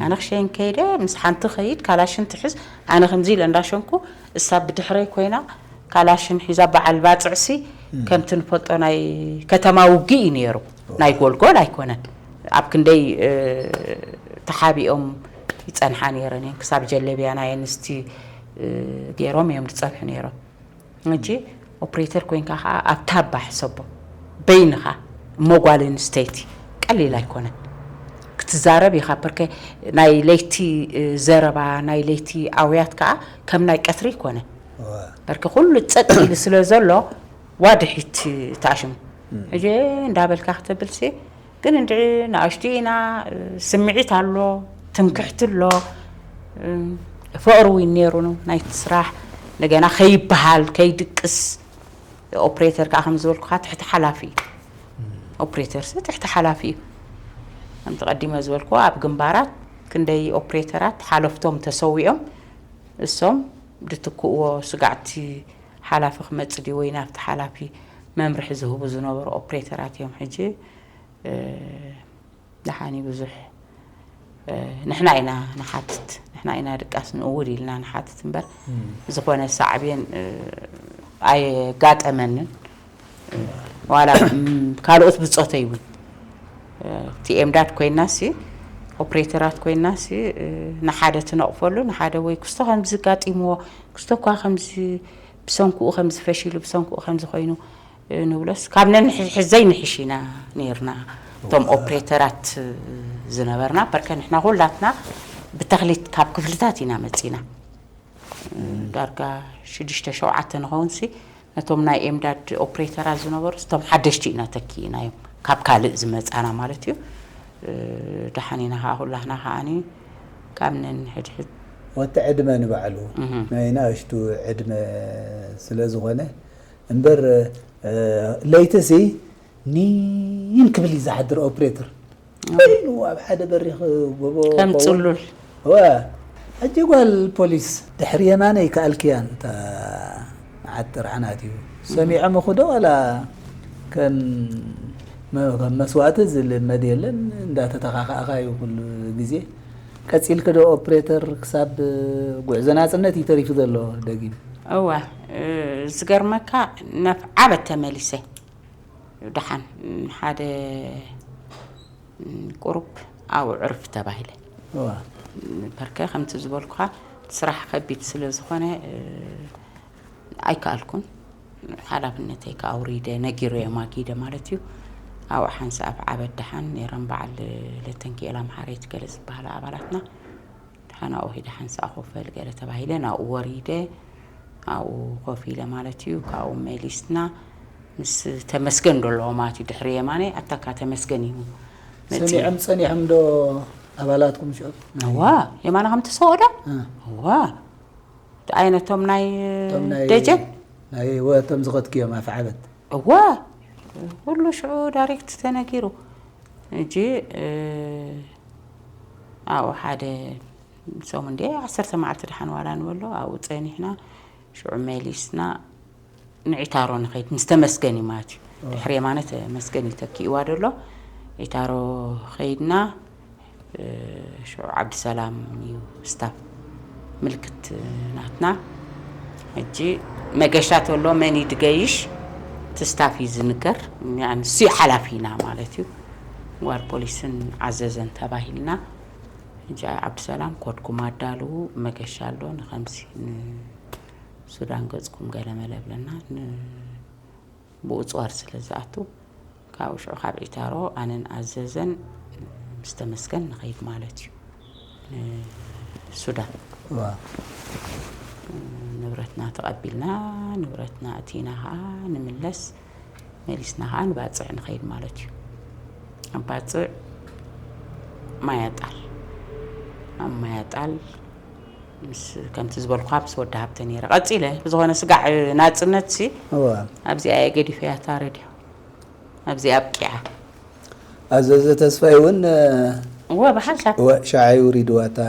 ኣነ ክሸይን ከይደ፣ ምስ ሓንቲ ኸይድ፣ ካላሽን ትሕዝ፣ ኣነ ከምዚ ኢለ እንዳሸንኩ፣ እሳ ብድሕረይ ኮይና፣ ካላሽን ሒዛ፣ በዓል ባጽዕሲ፣ እም። ከምቲ ንፈልጦ ናይ ከተማ ውግእ እዩ ነይሩ። ናይ ጎልጎል ኣይኮነን። ኣብ ክንደይ፣ እ፣ ተሓቢኦም ይጸንሓ ነይረን እየን። ክሳብ ጀለብያ ናይ ኣንስቲ፣ እ፣ ገይሮም እዮም ዝጸንሑ ነይሮም። ሕጂ ኦፕሬተር ኮይንካ ከዓ ኣብ ታባ ሕሰቦ። በይንኻ እሞ ጓል ኣንስተይቲ ቀሊል ኣይኮነን። ክትዛረብ ኢኻ፣ በርከ ናይ ለይቲ፣ እ፣ ዘረባ፣ ናይ ለይቲ ኣውያት ከዓ ከም ናይ ቀትሪ ኣይኮነን። እዋ። በርከ ኩሉ ጸጥ ኢሉ ስለ ዘሎ ዋድሒት ተኣሽሙ። እም። ሕጂ እንዳበልካ ክተብልሲ ግን እንድዒ ንኣሽቱ ኢና፣ ስምዒት ኣሎ፣ ትምክሕቲ ኣሎ፣ ፍቕሪ እውን ነይሩ ናይቲ ስራሕ። እንደገና ከይበሃል፣ ከይድቅስ፣ ኦፕሬተር ከዓ ከም ዝበልኩኻ ትሕቲ ሓላፊ እዩ። ኦፕሬተርሲ ትሕቲ ሓላፊ እዩ። ከምቲ ቀዲመ ዝበልኩዎ ኣብ ግንባራት ክንደይ ኦፕሬተራት ሓለፍቶም ተሰዊኦም እሶም ድትክእዎ ስጋዕቲ ሓላፊ ክመጽእ ድዩ ወይ ናብቲ ሓላፊ መምርሒ ዝህቡ ዝነበሩ ኦፕሬተራት እዮም። ሕጂ፣ እ፣ ደሓን እዩ ብዙሕ፣ እ፣ ንሕና ኢና ንሓትት፣ ንሕና ኢና ድቃስ ንእውድ ኢልና ንሓትት እምበር፣ እም። ዝኾነ ሳዕቤን፣ እ፣ ኣየጋጠመንን። ዋላ፣ እም፣ ካልኦት ብጾተይ እውን፣ እ፣ እቲ ኤምዳድ ኮይናሲ፣ ኦፕሬተራት ኮይናሲ፣ እ፣ ንሓደ ትነቕፈሉ፣ ንሓደ ወይ ክስቶ ከምዚ ጋጢምዎ፣ ክስቶ እኳ ከምዚ ብሰንክኡ ከምዚ ፈሺሉ፣ ብሰንክኡ ከምዚ ኮይኑ፣ እ፣ ንብሎስ፣ ካብ ነንሕዝሕዝ ዘይንሕሽ ኢና ነይርና። እቶም ኦፕሬተራት፣ እ፣ ዝነበርና፣ በርከ ንሕና ኩላትና ብተኽሊት ካብ ክፍልታት ኢና መጺና። ዳርጋ ሽዱሽተ ሸውዓተ ንኸውንሲ ነቶም ናይ ኤምዳድ ኦፕሬተራት ዝነበሩ እቶም ሓደሽቲ ኢና ተኪእናዮም። ካብ ካልእ ዝመጻና ማለት እዩ። እ፣ ደሓን ኢና ኸዓ ኩላህና ኸዓኒ ካብ ነንሕድሕድ። ወቲ ዕድመ ንባዕሉ እህ። ናይ ናእሽቱ ዕድመ ስለ ዝኾነ እምበር፣ እ፣ ለይትሲ ኒን ክብል እዩ ዝሓድር ኦፕሬተር። ኢሉ ኣብ ሓደ በሪኽ ጎቦ ከም ክኸውን። ጽሉል። እወ። ሕጂ ጓል ፖሊስ ድሕሪ የማነይ ከኣልክያን እታ መዓት ጥርዓናት እዩ። ሰሚዖም እኹ ዶ ዋላ ከም መ-፣ ከም መስዋእቲ ዝልመድ የለን፣ እንዳተተኻኻእኻ እዩ ኩሉ ግዜ። ቀጺልክ ዶ ኦፕሬተር ክሳብ ጉዕዞ ናጽነት እዩ ተሪፉ ዘሎ ደጊም? እወ፣ እ፣ ዝገርመካ ነፍዓበት ተመሊሰ። ደሓን ሓደ ቁሩብ ኣብኡ ዕርፍ ተባሂለ። እዋ። በርከ ከምቲ ዝበልኩኻ ስራሕ ከቢድ ስለ ዝኾነ፣ እ፣ ኣይከኣልኩን። ሓላፍነተይ ከኣ ኣውሪደ ነጊረዮም ኣጊደ ማለት እዩ። ኣብኡ ሓንሳእ ኣብ ዓበድ ደሓን ነይረን በዓል ለተንኪኤል ኣምሓረይቲ ገለ ዝበሃላ ኣባላትና። ደሓን ኣብኡ ኺደ ሓንሳእ ኮፍ በል ገለ ተባሂለ ናብኡ ወሪደ። ኣብኡ ኮፍ ኢለ ማለት እዩ። ካብኡ መሊስና ምስ ተመስገን ዶ ኣለዎ ማለት እዩ። ድሕሪ የማነ ኣታካ ተመስገን እዩ መጺኡ። ሰሚዖም ጸኒሖም ዶ ኣባላትኩም ሽዑ? እዋ፣ የማነ ከም ትሰምዖ ዶ? እ። እዋ። ኣይነቶም ናይ እቶም ናይ ደጀን? ናይ ወ-፣ እቶም ዝኸድክዮም ኣፍዓበት? እዋ። ኩሉ ሽዑ ዳይሬክት ተነጊሩ። ሕጂ፣ እ፣ ኣብኡ ሓደ ሰሙን ድየ ዓሰርተ መዓልቲ ደሓን ዋላ ንበሎ፣ ኣብኡ ጸኒሕና፣ ሽዑ መሊስና ንዒታሮ ንኸይድ፣ ምስ ተመስገን እዩ ማለት እዩ። እዋ። ድሕሪ የማነ ተመስገን እዩ ተኪእዋ ደሎ። ዒታሮ ኸይድና፣ እ፣ ሽዑ ዓብዲሰላም እዩ ስታፍ ምልክት ናትና። ሕጂ መገሻ ተሎ መን እዩ ድገይሽ? እቲ ስታፍ እዩ ዝንገር። ያኒ ንሱ እዩ ሓላፊና ማለት እዩ። ጓል ፖሊስን ዓዘዘን ተባሂልና። ሕጂ ዓብዲሰላም ኮድኩም ኣዳልዉ፣ መገሻ ኣሎ፣ ንኸምዚ ንሱዳን ገጽኩም ገለመለ ብለና። ን-፣ ብኡጽዋር ስለ ዝኣቱ፣ ካብኡ ሽዑ ካብ ዒታሮ ኣነን ኣዘዘን ምስ ተመስገን ንኸይድ ማለት እዩ ንሱዳን። ዋ። ንብረትና ተቐቢልና፣ ንብረትና እቲና ኸዓ ንምለስ፣ መሊስና ኸዓ ንባጽዕ ንኸይድ ማለት እዩ። ኣብ ባጽዕ ማያጣል፣ ኣብ ማያጣል ምስ፣ ከምቲ ዝበልኩኻ ምስ ወዲ ሃብተ ነይረ። ቀጺለ ብዝኾነ ስጋዕ ናጽነት ሲ እዋ። ኣብዚኣ እየ ገዲፈያ እታ ሬድዮ። ኣብዚኣ ኣብቂዓ። ኣዘዘ ተስፋይ እውን፣ እወ፣ ብሓንሳብ። እወ፣ ሻዕ ይውሪድዋ እታ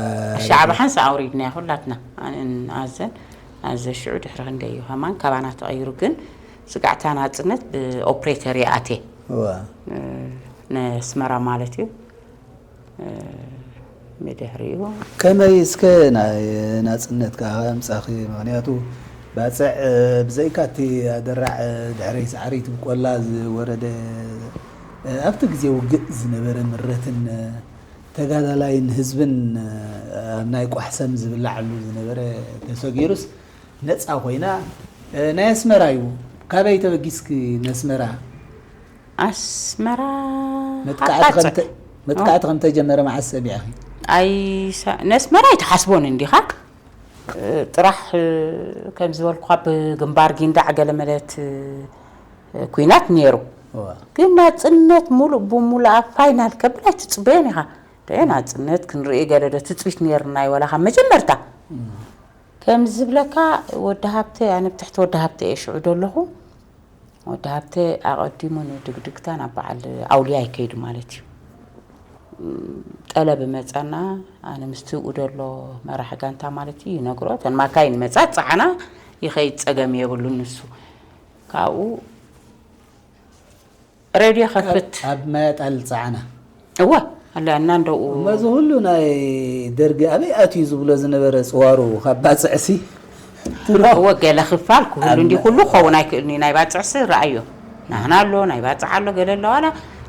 ሻዕ ሬድዮ። ብሓንሳብ ኣውሪድናያ ኩላትና። ኣነን ኣዘን፣ ኣዘ ሽዑ ድሕሪ ክንደይ እዩ ከማን ካባና ተቐይሩ፣ ግን ስጋዕታ ናጽነት ብኦፕሬተር ይኣቴ። እዋ። እ፣ ነስመራ ማለት እዩ። እ፣ ብድሕሪኡ ከመይ እስከ ናይ ናጽነት ከኣ ኣምጻኺ? ምኽንያቱ ባጽዕ፣ እ፣ ብዘይካ እቲ ኣደራዕ፣ እ፣ ድሕረይ ሳዕሪት ብቆላ ዝወረደ፣ እ፣ ኣብቲ ግዜ ውግእ ዝነበረ ምረትን፣ እ፣ ተጋዳላይን ህዝብን፣ እ፣ ኣብ ናይ ቋሕሰም ዝብላዓሉ ዝነበረ ተሰጊሩስ ነጻ ኮይና፣ እ፣ ናይ ኣስመራ እዩ። ካበይ ተበጊስኪ ነስመራ? ኣስመራ መጥቃዕቲ ኣቃጽዕ። ከምተ-፣ መጥቃዕቲ ከም ተጀመረ መዓስ ሰሚዕኺ? ኣይ፣ ሰ-፣ ነስመራ ኣይትሓስቦን እንዲኻ? ጥራሕ፣ ከም ዝበልኩኻ፣ ብግንባር ጊንዳዕ ገለ መለት ኩናት ነይሩ። እዋ። ግን ናጽነት ሙሉእ ብሙሉኣ ፋይናል ከብል ኣይትጽበዮን ኢኻ። ደ ናጽነት ክንርኢ ገለ ዶ ትጽቢት ነይርና እዩ፣ ወላ ካብ መጀመርታ። እም። ከም ዝብለካ፣ ወዲ ሃብተ፣ ኣነ ብትሕቲ ወዲ ሃብተ እየ ሽዑ ደለኹ። ወዲ ሃብተ ኣቐዲሙ ንድግድግታ ናብ በዓል ኣውልያ ይከይዱ ማለት እዩ። እም፣ ጠለብ መጸና፣ ኣነ ምስቲ ኡ ደሎ መራሒ ጋንታ ማለት እዩ ይነግሮ። እተን ማካይን መጻ ጸዓና ይኸይድ፣ ጸገም የብሉን ንሱ። ካብኡ ሬድዮ ከፍት። ኣብ ማያጣል ጸዓና። እወ፣ ኣለና እንደኡ። እሞ እዚ ሁሉ ናይ ደርጊ ኣበይ ኣትዩ ዝብሎ ዝነበረ ጽዋሩ ካብ ባጽዕሲ? ትሮ። እወ፣ ገለ ክፋል ክህሉ ኣብ እንዲ ኩሉ ክኸውን ኣይክእልን እዩ። ናይ ባጽዕሲ ረኣዮ። ናህና ኣሎ፣ ናይ ባጽዕ ኣሎ፣ ገለ ኣሎ። ዋላ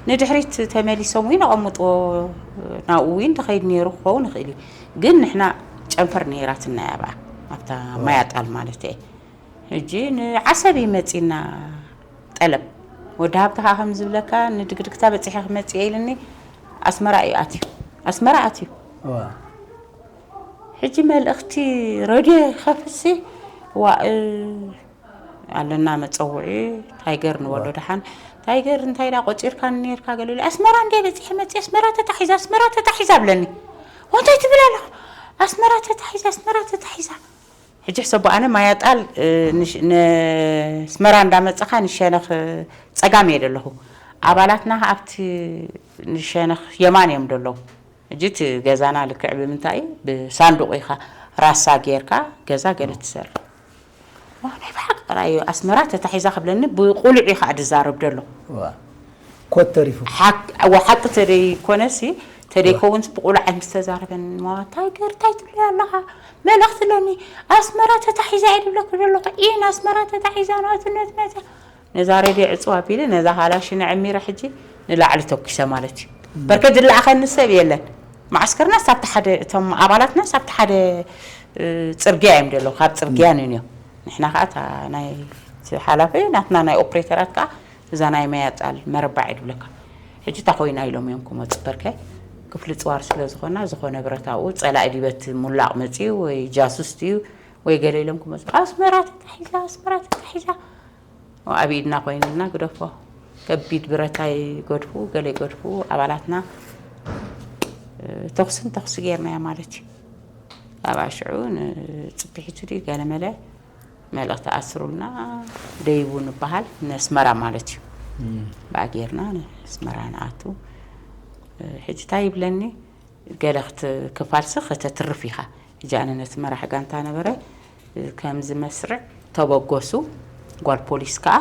ንድሕሪት ተመሊሶም እውን ኣቐምጥዎ ናብኡ እውን ዝኸይድ ነይሩ ክኸውን ይኽእል እዩ። ግን ንሕና ጨንፈር ነይራትና እያ ኣብኣ፣ ኣብታ እወ። ማያጣል ማለት እየ። ሕጂ ንዓሰብ እዩ መጺና ጠለብ። ወዲ ሃብተ ከኣ ከም ዝብለካ፣ ንድግድግታ በጺሐ ክመጽእ እየ ኢልኒ፣ ኣስመራ እዩ ኣትዩ። ኣስመራ ኣትዩ። እዋ። ሕጂ መልእኽቲ ሬድዮ ይኸፍትሲ፣ ዋእ፣ ኣለና መጸውዒ፣ ታይገር ንበሎ እዋ። ደሓን፣ ታይገር እንታይ ዳ ቆጺርካ ኔርካ ገለ ኢሉ፣ ኣስመራ እንደ በጺሐ መጺ ኣስመራ ተታሒዛ ኣስመራ ተታሒዛ ብለኒ። እንታይ ትብል ኣለኻ? ኣስመራ ተታሒዛ ኣስመራ ተታሒዛ። ሕጂ ሕሰቦ ኣነ ማያጣል ንስመራ እንዳመፀኻ ንሸነኽ ፀጋም እየ ደለኹ። ኣባላትና ኣብቲ ንሸነኽ የማን እዮም ደለዉ። ሕጂ እቲ ገዛና ልክዕ ብምንታይ እዩ? ብሳንዱቕ ኢኻ ራሳ ጌርካ ገዛ ገለ ትሰርሕ። ናይ ብሓቂ ጥራይ እዩ ኣስመራ ተታሒዛ ክብለኒ ብቁሉዕ እዩ ከዓ ድዛረብ ደሎ። ኮት ተሪፉ ሓቂ ተደይኮነሲ ተደይከውንስ ብቁሉዕ ምስ ተዛረበን ማማ እንታይ ገር እንታይ ትብሊ ኣለኻ? መልእኽቲ ኣለኒ ኣስመራ ተታሒዛ እየ ድብለኩ ዘለኹ። ኢን ኣስመራ ተታሒዛ ናትነት መፅያ ነዛ ሬድዮ ዕፅው ኣቢለ ነዛ ካላሽን ዕሚረ ሕጂ ንላዕሊ ተኩሰ ማለት እዩ። በርከ ዝለኣኸኒ ሰብ የለን። መዓስከርና ሳብቲ ሓደ እቶም ኣባላትና ሳብቲ ሓደ ፅርግያ እዮም ደለዉ ካብ ፅርግያ ንንዮም ንሕና ከዓ ናይ ሓላፊ ናትና ናይ ኦፕሬተራት ከዓ እዛ ናይ መያጣል መረባዕ ድብለካ ሕጂ እታ ኮይና ኢሎም እዮም ክመፁ በርከ ክፍሊ ፅዋር ስለ ዝኾና ዝኾነ ብረታኡ ፀላኢ ዲበት ሙላቕ መፅዩ ወይ ጃሱስ ድዩ ወይ ገለ ኢሎም ክመፁ ኣስመራ ተታሒዛ ኣስመራ ተታሒዛ ኣብ ኢድና ኮይንልና ግደፎ ከቢድ ብረታ ይገድፉ ገለ ይገድፉ ኣባላትና ተኩስን ተኩሲ ጌርናያ ማለት እዩ። ኣብ ኣሽዑ ንፅብሒቱ ድዩ ገለመለ መልእኽቲ ኣስሩልና ደይቡ ንበሃል ነስመራ ማለት እዩ። ብኣ ጌርና ነስመራ ንኣቱ ሕጂ እንታይ ይብለኒ ገለ ክፋልሲ ከተትርፍ ኢኻ። ሕጂ ኣነ ነቲ መራሕ ጋንታ ነበረ ከምዚ መስርዕ ተበገሱ ጓል ፖሊስ ከዓ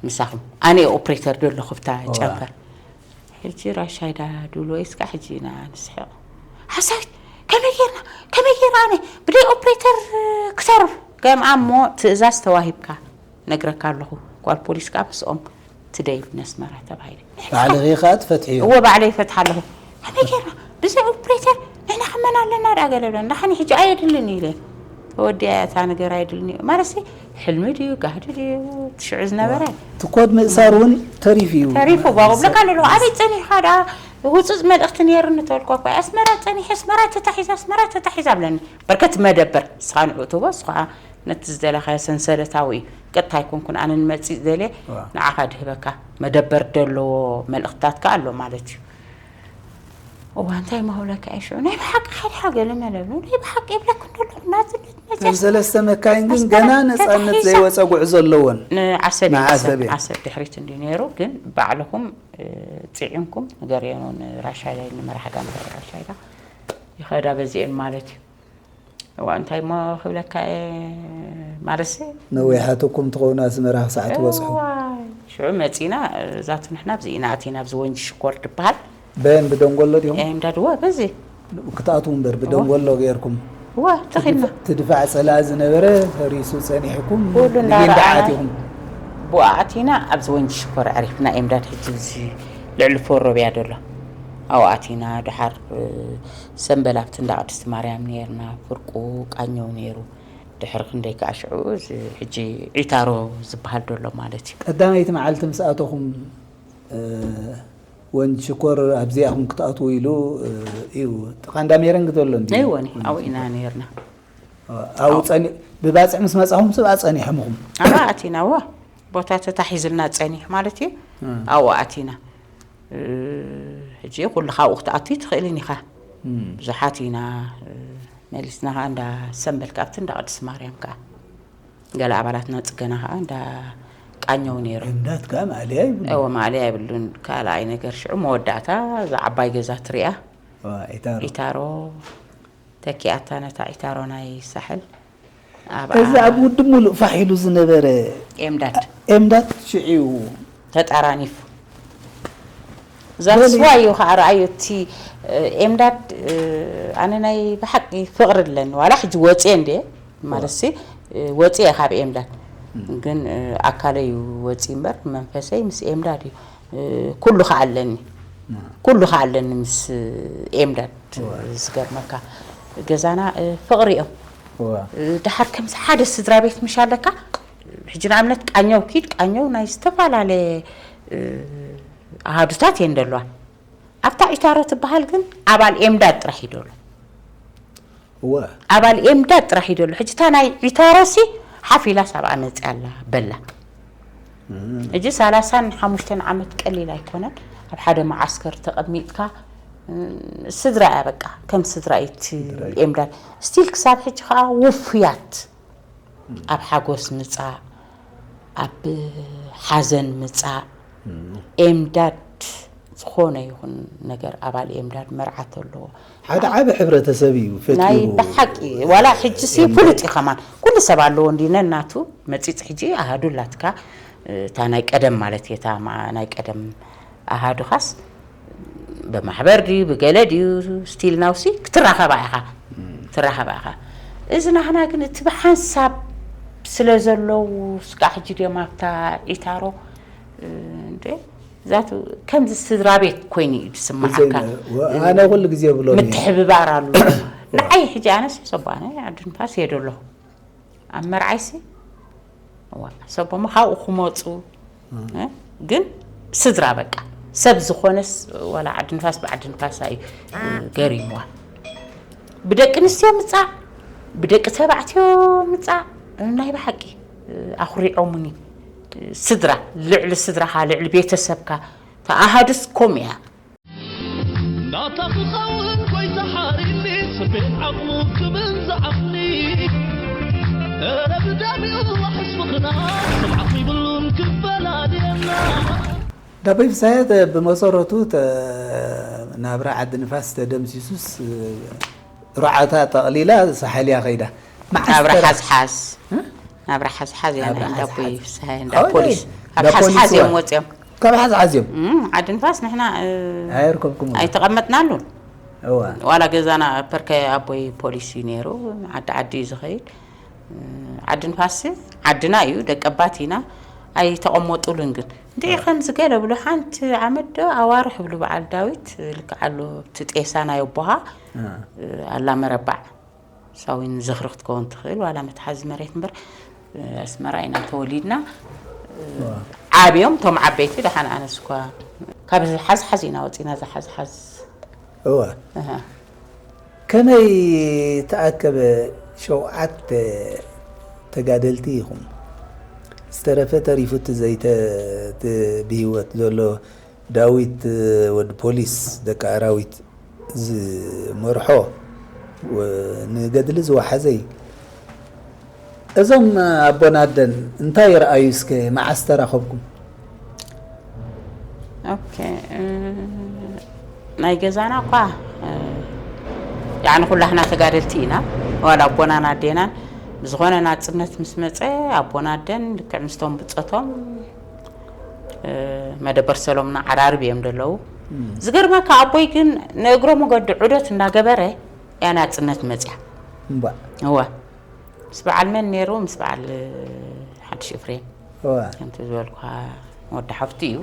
ምሳኹም ኣነ ኦፕሬተር ዶ ኣለኹ ብታ ጨንፈር ሕጂ ራሻይዳ ድብሎ እስካ ሕጂ ኢና ንስሕቕ ሓሳዊት ከመይ ጌርና ከመይ ጌርና ኣነ ብደይ ኦፕሬተር ክተርፍ ገምኣ እሞ ትእዛዝ ተዋሂብካ ነግረካ ኣለኹ ጓል ፖሊስ ከዓ ምስኦም ትደይ ነስመራ ተባሂለ ባዕልኺ ከዓ ትፈትሕዮ እወ ባዕለይ ይፈትሓ ኣለኹ ከመይ ጌርና ብዘይ ኦፕሬተር ንሕና ክመና ኣለና ደኣ ገለ ብለን ንሓኒ ሕጂ ኣየድልን ኢለ ተወዲኣ እያ እታ ነገር ኣይድልን እዩ ማለትሲ ሕልሚ ድዩ ጋህዲ ድዩ ትሽዑ ዝነበረ ትኮድ ምእሳር እውን ተሪፍ እዩ ተሪፉ ባቁ ብለካ ኣለኹ ኣበይ ፀኒሕካ ደኣ ህፁፅ መልእኽቲ ነይሩኒ ተበልኳ እኮ ኣስመራ ፀኒሐ ኣስመራ ተታሒዛ ኣስመራ ተታሒዛ ብለኒ በርከት መደበር ንስኻ ንዕኡ ትቦ ንስኻ ነቲ ዝደለኻዮ ሰንሰለታዊ እዩ ቀጥታ ኣይኮንኩን ኣነ ንመፅእ ዝደልየ ንዓኻ ድህበካ መደበር ደለዎ መልእኽትታት ከ ኣሎ ማለት እዩ እዋ እንታይ መሆለካ እየ ሽዑ ናይ ብሓቂ ሓድሓ ገለ መለብሎ ናይ ብሓቂ የብለክ እንደለኹ ናዝነት መፅያ ከም ሰለስተ መካይን ግን ገና ነፃነት ዘይወፀ ጉዕዞ ኣለወን ንዓሰብ ንዓሰብ እየ። ዓሰብ ድሕሪት እንዲ ነይሩ ግን ባዕልኹም ፅዒንኩም ንገርየኑ ንራሻይዳ ንመራሕ ጋንታ ራሻይዳ ይኸዳ በዚኤን ማለት እዩ እዋ እንታይ እሞ ክብለካ እየ ማለትሲ ነዊሓትኩም ትኸውን ኣስመራ ክሳዕ ትበፅሑ ሽዑ መፂና እዛ ትንሕና ኣብዚ ኢና ኣቲና ኣብዚ ወንጂ ሽኮር ትበሃል በየን ብደንጎሎ ዲኹም ኤምዳድወ በዚ ክትኣትዉ እምበር ብደንጎሎ ገይርኩም እዋ ተኺድና ትድፋዕ ፀላኢ ዝነበረ ፈሪሱ ፀኒሕኩም ኩሉ ንጊንዳ እንዳረኣና ኣቲኹም ብኡ ኣቲና ኣብዚ ወንጂ ሽኮር ኣዕሪፍና ኤምዳድ ሕጂ እዚ ልዕሊ ፎሮብያ ደሎ ኣብኡ ኣቲና ደሓር ሰንበላብቲ እንዳ ቅድስቲ ማርያም ነይርና፣ ፍርቁ ቃኘው ነይሩ። ድሕሪ ክንደይ ከዓ ሽዑ እዚ ሕጂ ዒታሮ ዝበሃል ደሎ ማለት እዩ። ቀዳመይቲ መዓልቲ ምስ ኣተኹም ወንድ ሽኮር ኣብዚኣ ኢኹም ክትኣትዉ ኢሉ እዩ። ጥቓ እንዳ ሜረንግ ዘሎ እንድዩ። እወኒ፣ ኣብኡ ኢና ነይርና። ኣብኡ ጸኒ ብባጽዕ ምስ መጻኹም ስብኣ ጸኒሕምኹም። ኣብኣ ኣቲና፣ እወ። ቦታ ተታሒዙልና ጸኒሑ ማለት እዩ። ኣብኡ ኣቲና። ሕጂ ኩልኻ ኣብኡ ክትኣቱ ኣይትኽእልን ኢኻ። ብዙሓት ኢና መሊስና ኸዓ እንዳ ሰምበል ካብቲ እንዳ ቅድስት ማርያም ከኣ ገለ ኣባላትና ጽገና ኸዓ እንዳ ቃኘው ነይሩ። እምዳት ከኣ ማእለያ ይብሉ። እወ ማእለያ የብሉን። ካልኣይ ነገር ሽዑ መወዳእታ እዛ ዓባይ ገዛ ትሪኣ ዒታሮ ዒታሮ ተኪኣታ ነታ ዒታሮ ናይ ሳሕል ኣብ እዚ ኣብ ውድብ ሙሉእ ፋሕ ኢሉ ዝነበረ ኤምዳድ ኤምዳድ ሽዑ እዩ ተጣራኒፉ። That's why እዩ ከዓ ረኣዮ እቲ ኤምዳድ ኣነ ናይ ብሓቂ ፍቕሪ ኣለኒ ዋላ ሕጂ ወፅየ እንደ ማለት ሲ ወፅየ ካብ ኤምዳድ ግን ኣካለይ እዩ ወፂ እምበር መንፈሰይ ምስ ኤምዳድ እዩ ኩሉ ከዓ ኣለኒ ኩሉ ከዓ ኣለኒ ምስ ኤምዳድ ዝገርመካ ገዛና ፍቕሪ እዮም ድሓር ከምዚ ሓደ ስድራ ቤት ምሽ ኣለካ ሕጂ ንኣብነት ቃኘው ኪድ ቃኘው ናይ ዝተፈላለየ ኣሃዱታት እየን ደለዋ ኣብታ ዒታሮ ትበሃል ግን ኣባል ኤምዳድ ጥራሕ እዩ ደሎ ኣባል ኤምዳድ ጥራሕ እዩ ደሎ ሕጂ እታ ናይ ዒታሮሲ ሓፊላ ሳብኣ መፅያ ኣላ በላ ሕጂ ሰላሳን ሓሙሽተን ዓመት ቀሊል ኣይኮነን። ኣብ ሓደ መዓስከር ተቐሚጥካ፣ እ፣ ስድራ እያ በቃ፣ ከም ስድራ እዩ እቲ ኤምዳድ። ስቲል ክሳብ ሕጂ ከኣ ውፉያት፣ ኣብ ሓጎስ ምጻእ፣ ኣብ ሓዘን ምጻእ፣ ኤምዳድ ዝኾነ ይኹን ነገር ኣባል ኤምዳድ መርዓ ተሎ ሓደ ዓቢ ሕብረተሰብ እዩ ናይ ፈጢሩ። ብሓቂ ዋላ ሕጂ ሲ ፍሉጥ እዩ ከማን ኩሉ ሰብ ኣለዎ እንዲ ነናቱ መጺጽ ሕጂ ኣሃዱ ኣላትካ እታ ናይ ቀደም ማለት እየ እታ ማ- ናይ ቀደም ኣሃዱኻስ ብማሕበር ድዩ ብገለ ድዩ ስቲል ናውሲ ክትራኸባ ኢኻ ትራኸባ ኢኻ እዚ ናህና ግን እቲ ብሓንሳብ ስለ ዘለዉ ስጋዕ ሕጂ ድዮም ኣብታ ዒታሮ እንዴ ዛቱ ከምዚ ስድራ ቤት ኮይኑ እዩ ዝስማዓካ ኣነ ኩሉ ግዜ ብሎ ምትሕብባር ኣሎ ንዓይ ሕጂ ኣነስ ሕሰቦ ኣነ ዓዲ ንፋስ የዶ ኣለኹ ኣብ መርዓይሲ እዋ ሕሰቦሞ ካብኡ ክመፁ ግን ስድራ በቃ ሰብ ዝኾነስ ዋላ ዓዲ ንፋስ ብዓዲ ንፋሳ እዩ ገሪምዋ ብደቂ ኣንስትዮ ምፃእ ብደቂ ተባዕትዮ ምፃእ ናይ ብሓቂ ኣኹሪዖሙኒ ስድራ ልዕሊ ስድራኻ ልዕሊ ቤተሰብካ ተኣሃዱስ ኮም እያ ናታ ክኸውን ጎይታ ሓሪኒ ስቤት ዓቕሙ ክብል ዝዓቕኒ እረ ብደሚኡ ዋሕስ ምኽና ስምዓኹ ይብሉን ክበላልየና ዳቦይ ፍሳየት ብመሰረቱ ናብራ ዓዲ ንፋስ ተደምሲሱስ ሩዓታ ጠቕሊላ ሳሓልያ ከይዳ ናብራ ሓዝሓዝ ናብራ ሓዝሓዝ እያ ናይ እንዳቦይ ፍስሃየ እንዳ ፖሊስ ካብ ሓዝሓዝ እዮም ወፂኦም ካብ ሓዝሓዝ እዮም ዓዲ ንፋስ ንሕና ኣይርከብኩም ኣይተቐመጥናሉን ዋላ ገዛና ፐርከ ኣቦይ ፖሊስ እዩ ነይሩ ዓዲ ዓዲ እዩ ዝኸይድ ዓዲ ንፋስ ዓድና እዩ ደቀባት ኢና ኣይተቐመጡሉን ግን እንዲዒ ከምዚ ገለ ብሉ ሓንቲ ዓመት ዶ ኣዋርሕ ብሉ በዓል ዳዊት ልክዓሉ እቲ ጤሳ ናይ ኣቦኻ ኣላ መረባዕ ሳዊን ዝኽሪ ክትከውን ትኽእል ዋላ መትሓዚ መሬት እምበር ኣስመራ ኢና ተወሊድና ዓብዮም እቶም ዓበይቲ ደሓን ኣነስ እኳ ካብ ሓዝሓዝ ኢና ወፂና ዝሓዝሓዝ እዋ ከመይ ተኣከበ ሸውዓተ ተጋደልቲ ኢኹም ዝተረፈ ተሪፉ እቲ ዘይተ ብህይወት ዘሎ ዳዊት ወዲ ፖሊስ ደቂ ኣራዊት ዝመርሖ ንገድሊ ዝወሓዘይ እዞም ኣቦና ኣደን እንታይ ይረኣዩ እስከ መዓስ ተራኸብኩም ኦኬ ናይ ገዛና እኳ ያዕኒ ኩላህና ተጋደልቲ ኢና ዋላ ኣቦናን ኣዴናን ብዝኾነ ናፅነት ምስ መፀ ኣቦና ኣደን ልክዕ ምስቶም ብፀቶም መደበር ሰሎምና ዓራርብ እዮም ዘለዉ ዝገርመካ ኣቦይ ግን ንእግሮ መገዲ ዑደት እንዳገበረ እያ ናፅነት መፅያ እዋ ምስ በዓል መን ነይሩ ምስ በዓል ሓድሽ እፍሬም ከምቲ ዝበልኳ ወዲ ሓፍቱ እዩ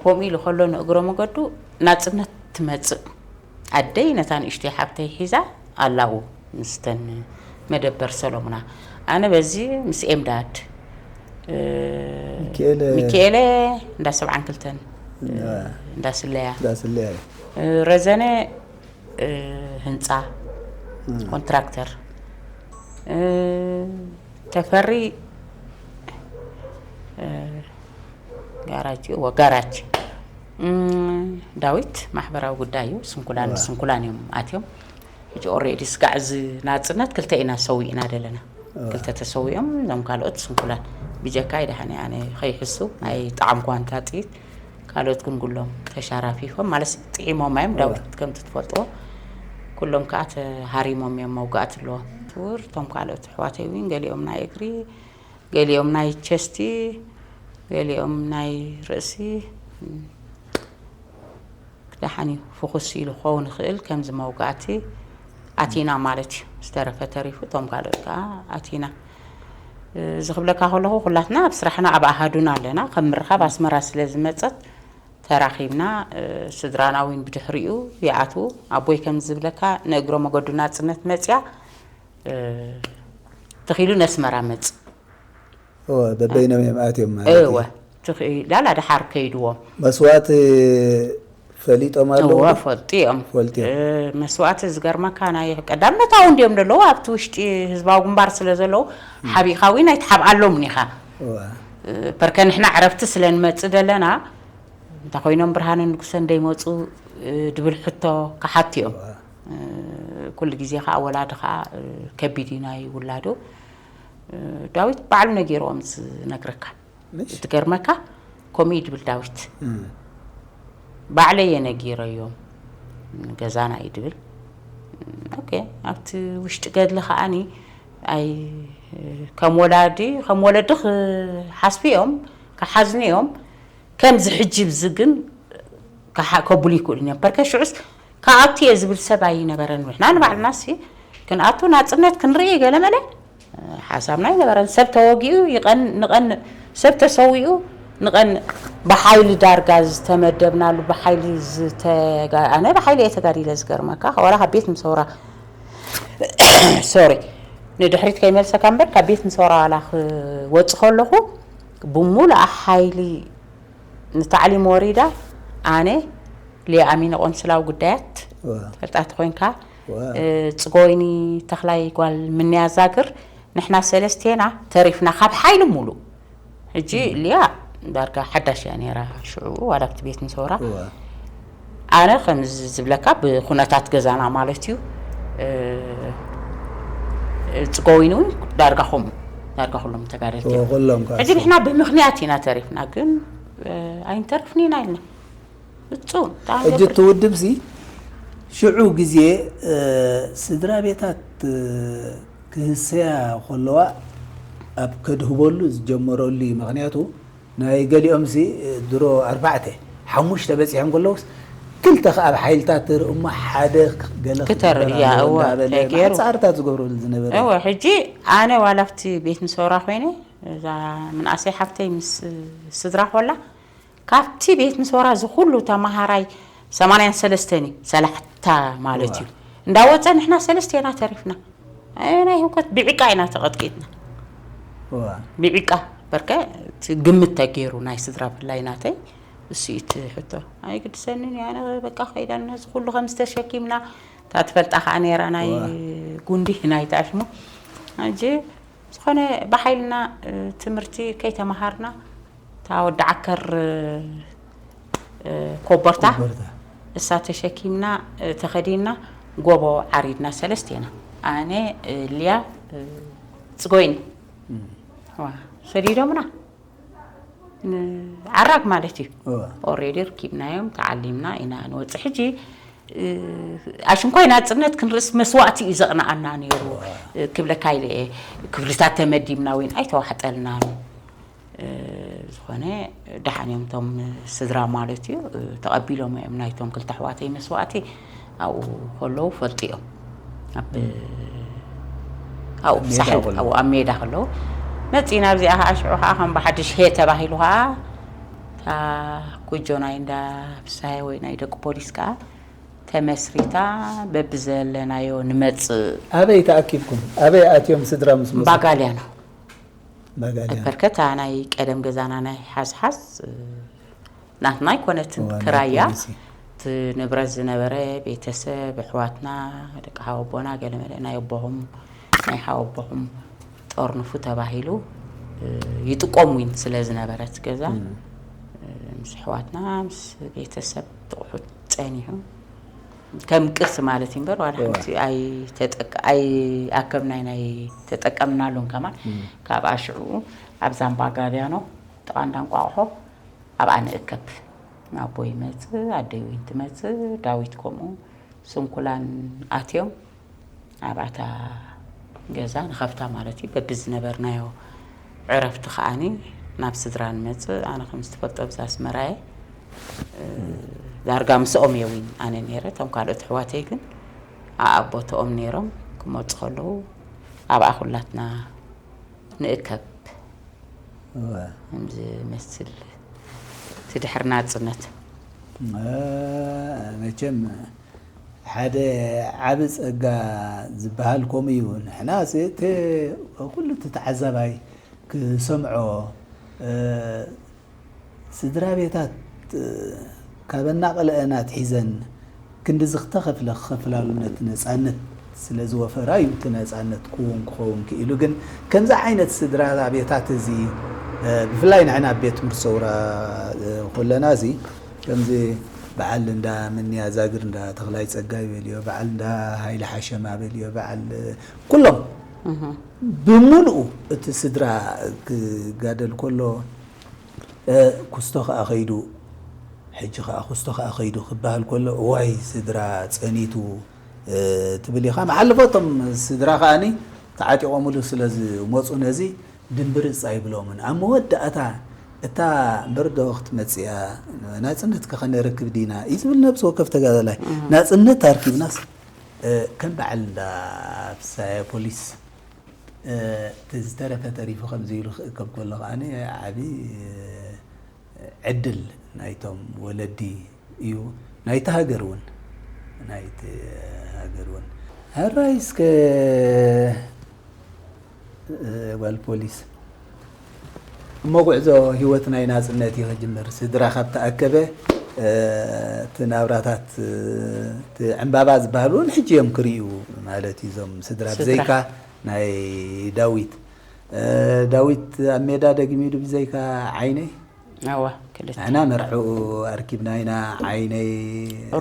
ከምኡ ኢሉ ከሎ ንእግሮ መገዱ ናፅነት ትመፅእ ኣደይ ነታ ንእሽተይ ሓብተይ ሒዛ ኣላው ምስተን መደበር ሰሎሙና ኣነ በዚ ምስ ኤምዳድ ሚካኤለ እንዳ ሰብዓን ክልተን እንዳ ስለያ ረዘነ ህንፃ ኮንትራክተር ተፈሪ ጋራጅ እዎ ጋራጅ ዳዊት ማሕበራዊ ጉዳይ እዩ ስንኩላን ስንኩላን እዮም ኣትዮም ሕጂ ኦሬዲ ስጋዕ እዚ ናፅነት ክልተ ኢና ሰዊእና ዘለና ክልተ ተሰዊኦም እዞም ካልኦት ስንኩላን ብጀካይ ደሓን ኣነ ከይሕሱ ኣይጠዓምኳን እታ ጥይት ካልኦት ግን ኩሎም ተሻራፊፎም ማለት ጥዒሞም እዮም ዳዊት ከምቲ ትፈልጥዎ ኩሎም ከዓ ተሃሪሞም እዮም መውጋእቲ ኣለዎም ትውር እቶም ካልኦት ኣሕዋተይ እውን ገሊኦም ናይ እግሪ ገሊኦም ናይ ቸስቲ ገሊኦም ናይ ርእሲ ክደሓን እዩ ፍኹስ ኢሉ ክኸውን ይኽእል ከምዚ መውጋእቲ ኣቲና ማለት እዩ ዝተረፈ ተሪፉ እቶም ካልኦት ከዓ ኣቲና እዚ ክብለካ ከለኹ ኩላትና ኣብ ስራሕና ኣብ ኣሃዱና ኣለና ከም ምርኻብ ኣስመራ ስለ ዝመፀት ተራኺብና ስድራና እውን ብድሕሪኡ ይኣትዉ ኣቦይ ከም ዝብለካ ንእግሮ መገዱ ናፅነት መፅያ ተኺሉ ነስመራ መፅ በበይኖም እዮም ኣትዮም ማለት እዩ ላላ ድሓር ከይድዎም መስዋእቲ ፈሊጦም ኣለዉ እዋ ፈልጡ እዮም ፈልጡ እዮም መስዋእቲ ዝገርመካ ናይ ቀዳምነታዊ እንዲዮም ዘለዉ ኣብቲ ውሽጢ ህዝባዊ ግንባር ስለ ዘለዉ ሓቢእካ እውን ኣይትሓብኣሎም ኒኻ እዋ እ፣ ፐርከ ንሕና ዕረፍቲ ስለ ንመጽእ ደለና፣ እንታይ ኮይኖም ብርሃነ ንጉሰ እንደይመጹ፣ እ፣ ድብል ሕቶ ክሓቱ እዮም። እ፣ ኩሉ ግዜ ከኣ ወላዲ ከኣ፣ እ፣ ከቢድ እዩ ናይ ውላዱ። እ፣ ዳዊት ባዕሉ ነጊርዎም ዝነግረካ። ምሽ? እትገርመካ ከምኡ እዩ ድብል ዳዊት። እም። ባዕለይ እየ ነጊረዮም። ገዛና እዩ ድብል። ኦኬ፣ ኣብቲ ውሽጢ ገድሊ ከኣኒ ኣይ፣ ከም ወላዲ፣ ከም ወለዲ ክሓስቡ እዮም፣ ክሓዝኑ እዮም። ከምዚ ሕጂ ብዚ ግን ክሓ-፣ ከብሉ ይክእሉ እዮም። ፐርከ ሽዑስ ክኣቱ እየ ዝብል ሰብ ኣይነበረን። ንሕና ንባዕልና ሲ ክንኣቱ ናጽነት ክንርኢ ገለ መለ ሓሳብና ኣይነበረን። ሰብ ተወጊኡ ይቐን-፣ ንቐን-፣ ሰብ ተሰዊኡ ንቐን-፣ ብሓይሊ ዳርጋ ዝተመደብናሉ፣ ብሓይሊ ዝተጋ-፣ ኣነ ብሓይሊ እየ ተጋዲለ። ዝገርመካ ዋላ ካብ ቤት ምሰውራ፣ ሶሪ፣ ንድሕሪት ከይመልሰካ እምበር፣ ካብ ቤት ምሰውራ ዋላ ክወጽእ ከለኹ ብሙሉኣ ሓይሊ ንታዕሊም ወሪዳ። ኣነ ሊያ ኣሚነ ቆንስላዊ ጉዳያት ዋ። ትፈልጣ ተኾይንካ፣ ዋ። እ፣ ጽጎይኒ ተኽላይ ጓል ምንያ ዛግር፣ ንሕና ሰለስቴና ተሪፍና ካብ ሓይሊ ሙሉእ። ሕጂ ሊያ ዳርጋ ሓዳሽ እያ ነይራ ሽዑ፣ ዋላ ኣብቲ ቤት ምሰውራ። ዋ። ኣነ ከምዚ ዝብለካ ብኩነታት ገዛና ማለት እዩ። እ፣ ጽጎይኒ እውን ዳርጋ ከምኡ፣ ዳርጋ ኩሎም ተጋደልቲ እዮም። ኩሎም ከዓ ሕጂ ንሕና ብምኽንያት ኢና ተሪፍና፣ ግን፣ እ፣ ኣይንተርፍን ኢና ኢልና። ፍጹም። ብጣዕሚ ሕጂ ዘፍር-፣ እቲ ውድብሲ ሽዑ ግዜ፣ እ፣ ስድራ ቤታት፣ እ፣ ክህሰያ ከለዋ ኣብ ከድህበሉ ዝጀመረሉ እዩ። ምኽንያቱ ናይ ገሊኦምሲ፣ እ፣ ድሮ ኣርባዕተ፣ ሓሙሽተ በጺሖም ከለውስ ክልተ ከኣ ኣብ ሓይልታት ትርኢ እሞ ሓደ ገለ ክተርእ ክትግበር እያ፣ ኣለዎ እወ፣ እንዳበለ ተገይሩ። ኣጻርታት ዝገብረሉ ዝነበረ። እወ፣ ሕጂ ኣነ ዋላ ኣብቲ ቤት ምሰውራ ኮይነ፣ እዛ ምንኣሰይ ሓፍተይ ምስ ስድራ ኮላ፣ ካብቲ ቤት ምሰውራ እዚ ኩሉ ተመሃራይ ሰማንያን ሰለስተን እዩ፣ ሰላሕታ ማለት እዩ። እዋ። እንዳወጸ ንሕና ሰለስቴና ተሪፍና። ኣይ፣ ናይ ህውከት ብዒቃ ኢና ተቐጥቂጥና። እዋ። ብዒቃ፣ በርከ፣ እቲ ግምት ተገይሩ ናይ ስድራ ብፍላይ ናተይ፣ እሱ እዩ እቲ ሕቶ። ኣይግድሰንን እዩ፣ ኣነ በቃ ከይዳ ነዚ ኩሉ ከም ዝተሸኪምና፣ እታ ትፈልጣ ከኣ ነይራ ናይ እዋ። ጉንዲ ናይ ታሽሙ። ሕጂ ዝኾነ ብሓይልና፣ እ፣ ትምህርቲ ከይተመሃርና፣ እታ ወዲ ዓከር፣ እ፣ ኮቦርታ፣ ኮቦርታ። እሳ ተሸኪምና፣ እ፣ ተኸዲንና፣ ጎቦ ዓሪድና ሰለስቴና። ኣነ፣ እ፣ ሊያ፣ እ፣ ጽጎይኒ። እም። ዋ፣ ሰዲዶምና። ን-፣ ዓራግ ማለት እዩ። እዋ። ኦሬዲ ርኪብናዮም፣ ተዓሊምና ኢና ንወጽእ። ሕጂ፣ እ፣ ኣሽንኳይ ናጽነት ክንርእስ መስዋእቲ እዩ ዘቕንኣና ነይሩ። እዋ። እ፣ ክብለካ ኢለ እየ። ክፍልታት ተመዲብና ወይን ኣይተዋሕጠልናን። እ፣ ዝኾነ ደሓን እዮም እቶም ስድራ ማለት እዩ። እ፣ ተቐቢሎም እዮም ናይቶም ክልተ ኣሕዋተይ መስዋእቲ ኣብኡ ከለዉ ፈልጡ እዮም። ኣብ፣ ኣብኡ ኣብ ሜዳ ሳሕል ከለዉ። ኣብኡ ኣብ ሜዳ ከለዉ መጺና ኣብዚኣ ኸዓ ሽዑ ኸዓ ከም ብሓድሽ ሄ ተባሂሉ ኸዓ እታ ኩጆ ናይ እንዳ ፍስሃየ ወይ ናይ ደቂ ፖሊስ ከኣ ተመስሪታ በብዘለናዮ ንመጽእ። ኣበይ ተኣኪብኩም? ኣበይ ኣትዮም ስድራ ምስ መጹ? ባጋልያኖ። ባጋልያኖ። በርከታ ናይ ቀደም ገዛና ናይ ሓዝሓዝ፣ እ፣ ናትና ኣይኮነትን፣ እዋ፣ ክራያ። ናይ ፖሊሲ። እቲ ንብረት ዝነበረ ቤተሰብ፣ ኣሕዋትና፣ ደቂ ሓወቦና፣ ገለመለ ናይ ኣቦኹም፣ ናይ ሓወቦኹም ጠርንፉ ተባሂሉ፣ እ፣ ይጥቀሙ ስለ ዝነበረ እቲ ገዛ፣ እም። እ፣ ምስ ኣሕዋትና፣ ምስ ቤተሰብ ጥቕሑት ጸኒሑ። ከም ቅርሲ ማለት እዩ እምበር፣ ዋላ እዋ። ሓንቲ ኣይተጠቅ-፣ ኣይኣከብናይ ናይ ተጠቀምናሉን ከማን። እም። ካብ ኣሽዑ ኣብ ዛምባ ጋልያኖ፣ ጥቓ እንዳ እንቋቑሖ፣ ኣብኣ ንእከብ። ኣቦ ይመጽእ፣ ኣደይ እውን ትመጽእ፣ ዳዊት ከምኡ፣ ስንኩላን ኣትዮም። ኣብኣታ ገዛ ንኸፍታ ማለት እዩ። በብዝነበርናዮ ዕረፍቲ ከኣኒ ናብ ስድራ ንመጽእ። ኣነ ከም ዝትፈልጦ ብዛ ኣስመራ እየ። እ፣ ዳርጋ ምስኦም እየ እውን ኣነ ነይረ። እቶም ካልኦት ኣሕዋተይ ግን ኣኣብ ቦትኦም ነይሮም። ክመጹ ከለዉ ኣብኣ ኩላትና ንእከብ። እወ። ከም ዝመስል እቲ ድሕሪ ናጽነት። እ፣ መቸም ሓደ ዓቢ ጸጋ ዝበሃል ከምኡ እዩ። ንሕና ሲ እቲ ኩሉ እቲ ተዓዛባይ ክሰምዖ፣ እ፣ ስድራ ቤታት፣ እ፣ ካብ እናቐለአና ኣትሒዘን ክንድዚ ክተኸፍለ ክኸፍላሉ ነቲ ነጻነት ስለ ዝወፈራ እዩ እቲ ነጻነት ክውን ክኸውን ክኢሉ። ግን ከምዚ ዓይነት ስድራ ቤታት እዚ ብፍላይ ንሕና ኣብ ቤት ትምህርቲ ሰውራ፣ እ፣ ከለና እዚ ከምዚ በዓል እንዳ ምንያ ዛግር፣ እንዳ ተኽላይ ጸጋይ በልዮ፣ በዓል እንዳ ሃይለ ሓሸማ በልዮ፣ በዓል፣ እ፣ ኩሎም ብምሉኡ እቲ ስድራ ክጋደል ከሎ፣ እ፣ ኩስቶ ከኣ ከይዱ፣ ሕጂ ከኣ ኩስቶ ከኣ ከይዱ ክበሃል ከሎ፣ እዋይ ስድራ ጸኒቱ፣ እ፣ ትብል ኢኻ። መሓለፎ እቶም ስድራ ከኣኒ ተዓጢቖምሉ ስለ ዝመጹ ነዚ ድምብርጽ ኣይብሎምን። ኣብ መወዳእታ እታ እምበር ዶ ክትመጽእ እያ፣ ናጽነት ከ ከነረክብ ዲና እዩ ዝብል ነብሲ ወከፍ ተጋዳላይ። ናጽነት ኣርኪብናስ፣ እ፣ ከም በዓል እንዳ ፍሳየ ፖሊስ፣ እ፣ እቲ ዝተረፈ ተሪፉ ከምዚ ኢሉ ክእከብ ከሎ ከኣኒ ዓቢ፣ እ፣ ዕድል ናይቶም ወለዲ እዩ፣ ናይቲ ሃገር እውን፣ ናይቲ ሃገር እውን። ሕራይ እስከ፣ እ፣ ጓል ፖሊስ፣ እሞ ጉዕዞ ህይወት ናይ ናጽነት እዩ ክጅምር። ስድራ ካብ ተኣከበ፣ እ፣ እቲ ናብራታት፣ እ፣ እቲ ዕምባባ ዝበሃል እውን ሕጂ እዮም ክርእዩ ማለት እዩ። እዞም ስድራ ስድራ። ብዘይካ ናይ ዳዊት፣ እ፣ ዳዊት ኣብ ሜዳ ደጊሙ ኢሉ ብዘይካ ዓይነይ። እወ፣ ክልተ። ንሕና መርዕኡ ኣርኪብና ኢና። ዓይነይ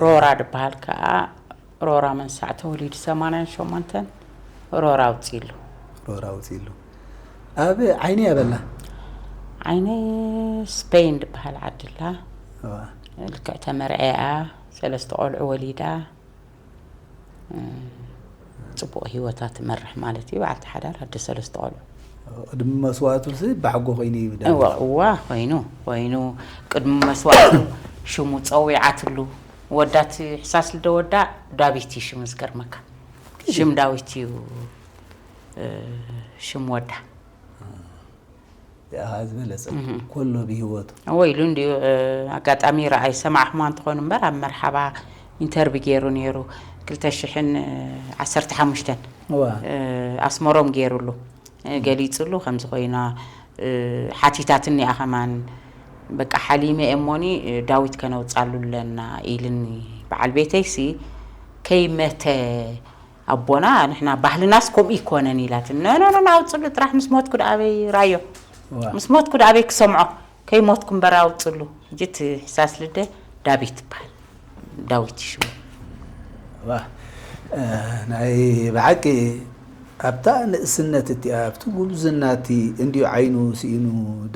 ሮራ ድበሃል ከኣ፣ ሮራ መንሳዕ ተወሊዱ ሰማንያን ሸሞንተን፣ ሮራ ኣውጺሉ። ሮራ ኣውጺሉ። ኣብ ዓይነይ ኣበላ? ዓይነይ ስፔን ድበሃል ዓድላ። እዋ። ልክዕ ተመርዕያ፣ ሰለስተ ቆልዑ ወሊዳ። እ፣ ጽቡቕ ህይወታ ትመርሕ ማለት እዩ። በዓልቲ ሓዳር ኣደ ሰለስተ ቆልዑ። ቅድሚ መስዋእቱ ሲ ባሕጎ ኮይኑ እዩ ዳዊት። እዋ፣ እዋ፣ ኮይኑ፣ ኮይኑ። ቅድሚ መስዋእቱ ሽሙ ጸዊዓትሉ። ወዳ እቲ ሕሳስ ልደ ወዳ ዳዊት እዩ ሽሙ፣ ዝገርመካ። ሽም ዳዊት እዩ፣ እ፣ ሽም ወዳ። ያኻ ዝበለጸ እህ። ኮሎ ብህይወቱ። እወ ኢሉ እንድዩ፣ እ፣ ኣጋጣሚ ረኣይ ሰማዕኹማ እንተኾኑ እምበር ኣብ መርሓባ ኢንተርቪ ገይሩ ነይሩ። ክልተ ሽሕን ዓሰርተ ሓሙሽተን፣ እዋ። እ፣ ኣስመሮም ገይሩሉ፣ እ፣ ገሊጹሉ ከምዚ ኮይና፣ እ፣ ሓቲታትኒ እያ ከማን። በቃ ሓሊመ እየ እሞኒ፣ እ፣ ዳዊት ከነውጻሉ ኣለና ኢልኒ። በዓል ቤተይሲ ከይመተ ኣቦና፣ ንሕና ባህልናስ ከምኡ ይኮነን ኢላትኒ። ኖ፣ ኖ፣ ኖ፣ ኖ፣ ኣውጽሉ ጥራሕ፣ ምስ ሞትኩ ደኣ ኣበይ ራዮ? ዋ። ምስ ሞትኩ ደኣ ኣበይ ክሰምዖ? ከይሞትኩ እምበር ኣውጽሉ። ሕጂ እቲ ሕሳስ ልደ ዳዊት ይበሃል። ዳዊት እዩ ሽሙ። ዋ፣ እ፣ ናይ ብሓቂ ኣብታ ንእስነት እቲኣ፣ ኣብቲ ጉብዝና እቲ እንድዩ ዓይኑ ስኢኑ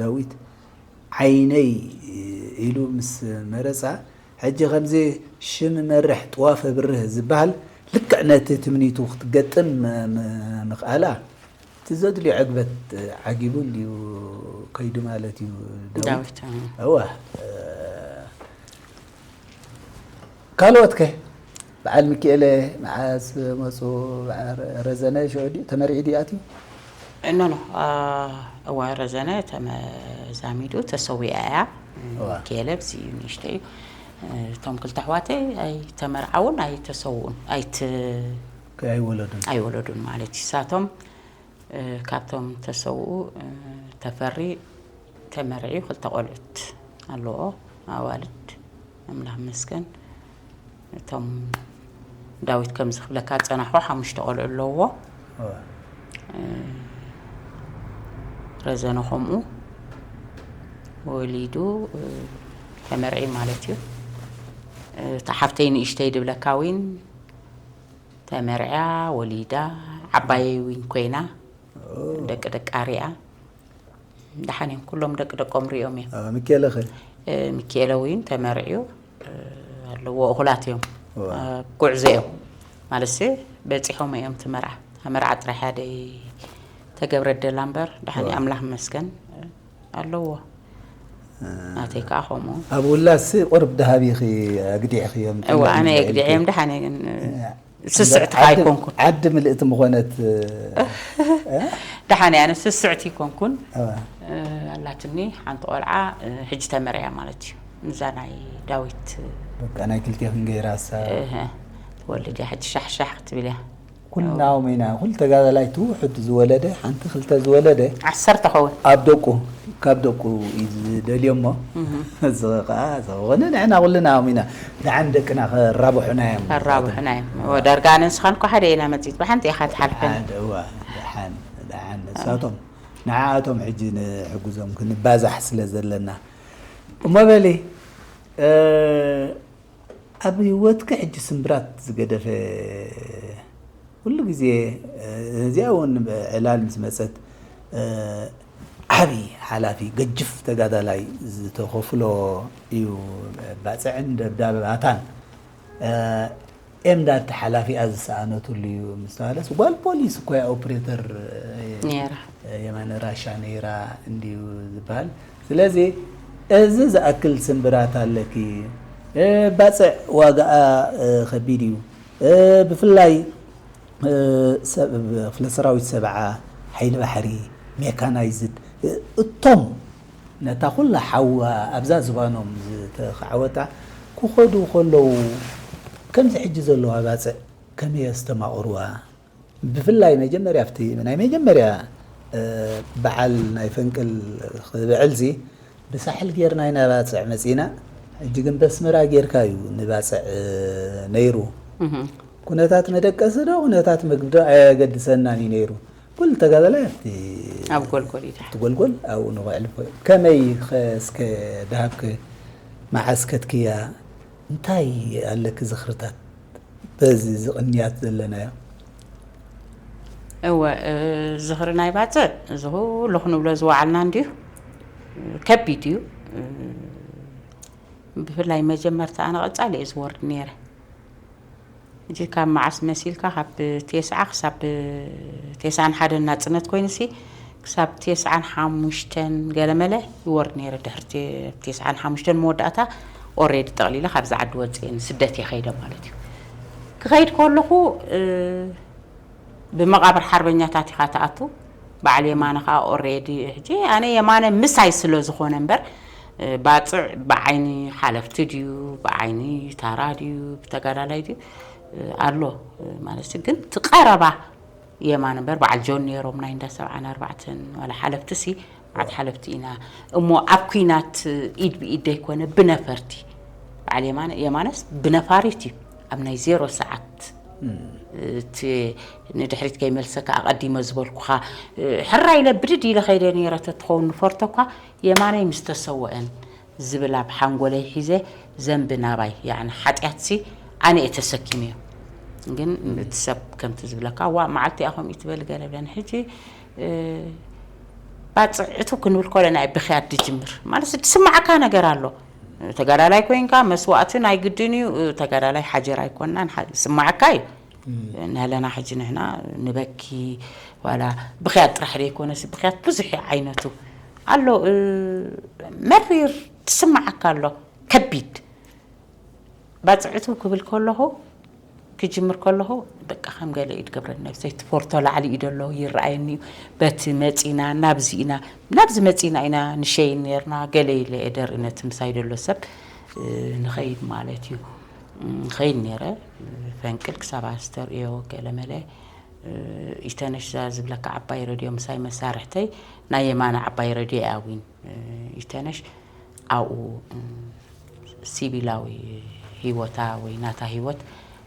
ዳዊት፣ ዓይነይ ኢሉ ምስ መረጻ፣ ሕጂ ከምዚ ሽም መርሕ ጥዋፍ ኣብርህ ዝበሃል ልክዕ ነቲ ትምኒቱ ክትገጥም ም-፣ ም-፣ ምኽኣላ፣ እቲ ዘድልዮ ዕግበት ዓጊቡ እንድዩ ከይዱ ማለት እዩ ዳዊት። ዳዊት፣ እ። እወ፣ እ፣ ካልኦት ከ? በዓል ሚኪኤለ መዓስ መጹ? በዓል ረዘነ ሽዑ ድዩ ተመሪዒ ድዩ ኣትዩ? ኖ፣ ኖ፣ አ፣ እወ፣ ረዘነ ተመዛሚዱ ተሰዊኣ እያ። እዋ። ሚኪኤለ ብዚ እዩ ንእሽተይ እዩ። እቶም ክልተ ኣሕዋተይ ኣይተመርዓውን ኣይተሰውኡን፣ ኣይት-፣ ከ-፣ ኣይወለዱን። ኣይወለዱን ማለት እዩ። ንሳቶም፣ እ፣ ካብቶም ተሰውኡ፣ እ፣ ተፈሪ ተመርዕዩ ክልተ ቆልዑት ኣለዎ፣ ኣዋልድ፣ ኣምላኽ ይመስገን። እቶም ዳዊት ከምዚ ክብለካ ዝጸናሕኩ ሓሙሽተ ቆልዑ ኣለውዎ። እዋ። እ፣ ረዘነ ከምኡ ወሊዱ፣ እ፣ ተመርዕዩ ማለት እዩ። እ፣ እታ ሓፍተይ ንእሽተይ ድብለካ ዊን ተመርዕያ፣ ወሊዳ፣ ዓባየይ ዊን ኮይና፣ ኦ። ደቂ ደቃ ሪኣ። ደሓን እዮም፣ ኩሎም ደቂ ደቆም ሪኦም እዮም። አ፣ ሚኪኤለ ኸ? እ፣ ሚኪኤለ እውን ተመርዕዩ፣ እ፣ ኣለዎ፣ እኹላት እዮም። ዋ። ኣብ ጉዕዞ እዮም። ማለትሲ በጺሖም እዮም እቲ መርዓ። እታ መርዓ ጥራሕ እያ ደይ ተገብረት ደላ እምበር፣ ደሓን እዩ፣ ዋ። ኣምላኽ ይመስገን፣ ኣለዎ። እ፣ ናተይ ከኣ ከምኡ። ኣብ ውላድሲ ቁርብ ደሃብ ኢኺ፣ ኣግዲዕኽዮም፣ እወ፣ ኣነ ጥንቂ ኣግዲዐዮም፣ ኢልኪ። ደሓን እየ ግን፣ እ፣ ስስዕቲ ዓዲ፣ ኣይኮንኩን። ዓዲ ምልእቲ ምኾነት፣ እ፣ ደሓን እየ፣ ኣነ ስስዕቲ ኣይኮንኩን። እወ። እ፣ ኣላትኒ ሓንቲ ቆልዓ፣ እ፣ ሕጂ ተመርዕያ ማለት እዩ። ንዛ ናይ ዳዊት፣ በቃ ናይ ክልቴኽን ገይራ እሳ። እህ፣ ትወልድ እያ፣ ሕጂ ሻሕ ሻሕ ክትብል እያ። ኩልናኦም ኢና፣ ኩሉ ተጋዳላይ እቲ ውሑድ ዝወለደ፣ ሓንቲ ክልተ ዝወለደ ዓሰርተ ኸውን። ኣብ ደቁ፣ ካብ ደቁ እዩ ዝደልዮ እሞ፣ እህ። እዚ ኸዓ ዝኾነ ንሕና ኩልና ኦም ኢና። ደሓን ደቅና ከራብሑና እዮም። ከራብሑና እዮም። እወ፣ ዳርጋ ኣነ ንስኻን እኮ ሓደ ኢና መጺት፣ ብሓንቲ ኢኻ ትሓልፈኒ። ሓደ፣ እዋ፣ ደሓን፣ ደሓን፣ ንሳቶም ንዓኣቶም ሕጂ ንሕግዞም ክንባዛሕ ስለ ዘለና። እሞ በሊ፣ እ፣ ኣብ ህይወትኪ ሕጂ ስምብራት ዝገደፈ፣ ኩሉ ግዜ፣ እ፣ እዚኣ እውን ዕላል ምስ መጸት፣ እ፣ ዓቢ ሓላፊ፣ ገጅፍ ተጋዳላይ ዝተኸፍሎ እዩ። ባጽዕን ደብዳባታን፣ እ፣ ኤምዳድ ሓላፊኣ ዝሰኣነትሉ እዩ ምስ ተባለስ፣ ጓል ፖሊስ እኮ እያ ኦፕሬተር፣ እ፣ ነይራ። የማነ ራሻ ነይራ እንድዩ ዝበሃል። ስለዚ እዚ ዝኣክል ስምብራት ኣለኪ። እ፣ ባጽዕ ዋጋኣ፣ እ፣ ከቢድ እዩ። እ፣ ብፍላይ፣ እ፣ ሰብ-፣ ክፍለ ሰራዊት ሰብዓ፣ ሓይሊ ባሕሪ፣ ሜካናይዝድ፣ እ፣ እቶም ነታ ኩላ ሓዋ ኣብዛ ዝባኖም ዝተኻዕወታ ክኸዱ ከለዉ፣ ከምዚ ሕጂ ዘለዋ ባጽዕ ከመይ ኣስተማቕርዋ? ብፍላይ መጀመርያ ኣብቲ ናይ መጀመርያ፣ እ፣ በዓል ናይ ፈንቅል ክብዕልዚ ብሳሕል ጌርና ኢና ባጽዕ መጺና። ሕጂ ግን በስመራ ጌርካ እዩ ንባጽዕ፣ እ፣ ነይሩ። እህ። ኩነታት መደቀሲ ዶ ኩነታት መግቢ ዶ ኣየገድሰናን እዩ ነይሩ። ኩሉ ተጋዳላይ ኣብቲ ኣብ ጎልጎል እዩ ድሓር። ኣብቲ ጎልጎል ኣብኡ ንኸዕልፎ እዩ። ከመይ ኸ እስከ ደሃብከ መዓስ ከድክያ? እንታይ ኣለኪ ዝኽርታት በዚ ዝቕንያት ዘለናዮ? እወ፣ እ፣ ዝኽሪ ናይ ባጽዕ እዚ ኩሉ ክንብሎ ዝወዓልና እንድዩ። ከቢድ እዩ። እ፣ ብፍላይ መጀመርታ ኣነ ቀጻሊ እየ ዝወርድ ነይረ። ሕጂ ካብ መዓስ መሲልካ፣ ካብ ቴስዓ ክሳብ ቴስዓን ሓደን ናጽነት ኮይኑሲ፣ ክሳብ ቴስዓን ሓሙሽተን ገለመለ ይወርድ ነይረ። ድሕሪ ቴ-፣ ቴስዓን ሓሙሽተን መወዳእታ ኦሬዲ ጠቕሊለ ካብዚ ዓዲ ወጽኤ ንስደት እየ ከይደ ማለት እዩ። ክኸይድ ከለኹ፣ እ፣ ብመቓብር ሓርበኛታት ኢኻ ትኣቱ። በዓል የማነ ኸኣ ኦሬዲ፣ ሕጂ ኣነ የማነ ምሳይ ስለ ዝኾነ እምበር፣ እ፣ ባጽዕ ብዓይኒ ሓለፍቲ ድዩ፣ ብዓይኒ ታራ ድዩ፣ ብተጋዳላይ ድዩ፣ እ፣ ኣሎ፣ እ፣ ማለት ግን እቲ ቀረባ የማነ እምበር፣ በዓል ጆን ነይሮም ናይ እንዳ ሰብዓን ኣርባዕተን፣ ዋላ ሓለፍቲ ሲ፣ በዓል ሓለፍቲ ኢና። እሞ ኣብ ኲናት ኢድ ብኢድ ደይኮነ ብነፈርቲ። በዓል የማነ፣ የማነስ ብነፋሪት እዩ። ኣብ ናይ ዜሮ ሰዓት፣ እም። እቲ ንድሕሪት ከይመልሰካ ኣቐዲመ ዝበልኩኻ፣ ሕራ ኢለ ብድድ ኢለ ከይደ ነይረ ተትኸውን ንፈርቶ እኳ፣ የማነይ ምስ ተሰወአን ዝብል ኣብ ሓንጎለይ ሒዘ፣ ዘንቢ ናባይ፣ ያዕኒ ሓጢኣትሲ ኣነ እየ ተሰኪመዮ። ግን እቲ ሰብ ከምቲ ዝብለካ፣ "ዋእ፣ መዓልቲ እያ ከምኡ ትበል" ገለ ብለን። ሕጂ፣ እ፣ ባጽዕ እትው ክንብል ከለና እዩ ብኽያት ዝጅምር። ማለት፣ ዝስማዓካ ነገር ኣሎ። ተጋዳላይ ኮይንካ መስዋእቲ ናይ ግድን እዩ። ተጋዳላይ ሓጀር ኣይኮንናን፣ ሓ-፣ ዝስማዓካ እዩ። እም። ንህለና ሕጂ ንሕና ንበኪ፣ ዋላ ብኽያት ጥራሕ ዘይኮነስ፣ ብኽያት ብዙሕ እዩ ዓይነቱ ኣሎ። እ፣ መሪር ትስማዓካ ኣሎ፣ ከቢድ። ባጽዕቱ ክብል ከለኹ፣ ክጅምር ከለኹ፣ በቃ ከም ገለ እዩ ዝገብረኒ። ነብሰይ ትፈርቶ ላዕሊ እዩ ዘሎ፣ ይረኣየኒ እዩ። በቲ መጺና፣ ናብዚ ኢና፣ ናብዚ መጺና ኢና ንሸይን ነርና፣ ገለ ኢለ እየ ደርኢ ነቲ ምሳይ ዘሎ ሰብ፣ እ፣ ንኸይድ ማለት እዩ። እ፣ ንኸይድ ነይረ፣ ፈንቅል ክሳብ ኣስተርእዮ ገለመለ፣ እ፣ ኢተነሽ እዛ ዝብለካ ዓባይ ረድዮ ምሳይ መሳርሕተይ ናይ የማነ ዓባይ ረድዮ እያ ዊን፣ እ፣ ኢተነሽ ኣብኡ፣ እ፣ ሲቪላዊ ህይወታ ወይ ናታ ህይወት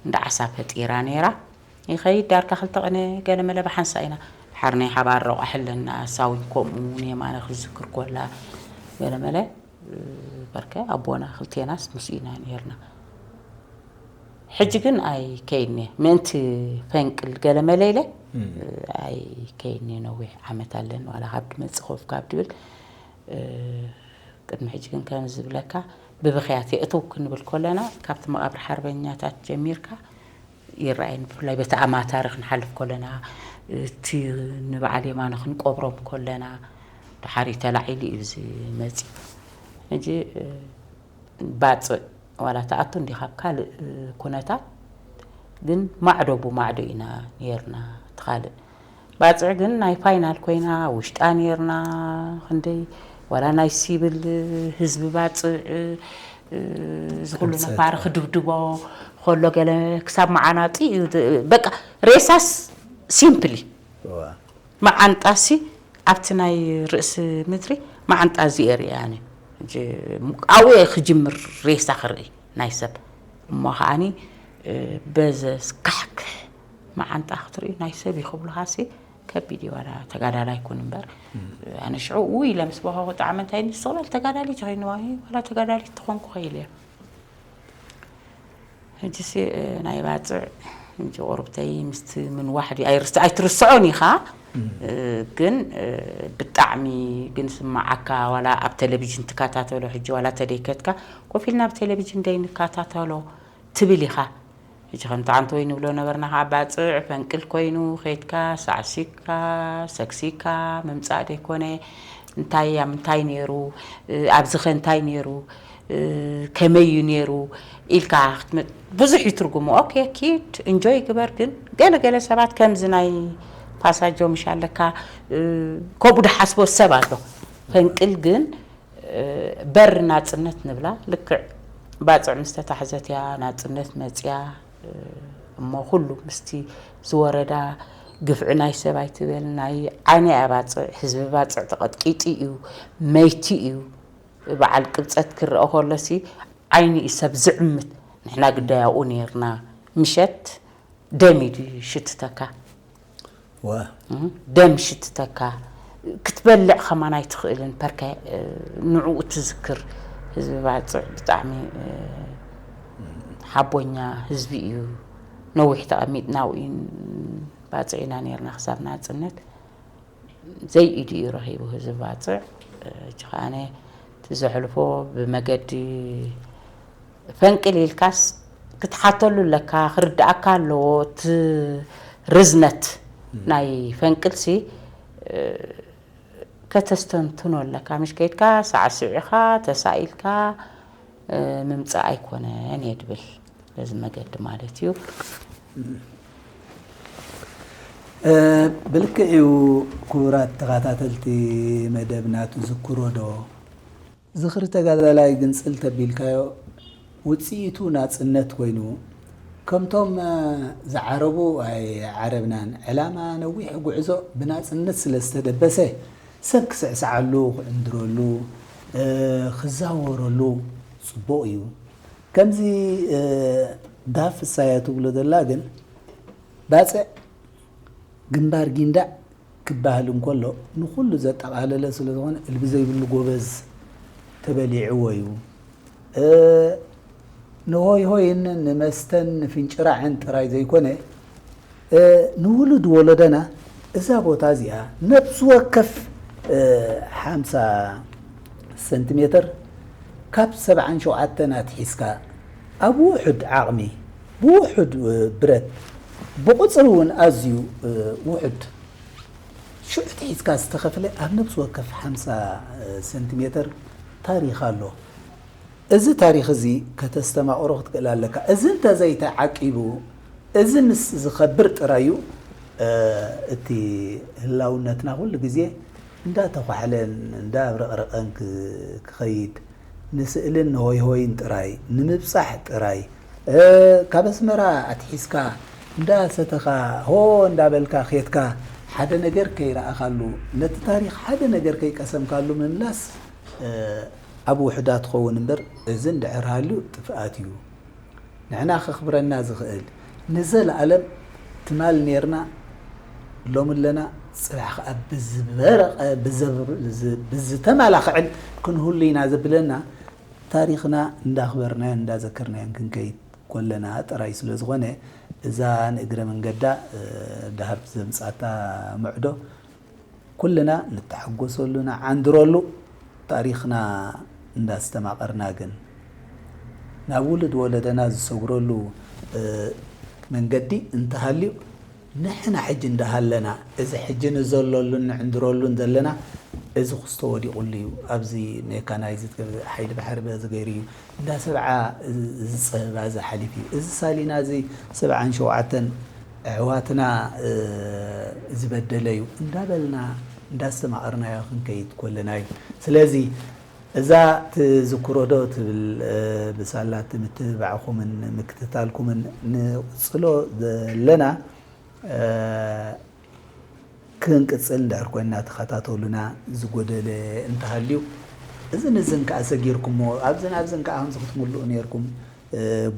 እንዳ ዓሳ ፈጢራ ነይራ። ይኸይድ ዳርጋ ክልተ ቅነ ገለመለ ብሓንሳእ ኢና። ሓርነይ ሓባር ረቋሒ ኣለና፣ ሳዊን ከምኡ ንየማነ ክዝክር ኮላ ገለመለ፣ እ፣ በርከ ኣቦና ክልቴናስ ምስኡ ኢና ነይርና። ሕጂ ግን ኣይከይድን እየ። ምእንቲ ፈንቅል ገለመለ ኢለ እም። ኣይከይድን እየ። ነዊሕ ዓመት ኣለኒ፣ ዋላ ካብ ድመጽእ ኮፍ ካብ ድብል፣ እ፣ ቅድሚ ሕጂ ግን ከም ዝብለካ ብብኽያት የእትው ክንብል ከለና፣ ካብቲ መቓብር ሓርበኛታት ጀሚርካ ይረኣየኒ። ብፍላይ በቲ ኣማታሪ ክንሓልፍ ከለና፣ እቲ ንበዓል የማነ ክንቀብሮም ከለና፣ ድሓር እዩ ተላዒሉ እዩ ዝመጽእ። ሕጂ፣ እ፣ ባጽዕ ዋላ ትኣቱ እንዲ ካብ ካልእ ኩነታት፣ ግን ማዕዶ ብማዕዶ ኢና ኔርና። እቲ ካልእ ባጽዕ ግን ናይ ፋይናል ኮይና ውሽጣ ኔርና። ክንደይ ዋላ ናይ ሲቪል ህዝቢ ባጽዕ፣ እዚ ኩሉ ነፋሪ ክድብድቦ ከሎ ገለ ክሳብ መዓናጢ እዩ። በቃ ሬሳስ ሲምፕሊ እዋ። መዓንጣሲ ኣብቲ ናይ ርእሲ ምድሪ መዓንጣ እዚ እየ ርእያ ኣነ። ሕጂ ኣብኡ እየ ክጅምር ሬሳ ክርኢ ናይ ሰብ። እሞ ከዓኒ፣ እ፣ በዘ ስካሕክሕ መዓንጣ ክትርኢ ናይ ሰብ እዩ ክብሉኻሲ፣ ከቢድ እዩ። ዋላ ተጋዳላይ ይኩን እምበር ኣነ ሽዑ ውይ ኢለ ምስ በኸኹ ጣዕመ እንታይ ንስቕለል ተጋዳሊት ኮይንዋ ዋላ ተጋዳሊት ትኾንኩ ኸይል እየ። ሕጂሲ ናይ ባፅዕ እንጂ ቁርብተይ ምስቲ ምንዋሕ ድዩ ኣይርስ- ኣይትርስዖን ኢኻ። ግን ብጣዕሚ ግን ስማዓካ ዋላ ኣብ ቴሌቪዥን ትከታተሎ ሕጂ ዋላ ተደይከትካ ኮፍ ኢልና ኣብ ቴሌቪዥን ደይ ንከታተሎ ትብል ኢኻ። ሕጂ ከምቲ ዓንተወይ ንብሎ ነበርና ከዓ ባፅዕ ፈንቅል ኮይኑ ከይድካ ሳዕሲካ ሰክሲካ ምምፃእ ደይኮነ እንታይ ኣብ ምንታይ ነይሩ ኣብዚ ኸ እንታይ ነይሩ ከመይ እዩ ነይሩ ኢልካ ክትመ- ብዙሕ እዩ ትርጉሙ። ኦኬ ኪድ እንጆይ ግበር። ግን ገለ ገለ ሰባት ከምዚ ናይ ፓሳጆ ምሽ ኣለካ ከምኡ ድሓስቦ ሰብ ኣሎ። ፈንቅል ግን በር ናጽነት ንብላ ልክዕ ባጽዕ ምስ ተታሕዘት እያ ናጽነት መጽያ። እሞ ኩሉ ምስቲ ዝወረዳ ግፍዒ ናይ ሰብ ኣይትበል ናይ ዓይኒ እያ ባጽዕ ህዝቢ ባጽዕ ተቐጥቂጡ እዩ መይቲ እዩ። በዓል ቅብጸት ክረአ ከሎሲ ዓይኒ እዩ ሰብ ዝዕምት። ንሕና ግዳይ ኣብኡ ነርና ምሸት ደም እዩ ሽትተካ። ዋ ደም ሽትተካ ክትበልዕ ከማን ኣይትኽእልን ፐርከ ንዕኡ ትዝክር። ህዝቢ ባፅዕ ብጣዕሚ ሓቦኛ ህዝቢ እዩ። ነዊሕ ተቐሚጥና ውኢን ባፅዕ ኢና ነርና ክሳብ ናፅነት ዘይኢዱ እዩ ረኺቡ ህዝቢ ባፅዕ። እጅ ከኣነ ትዘሕልፎ ብመገዲ ፈንቅል ኢልካስ ክትሓተሉ ኣለካ ክርድኣካ ኣለዎ እቲ ርዝነት ናይ ፈንቅልሲ ከተስተንትኖ ኣለካ ምሽ ከይድካ ሳዕስዒኻ ተሳኢልካ ምምፃእ ኣይኮነን እየ ድብል በዚ መገዲ ማለት እዩ። ብልክዕ እዩ። ክቡራት ተኸታተልቲ መደብና ትዝክሮ ዶ ዝኽሪ ተጋዳላይ ግንፅል ተቢልካዮ ውፅኢቱ ናፅነት ኮይኑ ከምቶም ዝዓረቡ ኣይዓረብናን ዕላማ ነዊሕ ጉዕዞ ብናፅነት ስለ ዝተደበሰ ሰብ ክስዕስዓሉ ክዕንድረሉ ክዛወረሉ ፅቡቕ እዩ። ከምዚ ዳፍ ፍሳያ ትብሎ ዘላ ግን ባፅዕ ግንባር ጊንዳዕ ክበሃል እንከሎ ንኹሉ ዘጠቓለለ ስለ ዝኾነ እልቢ ዘይብሉ ጎበዝ ተበሊዕዎ እዩ። ንሆይ ሆይን ንመስተን ንፍንጭራዕን ጥራይ ዘይኮነ ንውሉድ ወለደና እዛ ቦታ እዚኣ ነብሲ ወከፍ ሓምሳ ሰንቲሜተር ካብ ሰብዓን ሸውዓተን ኣትሒዝካ ኣብ ውሑድ ዓቕሚ ብውሑድ ብረት ብቑፅሪ እውን ኣዝዩ ውሑድ ሽዑ ኣትሒዝካ ዝተኸፍለ ኣብ ነብሲ ወከፍ ሓምሳ ሰንቲሜተር ታሪኽ ኣሎ። እዚ ታሪኽ እዚ ከተስተማቕሮ ክትክእል ኣለካ። እዚ እንተዘይተዓቂቡ እዚ ምስ ዝኸብር ጥራይ እዩ እቲ ህላውነትና ኩሉ ግዜ እንዳተኳሕለን እንዳብረቕረቐን ክኸይድ ንስእልን ንሆይሆይን ጥራይ ንምብጻሕ ጥራይ ካብ ኣስመራ ኣትሒዝካ እንዳሰተኻ ሆ እንዳበልካ ኬድካ ሓደ ነገር ከይረኣኻሉ ነቲ ታሪኽ ሓደ ነገር ከይቀሰምካሉ ምምላስ ኣብ ውሑዳት ክኸውን እምበር እዚ እንድሕር ሃልዩ ጥፍኣት እዩ። ንሕና ከኽብረና ዝኽእል ንዘለኣለም ትማል ኔርና ሎሚ ኣለና ጽባሕ ከኣ ብዝበረቐ ብዝተመላኽዕን ክንህሉ ኢና ዘብለና ታሪኽና እንዳኽበርናዮን እንዳዘከርናዮን ክንከይድ ኮለና ጥራይ ስለ ዝኾነ እዛ ንእግረ መንገዳ ዳሃብ ዘምጻታ ምዕዶ ኩልና ንተሓጎሰሉ ንዓንድረሉ ታሪኽና እንዳስተማቐርና ግን ናብ ውሉድ ወለደና ዝሰጉረሉ መንገዲ እንተሃልዩ ንሕና ሕጂ እንዳሃለና እዚ ሕጂ ንዘለሉን ንዕንድረሉን ዘለና እዚ ክስቶ ወዲቑሉ እዩ። ኣብዚ ሜካናይዝድ ሓይሊ ባሕሪ በዚ ገይሩ እዩ እንዳ ሰብዓ ዝፀህባ እዚ ሓሊፍ እዩ። እዚ ሳሊና እዚ ሰብዓን ሸውዓተን ኣሕዋትና ዝበደለ እዩ እንዳበልና እንዳስተማቐርናዮ ክንከይድ ኮለና እዩ። ስለዚ እዛ ትዝክሮ ዶ ትብል ብሳላ እቲ ምትብባዕኹምን ምክትታልኩምን ንቕፅሎ ዘለና ክንቅፅል እንድሕር ኮይንና ተኸታተሉና። ዝጎደለ እንተሃልዩ እዝን እዝን ከዓ ሰጊርኩሞ ኣብዝን ኣብዝን ከዓ ከምዚ ክትምልኡ ነይርኩም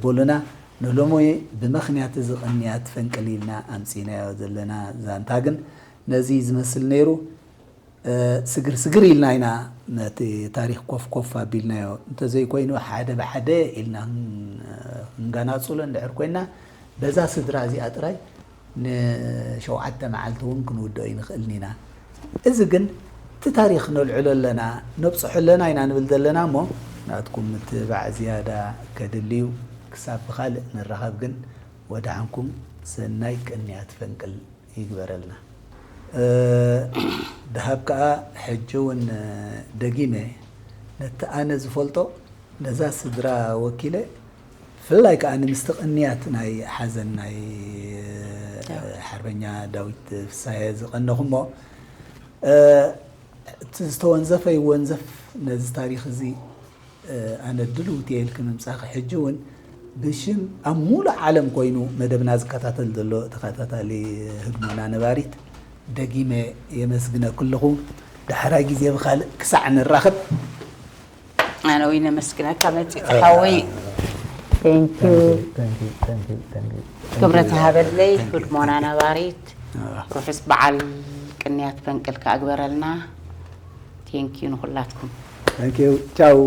በሉና። ንሎሚ ብምኽንያት እዚ ቅንያት ፈንቅል ኢልና ኣምፂናዮ ዘለና ዛንታ ግን ነዚ ዝመስል ነይሩ። ስግር ስግር ኢልና ኢና ነቲ ታሪኽ ኮፍ ኮፍ ኣቢልናዮ። እንተዘይኮይኑ ሓደ ብሓደ ኢልና ክንጋናጹሎ እንድሕር ኮይና በዛ ስድራ እዚኣ ጥራይ ንሸውዓተ መዓልቲ እውን ክንውድኦ ይንኽእልን ኢና። እዚ ግን እቲ ታሪኽ ነልዕሎ ኣለና፣ ነብጽሖ ኣለና ኢና ንብል ዘለና እሞ ናትኩም ምትብባዕ ዝያዳ ከድልዩ ክሳብ ብኻልእ ንራኸብ ግን ወድሓንኩም ሰናይ ቅንያት ፈንቅል ይግበረልና። ደሃብ ከኣ ሕጂ እውን ደጊመ ነቲ ኣነ ዝፈልጦ ነዛ ስድራ ወኪለ ብፍላይ ከኣ ንምስቲ ቅንያት ናይ ሓዘን ናይ ሓርበኛ ዳዊት ፍሳየ ዝቐነኹሞ እቲ ዝተወንዘፈ ይወንዘፍ ነዚ ታሪኽ እዚ ኣነ ድልውቲ ኢልኪ ምምጻኺ ሕጂ እውን ብሽም ኣብ ሙሉእ ዓለም ኮይኑ መደብና ዝከታተል ዘሎ ተኸታታሊ ህድሞና ነባሪት ደጊመ የመስግነኪ ኣለኹ። ዳሕራይ ግዜ ብኻልእ ክሳዕ ንራኸብ። ኣነ ወይ ነመስግነካ መፂት ሓወይ። Thank you። ክብረት ሃበለይ ህድሞና ነባሪት። ርሑስ በዓል ቅንያት ፈንቅል ከኣግበረልና። Thank you ንኹላትኩም። Thank you. ቻው።